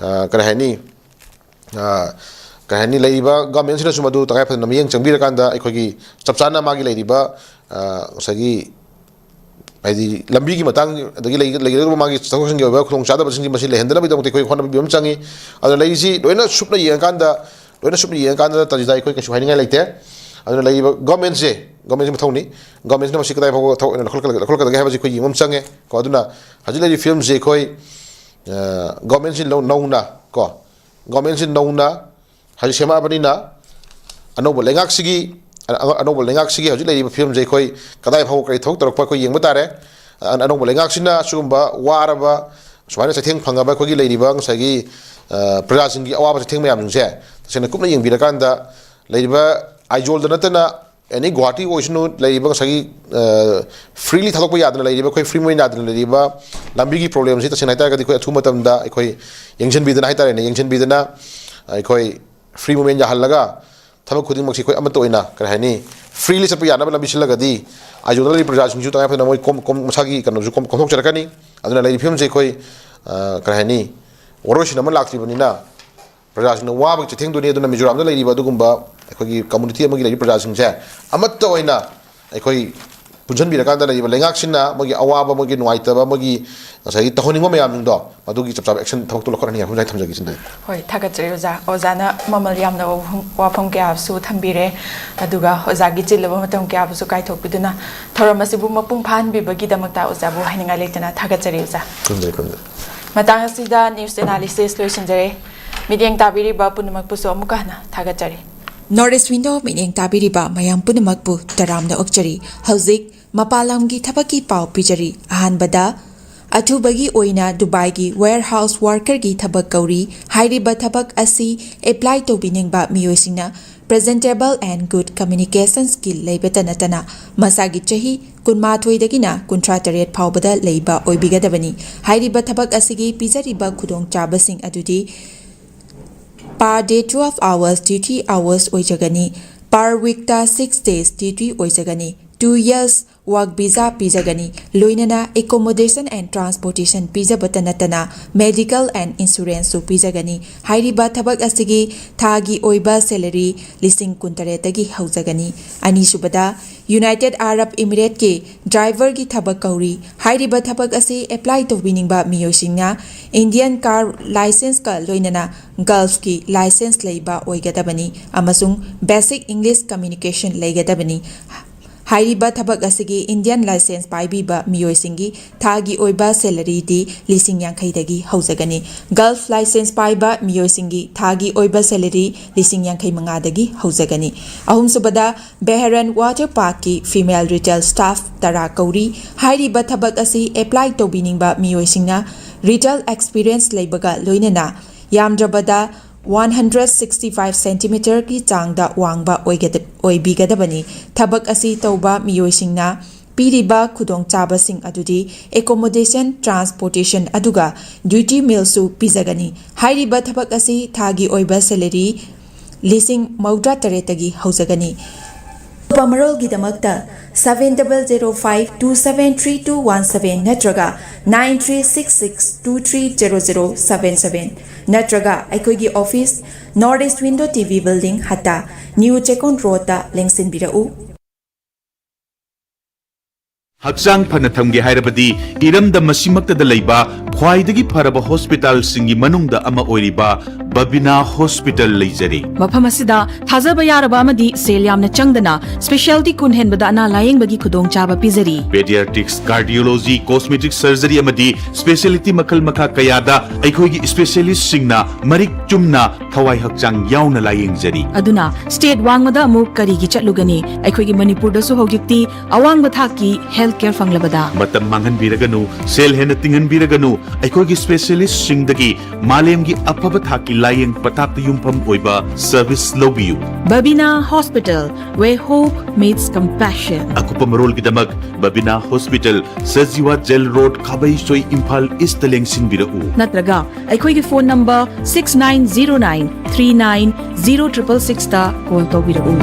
ꯑ, ꯀꯔꯤ ꯍꯥꯏꯅꯤ, ꯑ, ꯀꯔꯤ ꯍꯥꯏꯅꯤ, ꯂꯩꯔꯤꯕ ꯒꯃꯦꯟꯁꯤꯅꯁꯨ ꯃꯗꯨ ꯇꯉꯥꯏ ꯐꯗꯅ ꯃꯤꯠꯌꯦꯡ ꯆꯪꯕꯤꯔꯀꯥꯟꯗ ꯑꯩꯈꯣꯏꯒꯤ ꯆꯞ ꯆꯥꯅ ꯃꯥꯒꯤ ꯂꯩꯔꯤꯕ, ꯑ, ꯉꯁꯥꯏꯒꯤ ꯍꯥꯏꯗꯤ ꯂꯝꯕꯤꯒꯤ ꯃꯇꯥꯡ, ꯑꯗꯒꯤ ꯂꯩ-, ꯂꯩꯒꯗꯧꯔꯤꯕ ꯃꯥꯒꯤ ꯆꯠꯊꯣꯛ ꯆꯠꯁꯤꯟꯒꯤ ꯑꯣꯏꯕ ꯈꯨꯗꯣꯡꯆꯥꯗꯕꯁꯤꯡꯁꯤ ꯃꯁꯤ ꯂꯩꯍꯟꯗꯅꯕꯒꯤꯗꯃꯛꯇ ꯑꯩꯈꯣꯏ ꯍꯣꯠꯅꯕꯤꯕ ꯑꯃ ꯆꯪꯉꯤ꯫ ꯑꯗꯨꯅ ꯂꯩꯔꯤꯁꯤ ꯂꯣꯏꯅ ꯁꯨꯞꯅ ꯌꯦꯡꯉꯀꯥꯟꯗ, ꯂꯣꯏꯅ ꯁꯨꯞꯅ ꯌꯦꯡꯉꯀꯥꯟꯗ ꯇꯥꯖꯤꯗ ꯑꯩꯈꯣꯏ ꯀꯩꯁꯨ ꯍꯥꯏꯅꯤꯡꯉꯥꯏ ꯂꯩꯇꯦ꯫ ꯑꯗꯨꯅ ꯂꯩꯔꯤꯕ ꯒꯣꯔꯃꯦꯟꯁꯦ, ꯒꯣꯔꯃꯦꯟꯁꯤ ꯃꯊꯧꯅꯤ, ꯒꯣꯔꯃꯦꯟꯁꯤꯅ ꯃꯁꯤ ꯀꯗꯥꯏ ꯐꯥꯎꯕ ꯊꯕꯛ ꯑꯣꯏꯅ ꯂꯧꯈꯠꯂꯛꯀꯗꯒꯦ, ꯂꯧꯈꯠꯂꯛꯀꯗꯒꯦ ꯍꯥꯏꯕꯁꯤ ꯑꯩꯈꯣꯏ ꯌꯦꯡꯕ ꯑꯃ ꯆꯪꯉꯦ ꯀꯣ꯫ ꯑꯗꯨꯅ ꯍꯧꯖꯤꯛ ꯂꯩꯔꯤꯕ ꯐꯤꯕꯝꯁꯤ ꯑꯩꯈꯣꯏ, ꯑ, ꯒꯣꯔꯃꯦꯟꯁꯤ ꯂꯧ-, ꯅꯧꯅ ꯀꯣ, ꯒꯣꯔꯃꯦꯟꯁꯤ ꯅꯧꯅ ꯍꯧꯖꯤꯛ ꯁꯦꯝꯃꯛꯑꯕꯅꯤꯅ ꯑꯅꯧꯕ ꯂꯩꯉꯥꯛꯁꯤꯒꯤ, ꯑ-, ꯑꯅꯧꯕ ꯂꯩꯉꯥꯛꯁꯤꯒꯤ ꯍꯧꯖꯤꯛ ꯂꯩꯔꯤꯕ ꯐꯤꯕꯝꯁꯦ ꯑꯩꯈꯣꯏ ꯀꯗꯥꯏ ꯐꯥꯎꯕ ꯀꯔꯤ ꯊꯕꯛ ꯇꯧꯔꯛꯄ ꯑꯩꯈꯣꯏ ꯌꯦꯡꯕ ꯇꯥꯔꯦ꯫ ꯑ-, ꯑꯅꯧꯕ ꯂꯩꯉꯥꯛꯁꯤꯅ ꯁꯤꯒꯨꯝꯕ ꯋꯥꯔꯕ, ꯁꯨꯃꯥꯏꯅ ꯆꯩꯊꯦꯡ ꯐꯪꯉꯕ ꯑꯩꯈꯣꯏꯒꯤ ꯂꯩꯔꯤꯕ ꯉꯁꯥꯏꯒꯤ, ꯑ, ꯄ꯭ꯔꯖꯥꯁꯤꯡꯒꯤ ꯑꯋꯥꯕ ꯆꯩꯊꯦꯡ ꯃꯌꯥꯝꯁꯤꯡꯁꯦ ꯇꯁꯦꯡꯅ ꯀꯨꯞꯅ ꯌꯦꯡꯕꯤꯔꯀꯥꯟꯗ ꯂꯩꯔꯤꯕ ꯑꯥꯏꯖꯣꯜꯗ ꯅꯠꯇꯅ ꯑꯦꯅꯤ ꯒꯨꯋꯥꯍꯥꯇꯤ ꯑꯣꯏꯁꯅꯨ, ꯂꯩꯔꯤꯕ ꯉꯁꯥꯏꯒꯤ ꯐ꯭ꯔꯤꯂꯤ ꯊꯥꯗꯣꯛꯄ ꯌꯥꯗꯅ ꯂꯩꯔꯤꯕ, ꯑꯩꯈꯣꯏ ꯐ꯭ꯔꯤ ꯃꯨꯞꯃꯦꯟ ꯌꯥꯗꯅ ꯂꯩꯔꯤꯕ ꯂꯝꯕꯤꯒꯤ ꯄ꯭ꯔꯣꯕ꯭ꯂꯦꯝꯁꯤ ꯇꯁꯦꯡꯅ ꯍꯥꯏꯇꯥꯔꯒꯗꯤ ꯑꯩꯈꯣꯏ ꯑꯊꯨꯕ ꯃꯇꯝꯗ ꯑꯩꯈꯣꯏ ꯌꯦꯡꯁꯤꯟꯕꯤꯗꯅ ꯍꯥꯏꯇꯥꯔꯦꯅꯦ, ꯌꯦꯡꯁꯤꯟꯕꯤꯗꯅ ꯑꯩꯈꯣꯏ ꯐ꯭ꯔꯤ ꯃꯨꯞꯃꯦꯟ ꯌꯥꯍꯜꯂꯒ ꯊꯕꯛ ꯈꯨꯗꯤꯡꯃꯛꯁꯤ ꯑꯩꯈꯣꯏ ꯑꯃꯠꯇ ꯑꯣꯏꯅ, ꯀꯔꯤ ꯍꯥꯏꯅꯤ, ꯐ꯭ꯔꯤꯂꯤ ꯆꯠꯄ ꯌꯥꯅꯕ ꯂꯝꯕꯤ ꯁꯤꯜꯂꯒꯗꯤ ꯑꯥꯏꯖꯣꯜꯗ ꯂꯩꯔꯤꯕ ꯄ꯭ꯔꯖꯥꯁꯤꯡꯁꯨ ꯇꯉꯥꯏ ꯐꯗꯅ ꯃꯣꯏ ꯀꯣꯝ-, ꯀꯣꯝ-, ꯃꯁꯥꯒꯤ ꯀꯩꯅꯣꯁꯨ ꯀꯣꯝ-, ꯀꯣꯝꯊꯣꯛꯆꯔꯛꯀꯅꯤ꯫ ꯑꯗꯨꯅ ꯂꯩꯔꯤꯕ ꯐꯤꯕꯝꯁꯦ ꯑꯩꯈꯣꯏ, ꯑ, ꯀꯔꯤ ꯍꯥꯏꯅꯤ, ꯋꯥꯔꯣꯏꯁꯤꯟ ꯑꯃ ꯂꯥꯛꯇ꯭ꯔꯤꯕꯅꯤꯅ ꯄ꯭ꯔꯖꯥꯁꯤꯡꯅ ꯋꯥꯕꯒꯤ ꯆꯩꯊꯦꯡꯗꯨꯅꯤ꯫ ꯑꯗꯨꯅ ꯃꯤꯖꯣꯔꯥꯝꯗ ꯂꯩꯔꯤꯕ ꯑꯗꯨꯒꯨꯝꯕ ꯑꯩꯈꯣꯏꯒꯤ ꯀꯝꯃꯨꯅꯤꯇꯤ ꯑꯃꯒꯤ ꯂꯩꯔꯤꯕ ꯄ꯭ꯔꯖꯥꯁꯤꯡꯁꯦ ꯑꯃꯠꯇ ꯑꯣꯏꯅ ꯑꯩꯈꯣꯏ ꯄꯨꯟꯁꯤꯟꯕꯤꯔꯀꯥꯟꯗ ꯂꯩꯔꯤꯕ ꯂꯩꯉꯥꯛꯁꯤꯅ ꯃꯣꯏꯒꯤ ꯑꯋꯥꯕ, ꯃꯣꯏꯒꯤ ꯅꯨꯡꯉꯥꯏꯇꯕ, ꯃꯣꯏꯒꯤ ꯉꯁꯥꯏꯒꯤ ꯇꯧꯍꯟꯅꯤꯡꯕ ꯃꯌꯥꯝꯁꯤꯡꯗꯣ ꯃꯗꯨꯒꯤ ꯆꯞ ꯆꯥꯕ ꯑꯦꯛꯁꯟ ꯊꯕꯛꯇꯣ ꯂꯧꯈꯠꯍꯟꯅꯤ ꯍꯥꯏꯕ ꯑꯩ ꯊꯝꯖꯒꯦ ꯁꯤꯗ꯫ ꯍꯣꯏ, ꯊꯥꯒꯠꯆꯔꯤ ꯑꯣꯖꯥ꯫ ꯑꯣꯖꯥꯅ ꯃꯃꯜ ꯌꯥꯝꯅ ꯋꯥꯐꯝ, ꯋꯥꯐꯝ ꯀꯌꯥꯁꯨ ꯊꯝꯕꯤꯔꯦ, ꯑꯗꯨꯒ ꯑꯣꯖꯥꯒꯤ ꯆꯤꯜꯂꯕ ꯃꯇꯝ ꯀꯌꯥꯕꯨꯁꯨ ꯀꯥꯏꯊꯣꯛꯄꯤꯗꯨꯅ ꯊꯧꯔꯝ ꯑꯁꯤꯕꯨ ꯃꯄꯨꯡ ꯐꯥꯍꯟꯕꯤꯕꯒꯤꯗꯃꯛꯇ ꯑꯣꯖꯥꯕꯨ ꯍꯥꯏꯅꯤꯡꯉꯥꯏ ꯂꯩꯇꯅ ꯊꯥꯒꯠꯆꯔꯤ ꯑꯣꯖꯥ꯫ ꯈꯨꯔꯨꯝꯖꯔꯤ, ꯈꯨꯔꯨꯝꯖꯔꯤ꯫ ꯃꯇꯥꯡ ꯑꯁꯤꯗ ꯅ꯭ꯌꯨꯁ ꯑꯦꯅꯥꯂꯤꯁꯤꯁ ꯂꯣꯏꯁꯤꯟꯖꯔꯦ꯫ ꯃꯤꯠꯌꯦꯡ ꯇꯥꯕꯤꯔꯤꯕ ꯄꯨꯝꯅꯃꯛꯄꯨꯁꯨ ꯑꯃꯨꯛꯀ ꯍꯟꯅ ꯊꯥꯒꯠꯆꯔꯤ꯫ ꯅꯣꯔꯠ ꯏꯁ ꯋꯤꯟꯗꯣ ꯃꯤꯠꯌꯦꯡ ꯇꯥꯕꯤꯔꯤꯕ ꯃꯌꯥꯝ ꯄꯨꯝꯅꯃꯛꯄꯨ ꯇꯔꯥꯝꯅ ꯑꯣꯛꯆꯔꯤ꯫ ꯍꯧꯖꯤꯛ ꯃꯄꯥꯟ ꯂꯝꯒꯤ ꯊꯕꯛꯀꯤ ꯄꯥꯎ ꯄꯤꯖꯔꯤ꯫ ꯑꯍꯥꯟꯕꯗ, ꯑꯊꯨꯕꯒꯤ ꯑꯣꯏꯅ ꯗꯨꯕꯥꯏꯒꯤ warehouse workerꯒꯤ ꯊꯕꯛ ꯀꯧꯔꯤ꯫ ꯍꯥꯏꯔꯤꯕ ꯊꯕꯛ ꯑꯁꯤ apply ꯇꯧꯕꯤꯅꯤꯡꯕ ꯃꯤꯑꯣꯏꯁꯤꯡꯅ presentable and good communication skill ꯂꯩꯕꯇ ꯅꯠꯇꯅ ꯃꯁꯥꯒꯤ ꯆꯍꯤ ꯀꯨꯟꯃꯥꯊꯣꯏꯗꯒꯤꯅ ꯀꯨꯟꯊ꯭ꯔꯥ ꯇꯔꯦꯠ ꯐꯥꯎꯕꯗ ꯂꯩꯕ ꯑꯣꯏꯕꯤꯒꯗꯕꯅꯤ꯫ ꯍꯥꯏꯔꯤꯕ ꯊꯕꯛ ꯑꯁꯤꯒꯤ ꯄꯤꯖꯔꯤꯕ ꯈꯨꯗꯣꯡꯆꯥꯕꯁꯤꯡ ꯑꯗꯨꯗꯤ per day twelve hours duty hours ꯑꯣꯏꯖꯒꯅꯤ꯫ Per weekꯇ six days duty ꯑꯣꯏꯖꯒꯅꯤ꯫ Two years work visa ꯄꯤꯖꯒꯅꯤ꯫ ꯂꯣꯏꯅꯅ accommodation and transportation ꯄꯤꯖꯕꯇ ꯅꯠꯇꯅ medical and insuranceꯁꯨ ꯄꯤꯖꯒꯅꯤ꯫ ꯍꯥꯏꯔꯤꯕ ꯊꯕꯛ ꯑꯁꯤꯒꯤ ꯊꯥꯒꯤ ꯑꯣꯏꯕ salary ꯂꯤꯁꯤꯡ ꯀꯨꯟꯇꯔꯦꯠꯇꯒꯤ ꯍꯧꯖꯒꯅꯤ꯫ ꯑꯅꯤꯁꯨꯕꯗ, United Arab Emirateꯀꯤ driverꯒꯤ ꯊꯕꯛ ꯀꯧꯔꯤ꯫ ꯍꯥꯏꯔꯤꯕ ꯊꯕꯛ ꯑꯁꯤ apply ꯇꯧꯕꯤꯅꯤꯡꯕ ꯃꯤꯑꯣꯏꯁꯤꯡꯅ Indian car licenceꯀ ꯂꯣꯏꯅꯅ Gulfꯀꯤ license ꯂꯩꯕ ꯑꯣꯏꯒꯗꯕꯅꯤ ꯑꯃꯁꯨꯡ basic English communication ꯂꯩꯒꯗꯕꯅꯤ꯫ ꯍꯥꯏꯔꯤꯕ ꯊꯕꯛ ꯑꯁꯤꯒꯤ Indian license ꯄꯥꯏꯕꯤꯕ ꯃꯤꯑꯣꯏꯁꯤꯡꯒꯤ ꯊꯥꯒꯤ ꯑꯣꯏꯕ salaryꯗꯤ ꯂꯤꯁꯤꯡ ꯌꯥꯡꯈꯩꯗꯒꯤ ꯍꯧꯖꯒꯅꯤ꯫ Gulf license ꯄꯥꯏꯕ ꯃꯤꯑꯣꯏꯁꯤꯡꯒꯤ ꯊꯥꯒꯤ ꯑꯣꯏꯕ salary ꯂꯤꯁꯤꯡ ꯌꯥꯡꯈꯩ ꯃꯉꯥꯗꯒꯤ ꯍꯧꯖꯒꯅꯤ꯫ ꯑꯍꯨꯝꯁꯨꯕꯗ, Bahrain Water Parkꯀꯤ female retail staff ꯇꯔꯥ ꯀꯧꯔꯤ꯫ ꯍꯥꯏꯔꯤꯕ ꯊꯕꯛ ꯑꯁꯤ apply ꯇꯧꯕꯤꯅꯤꯡꯕ ꯃꯤꯑꯣꯏꯁꯤꯡꯅ retail experience ꯂꯩꯕꯒ ꯂꯣꯏꯅꯅ ꯌꯥꯝꯗ꯭ꯔꯕꯗ ꯋꯥꯟ ꯍꯟꯗ꯭ꯔꯦꯠ ꯁꯤꯛꯁꯇꯤ ꯐꯥꯏꯚ ꯁꯦꯟꯇꯤꯃꯤꯇꯔꯒꯤ ꯆꯥꯡꯗ ꯋꯥꯡꯕ ꯑꯣꯏꯒꯗ-, ꯑꯣꯏꯕꯤꯒꯗꯕꯅꯤ꯫ ꯊꯕꯛ ꯑꯁꯤ ꯇꯧꯕ ꯃꯤꯑꯣꯏꯁꯤꯡꯅ ꯄꯤꯔꯤꯕ ꯈꯨꯗꯣꯡꯆꯥꯕꯁꯤꯡ ꯑꯗꯨꯗꯤ accommodation, transportation ꯑꯗꯨꯒ duty mealꯁꯨ ꯄꯤꯖꯒꯅꯤ꯫ ꯍꯥꯏꯔꯤꯕ ꯊꯕꯛ ꯑꯁꯤ ꯊꯥꯒꯤ ꯑꯣꯏꯕ salary ꯂꯤꯁꯤꯡ ꯃꯧꯗ꯭ꯔꯥ ꯇꯔꯦꯠꯇꯒꯤ ꯍꯧꯖꯒꯅꯤ꯫ ꯑꯀꯨꯞꯄ ꯃꯔꯣꯜꯒꯤꯗꯃꯛꯇ seven double zero five two seven three two one seven ꯅꯠꯇ꯭ꯔꯒ nine three six six two three zero zero seven seven ꯅꯠꯇ꯭ꯔꯒ ꯑꯩꯈꯣꯏꯒꯤ office, North East Window T V Building, ꯍꯠꯇꯥ, New ꯆꯦꯛꯀꯣꯟ ꯔꯣꯗꯇ ꯂꯦꯡꯁꯤꯟꯕꯤꯔꯛꯎ꯫ ꯍꯛꯆꯥꯡ ꯐꯅ ꯊꯝꯒꯦ ꯍꯥꯏꯔꯕꯗꯤ ꯏꯔꯝꯗꯝ ꯑꯁꯤꯃꯛꯇꯗ ꯂꯩꯕ ꯈ꯭ꯋꯥꯏꯗꯒꯤ ꯐꯔꯕ ꯍꯣꯁꯄꯤꯇꯥꯜꯁꯤꯡꯒꯤ ꯃꯅꯨꯡꯗ ꯑꯃ ꯑꯣꯏꯔꯤꯕ ꯕꯕꯤꯅꯥ ꯍꯣꯁꯄꯤꯇꯥꯜ ꯂꯩꯖꯔꯤ꯫ ꯃꯐꯝ ꯑꯁꯤꯗ ꯊꯥꯖꯕ ꯌꯥꯔꯕ ꯑꯃꯗꯤ ꯁꯦꯜ ꯌꯥꯝꯅ ꯆꯪꯗꯅ specialty ꯀꯨꯟ ꯍꯦꯟꯕꯗ ꯑꯅꯥ ꯂꯥꯌꯦꯡꯕꯒꯤ ꯈꯨꯗꯣꯡꯆꯥꯕ ꯄꯤꯖꯔꯤ꯫ Pediatrics, cardiology, cosmetic surgery ꯑꯃꯗꯤ specialty ꯃꯈꯜ ꯃꯈꯥ ꯀꯌꯥꯗ ꯑꯩꯈꯣꯏꯒꯤ specialistꯁꯤꯡꯅ ꯃꯔꯤꯛ ꯆꯨꯝꯅ ꯊꯋꯥꯏ ꯍꯛꯆꯥꯡ ꯌꯥꯎꯅ ꯂꯥꯌꯦꯡꯖꯔꯤ꯫ ꯑꯗꯨꯅ state ꯋꯥꯡꯃꯗ ꯑꯃꯨꯛ ꯀꯔꯤꯒꯤ ꯆꯠꯂꯨꯒꯅꯤ? ꯑꯩꯈꯣꯏꯒꯤ ꯃꯅꯤꯄꯨꯔꯗꯁꯨ ꯍꯧꯖꯤꯛꯇꯤ ꯑꯋꯥꯡꯕ ꯊꯥꯛꯀꯤ health care ꯐꯪꯂꯕꯗ꯫ ꯃꯇꯝ ꯃꯥꯡꯍꯟꯕꯤꯔꯒꯅꯨ, ꯁꯦꯜ ꯍꯦꯟꯅ ꯇꯤꯡꯍꯟꯕꯤꯔꯒꯅꯨ, ꯑꯩꯈꯣꯏꯒꯤ specialistꯁꯤꯡꯗꯒꯤ ꯃꯥꯂꯦꯝꯒꯤ ꯑꯐꯕ ꯊꯥꯛꯀꯤ ꯂꯥꯌꯦꯡ ꯄꯊꯥꯞꯇ ꯌꯨꯝꯐꯝ ꯑꯣꯏꯕ service ꯂꯧꯕꯤꯌꯨ꯫ Babina Hospital, where hope meets compassion. ꯑꯀꯨꯞꯄ ꯃꯔꯣꯜꯒꯤꯗꯃꯛ Babina hospital, Sajiwa jail road, Khabeisoi, Imphal east ꯂꯦꯡꯁꯤꯟꯕꯤꯔꯛꯎ꯫ ꯅꯠꯇ꯭ꯔꯒ ꯑꯩꯈꯣꯏꯒꯤ phone number six nine zero nine three nine zero triple sixꯇ call ꯇꯧꯕꯤꯔꯛꯎ꯫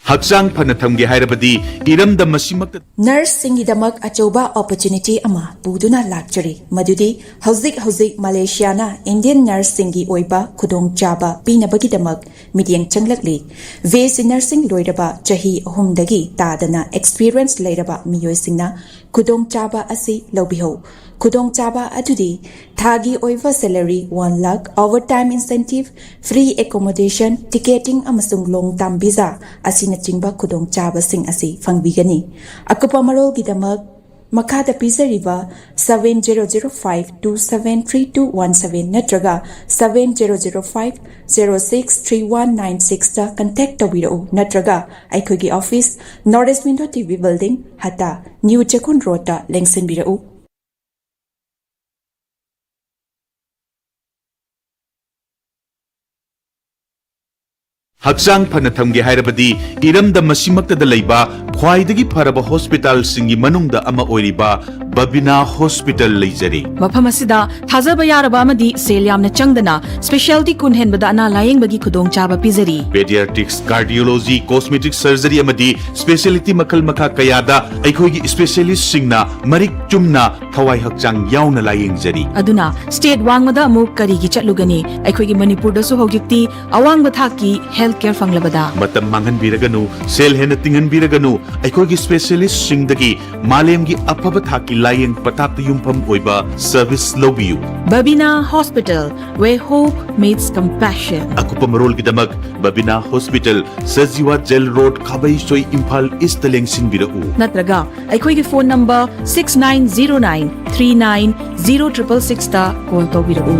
ꯍꯛꯆꯥꯡ ꯐꯅ ꯊꯝꯒꯦ ꯍꯥꯏꯔꯕꯗꯤ ꯏꯔꯝꯗꯝ ꯑꯁꯤꯃꯛꯇ ꯅꯔꯁꯁꯤꯡꯒꯤꯗꯃꯛ ꯑꯆꯧꯕ opportunity ꯑꯃ ꯄꯨꯗꯨꯅ ꯂꯥꯛꯆꯔꯤ, ꯃꯗꯨꯗꯤ ꯍꯧꯖꯤꯛ ꯍꯧꯖꯤꯛ ꯃꯂꯦꯁꯤꯌꯥꯅ Indian ꯅꯔꯁꯁꯤꯡꯒꯤ ꯑꯣꯏꯕ ꯈꯨꯗꯣꯡꯆꯥꯕ ꯄꯤꯅꯕꯒꯤꯗꯃꯛ ꯃꯤꯠꯌꯦꯡ ꯆꯪꯂꯛꯂꯤ꯫ ꯕꯤ ꯑꯦꯁ ꯁꯤ ꯅꯔꯁꯤꯡ ꯂꯣꯏꯔꯕ ꯆꯍꯤ ꯑꯍꯨꯝꯗꯒꯤ ꯇꯥꯗꯅ experience ꯂꯩꯔꯕ ꯃꯤꯑꯣꯏꯁꯤꯡꯅ ꯈꯨꯗꯣꯡꯆꯥꯕ ꯑꯁꯤ ꯂꯧꯕꯤꯍꯧ꯫ ꯈꯨꯗꯣꯡꯆꯥꯕ ꯑꯗꯨꯗꯤ ꯊꯥꯒꯤ ꯑꯣꯏꯕ salary one lakh, overtime incentive, free accommodation, ticketing ꯑꯃꯁꯨꯡ long term visa ꯑꯁꯤꯅꯆꯤꯡꯕ ꯈꯨꯗꯣꯡꯆꯥꯕꯁꯤꯡ ꯑꯁꯤ ꯐꯪꯕꯤꯒꯅꯤ꯫ ꯑꯀꯨꯞꯄ ꯃꯔꯣꯜꯒꯤꯗꯃꯛ ꯃꯈꯥꯗ ꯄꯤꯖꯔꯤꯕ seven zero zero five two seven three two one seven ꯅꯠꯇ꯭ꯔꯒ seven zero zero five zero six three one nine sixꯇ contact ꯇꯧꯕꯤꯔꯛꯎ, ꯅꯠꯇ꯭ꯔꯒ ꯑꯩꯈꯣꯏꯒꯤ office, North East Window T V Building, ꯍꯠꯇꯥ, New ꯆꯦꯛꯀꯣꯟ ꯔꯣꯗꯇ ꯂꯦꯡꯁꯤꯟꯕꯤꯔꯛꯎ꯫ ꯍꯛꯆꯥꯡ ꯐꯅ ꯊꯝꯒꯦ ꯍꯥꯏꯔꯕꯗꯤ ꯏꯔꯝꯗꯝ ꯑꯁꯤꯃꯛꯇꯗ ꯂꯩꯕ ꯈ꯭ꯋꯥꯏꯗꯒꯤ ꯐꯔꯕ ꯍꯣꯁꯄꯤꯇꯥꯜꯁꯤꯡꯒꯤ ꯃꯅꯨꯡꯗ ꯑꯃ ꯑꯣꯏꯔꯤꯕ ꯕꯕꯤꯅꯥ ꯍꯣꯁꯄꯤꯇꯥꯜ ꯂꯩꯖꯔꯤ꯫ ꯃꯐꯝ ꯑꯁꯤꯗ ꯊꯥꯖꯕ ꯌꯥꯔꯕ ꯑꯃꯗꯤ ꯁꯦꯜ ꯌꯥꯝꯅ ꯆꯪꯗꯅ ꯁ꯭ꯄꯦꯁꯤꯌꯥꯂꯤꯇꯤ ꯀꯨꯟ ꯍꯦꯟꯕꯗ ꯑꯅꯥ ꯂꯥꯌꯦꯡꯕꯒꯤ ꯈꯨꯗꯣꯡꯆꯥꯕ ꯄꯤꯖꯔꯤ꯫ ꯄꯦꯗꯤꯌꯥꯇ꯭ꯔꯤꯛꯁ, ꯀꯥꯔꯗꯤꯑꯣꯂꯣꯖꯤ, ꯀꯣꯁꯃꯦꯇꯤꯛ ꯁꯔꯖꯔꯤ ꯑꯃꯗꯤ ꯁ꯭ꯄꯦꯁꯤꯌꯦꯂꯤꯇꯤ ꯃꯈꯜ ꯃꯈꯥ ꯀꯌꯥꯗ ꯑꯩꯈꯣꯏꯒꯤ ꯁ꯭ꯄꯦꯁꯤꯌꯦꯂꯤꯁꯁꯤꯡꯅ ꯃꯔꯤꯛ ꯆꯨꯝꯅ ꯊꯋꯥꯏ ꯍꯛꯆꯥꯡ ꯌꯥꯎꯅ ꯂꯥꯌꯦꯡꯖꯔꯤ꯫ ꯑꯗꯨꯅ ꯁ꯭ꯇꯦꯠ ꯋꯥꯡꯃꯗ ꯑꯃꯨꯛ ꯀꯔꯤꯒꯤ ꯆꯠꯂꯨꯒꯅꯤ? ꯑꯩꯈꯣꯏꯒꯤ ꯃꯅꯤꯄꯨꯔꯗꯁꯨ ꯍꯧꯖꯤꯛꯇꯤ ꯑꯋꯥꯡꯕ ꯊꯥꯛꯀꯤ ꯍꯦꯜꯊ ꯀꯦꯌꯔ ꯐꯪꯂꯕꯗ꯫ ꯃꯇꯝ ꯃꯥꯡꯍꯟꯕꯤꯔꯒꯅꯨ, ꯁꯦꯜ ꯍꯦꯟꯅ ꯇꯤꯡꯍꯟꯕꯤꯔꯒꯅꯨ, ꯑꯩꯈꯣꯏꯒꯤ ꯁ꯭ꯄꯦꯁꯤꯌꯦꯂꯤꯁꯁꯤꯡꯗꯒꯤ ꯃꯥꯂꯦꯝꯒꯤ ꯑꯐꯕ ꯊꯥꯛꯀꯤ ꯂꯥꯌꯦꯡ ꯄꯊꯥꯞꯇ ꯌꯨꯝꯐꯝ ꯑꯣꯏꯕ ꯁꯔꯚꯤꯁ ꯂꯧꯕꯤꯌꯨ꯫ Babina hospital, where hope meets compassion. ꯑꯀꯨꯞꯄ ꯃꯔꯣꯜꯒꯤꯗꯃꯛ Babina hospital, Sajiwa jail road, Khabeisoi, Imphal east ꯂꯦꯡꯁꯤꯟꯕꯤꯔꯛꯎ꯫ ꯅꯠꯇ꯭ꯔꯒ ꯑꯩꯈꯣꯏꯒꯤ phone number six nine zero nine three nine zero triple six ꯇ ꯀꯣꯜ ꯇꯧꯕꯤꯔꯛꯎ꯫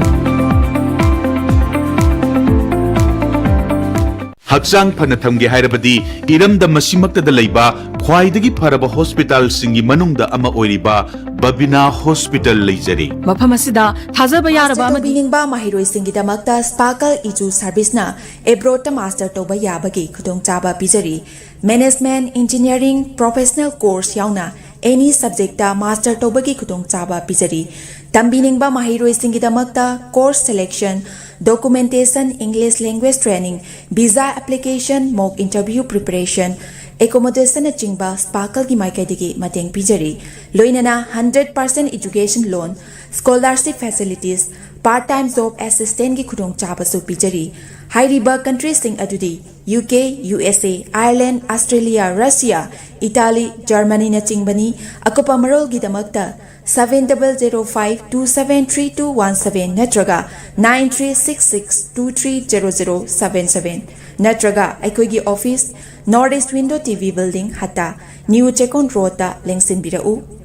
ꯍꯛꯆꯥꯡ ꯐꯅ ꯊꯝꯒꯦ ꯍꯥꯏꯔꯕꯗꯤ ꯏꯔꯝꯗꯝ ꯑꯁꯤꯃꯛꯇꯗ ꯂꯩꯕ ꯈ꯭ꯋꯥꯏꯗꯒꯤ ꯐꯔꯕ ꯍꯣꯁꯄꯤꯇꯥꯜꯁꯤꯡꯒꯤ ꯃꯅꯨꯡꯗ ꯑꯃ ꯑꯣꯏꯔꯤꯕ ꯕꯕꯤꯅꯥ ꯍꯣꯁꯄꯤꯇꯥꯜ ꯂꯩꯖꯔꯤ꯫ ꯃꯐꯝ ꯑꯁꯤꯗ ꯊꯥꯖꯕ ꯌꯥꯔꯕ ꯃꯥꯁꯇꯔ ꯑꯃꯗꯤ ꯇꯧꯕꯤꯅꯤꯡꯕ ꯃꯍꯩꯔꯣꯏꯁꯤꯡꯒꯤꯗꯃꯛꯇ ꯁ꯭ꯄꯥꯔꯀꯜ ꯏꯖꯨ ꯁꯔꯚꯤꯁꯅ ꯑꯦꯕ꯭ꯔꯣꯗꯇ ꯃꯥꯁꯇꯔ ꯇꯧꯕ ꯌꯥꯕꯒꯤ ꯈꯨꯗꯣꯡꯆꯥꯕ ꯄꯤꯖꯔꯤ꯫ ꯃꯦꯅꯦꯖꯃꯦꯟꯠ, ꯏꯟꯖꯤꯅꯤꯌꯥꯔꯤꯡ, ꯄ꯭ꯔꯣꯐꯦꯁꯅꯦꯜ ꯀꯣꯔꯁ ꯌꯥꯎꯅ ꯑꯦꯅꯤ ꯁꯕꯖꯦꯛꯇ ꯃꯥꯁꯇꯔ ꯇꯧꯕꯒꯤ ꯈꯨꯗꯣꯡꯆꯥꯕ ꯄꯤꯖꯔꯤ꯫ ꯇꯝꯕꯤꯅꯤꯡꯕ ꯃꯍꯩꯔꯣꯏꯁꯤꯡꯒꯤꯗꯃꯛꯇ course selection, documentation, English language training, visa application, mock interview preparation, ꯑꯦꯀꯣꯃꯣꯗꯦꯁꯟꯅꯆꯤꯡꯕ ꯁ꯭ꯄꯥꯔꯀꯜꯒꯤ ꯃꯥꯏꯀꯩꯗꯒꯤ ꯃꯇꯦꯡ ꯄꯤꯖꯔꯤ꯫ ꯂꯣꯏꯅꯅ hundred percent education loan, scholarship facilities, part time job assistantꯀꯤ ꯈꯨꯗꯣꯡꯆꯥꯕꯁꯨ ꯄꯤꯖꯔꯤ꯫ ꯍꯥꯏꯔꯤꯕ ꯀꯟꯇ꯭ꯔꯤꯁꯤꯡ ꯑꯗꯨꯗꯤ ꯌꯨ ꯀꯦ, ꯌꯨ ꯑꯦꯁ ꯑꯦ, ꯑꯥꯌꯔꯂꯦꯟ, ꯑꯁꯇ꯭ꯔꯦꯂꯤꯌꯥ, ꯔꯁꯤꯌꯥ, ꯏꯇꯥꯂꯤ, ꯖꯔꯃꯅꯤꯅꯆꯤꯡꯕꯅꯤ꯫ ꯑꯀꯨꯞꯄ ꯃꯔꯣꯜꯒꯤꯗꯃꯛꯇ seven double zero five two seven three two one seven ꯅꯠꯇ꯭ꯔꯒ nine three six six two three zero zero seven seven ꯅꯠꯇ꯭ꯔꯒ ꯑꯩꯈꯣꯏꯒꯤ office, North East Window T V Building, ꯍꯠꯇꯥ, ꯅ꯭ꯌꯨ ꯆꯦꯛꯀꯣꯟ ꯔꯣꯗꯇ ꯂꯦꯡꯁꯤꯟꯕꯤꯔꯛꯎ꯫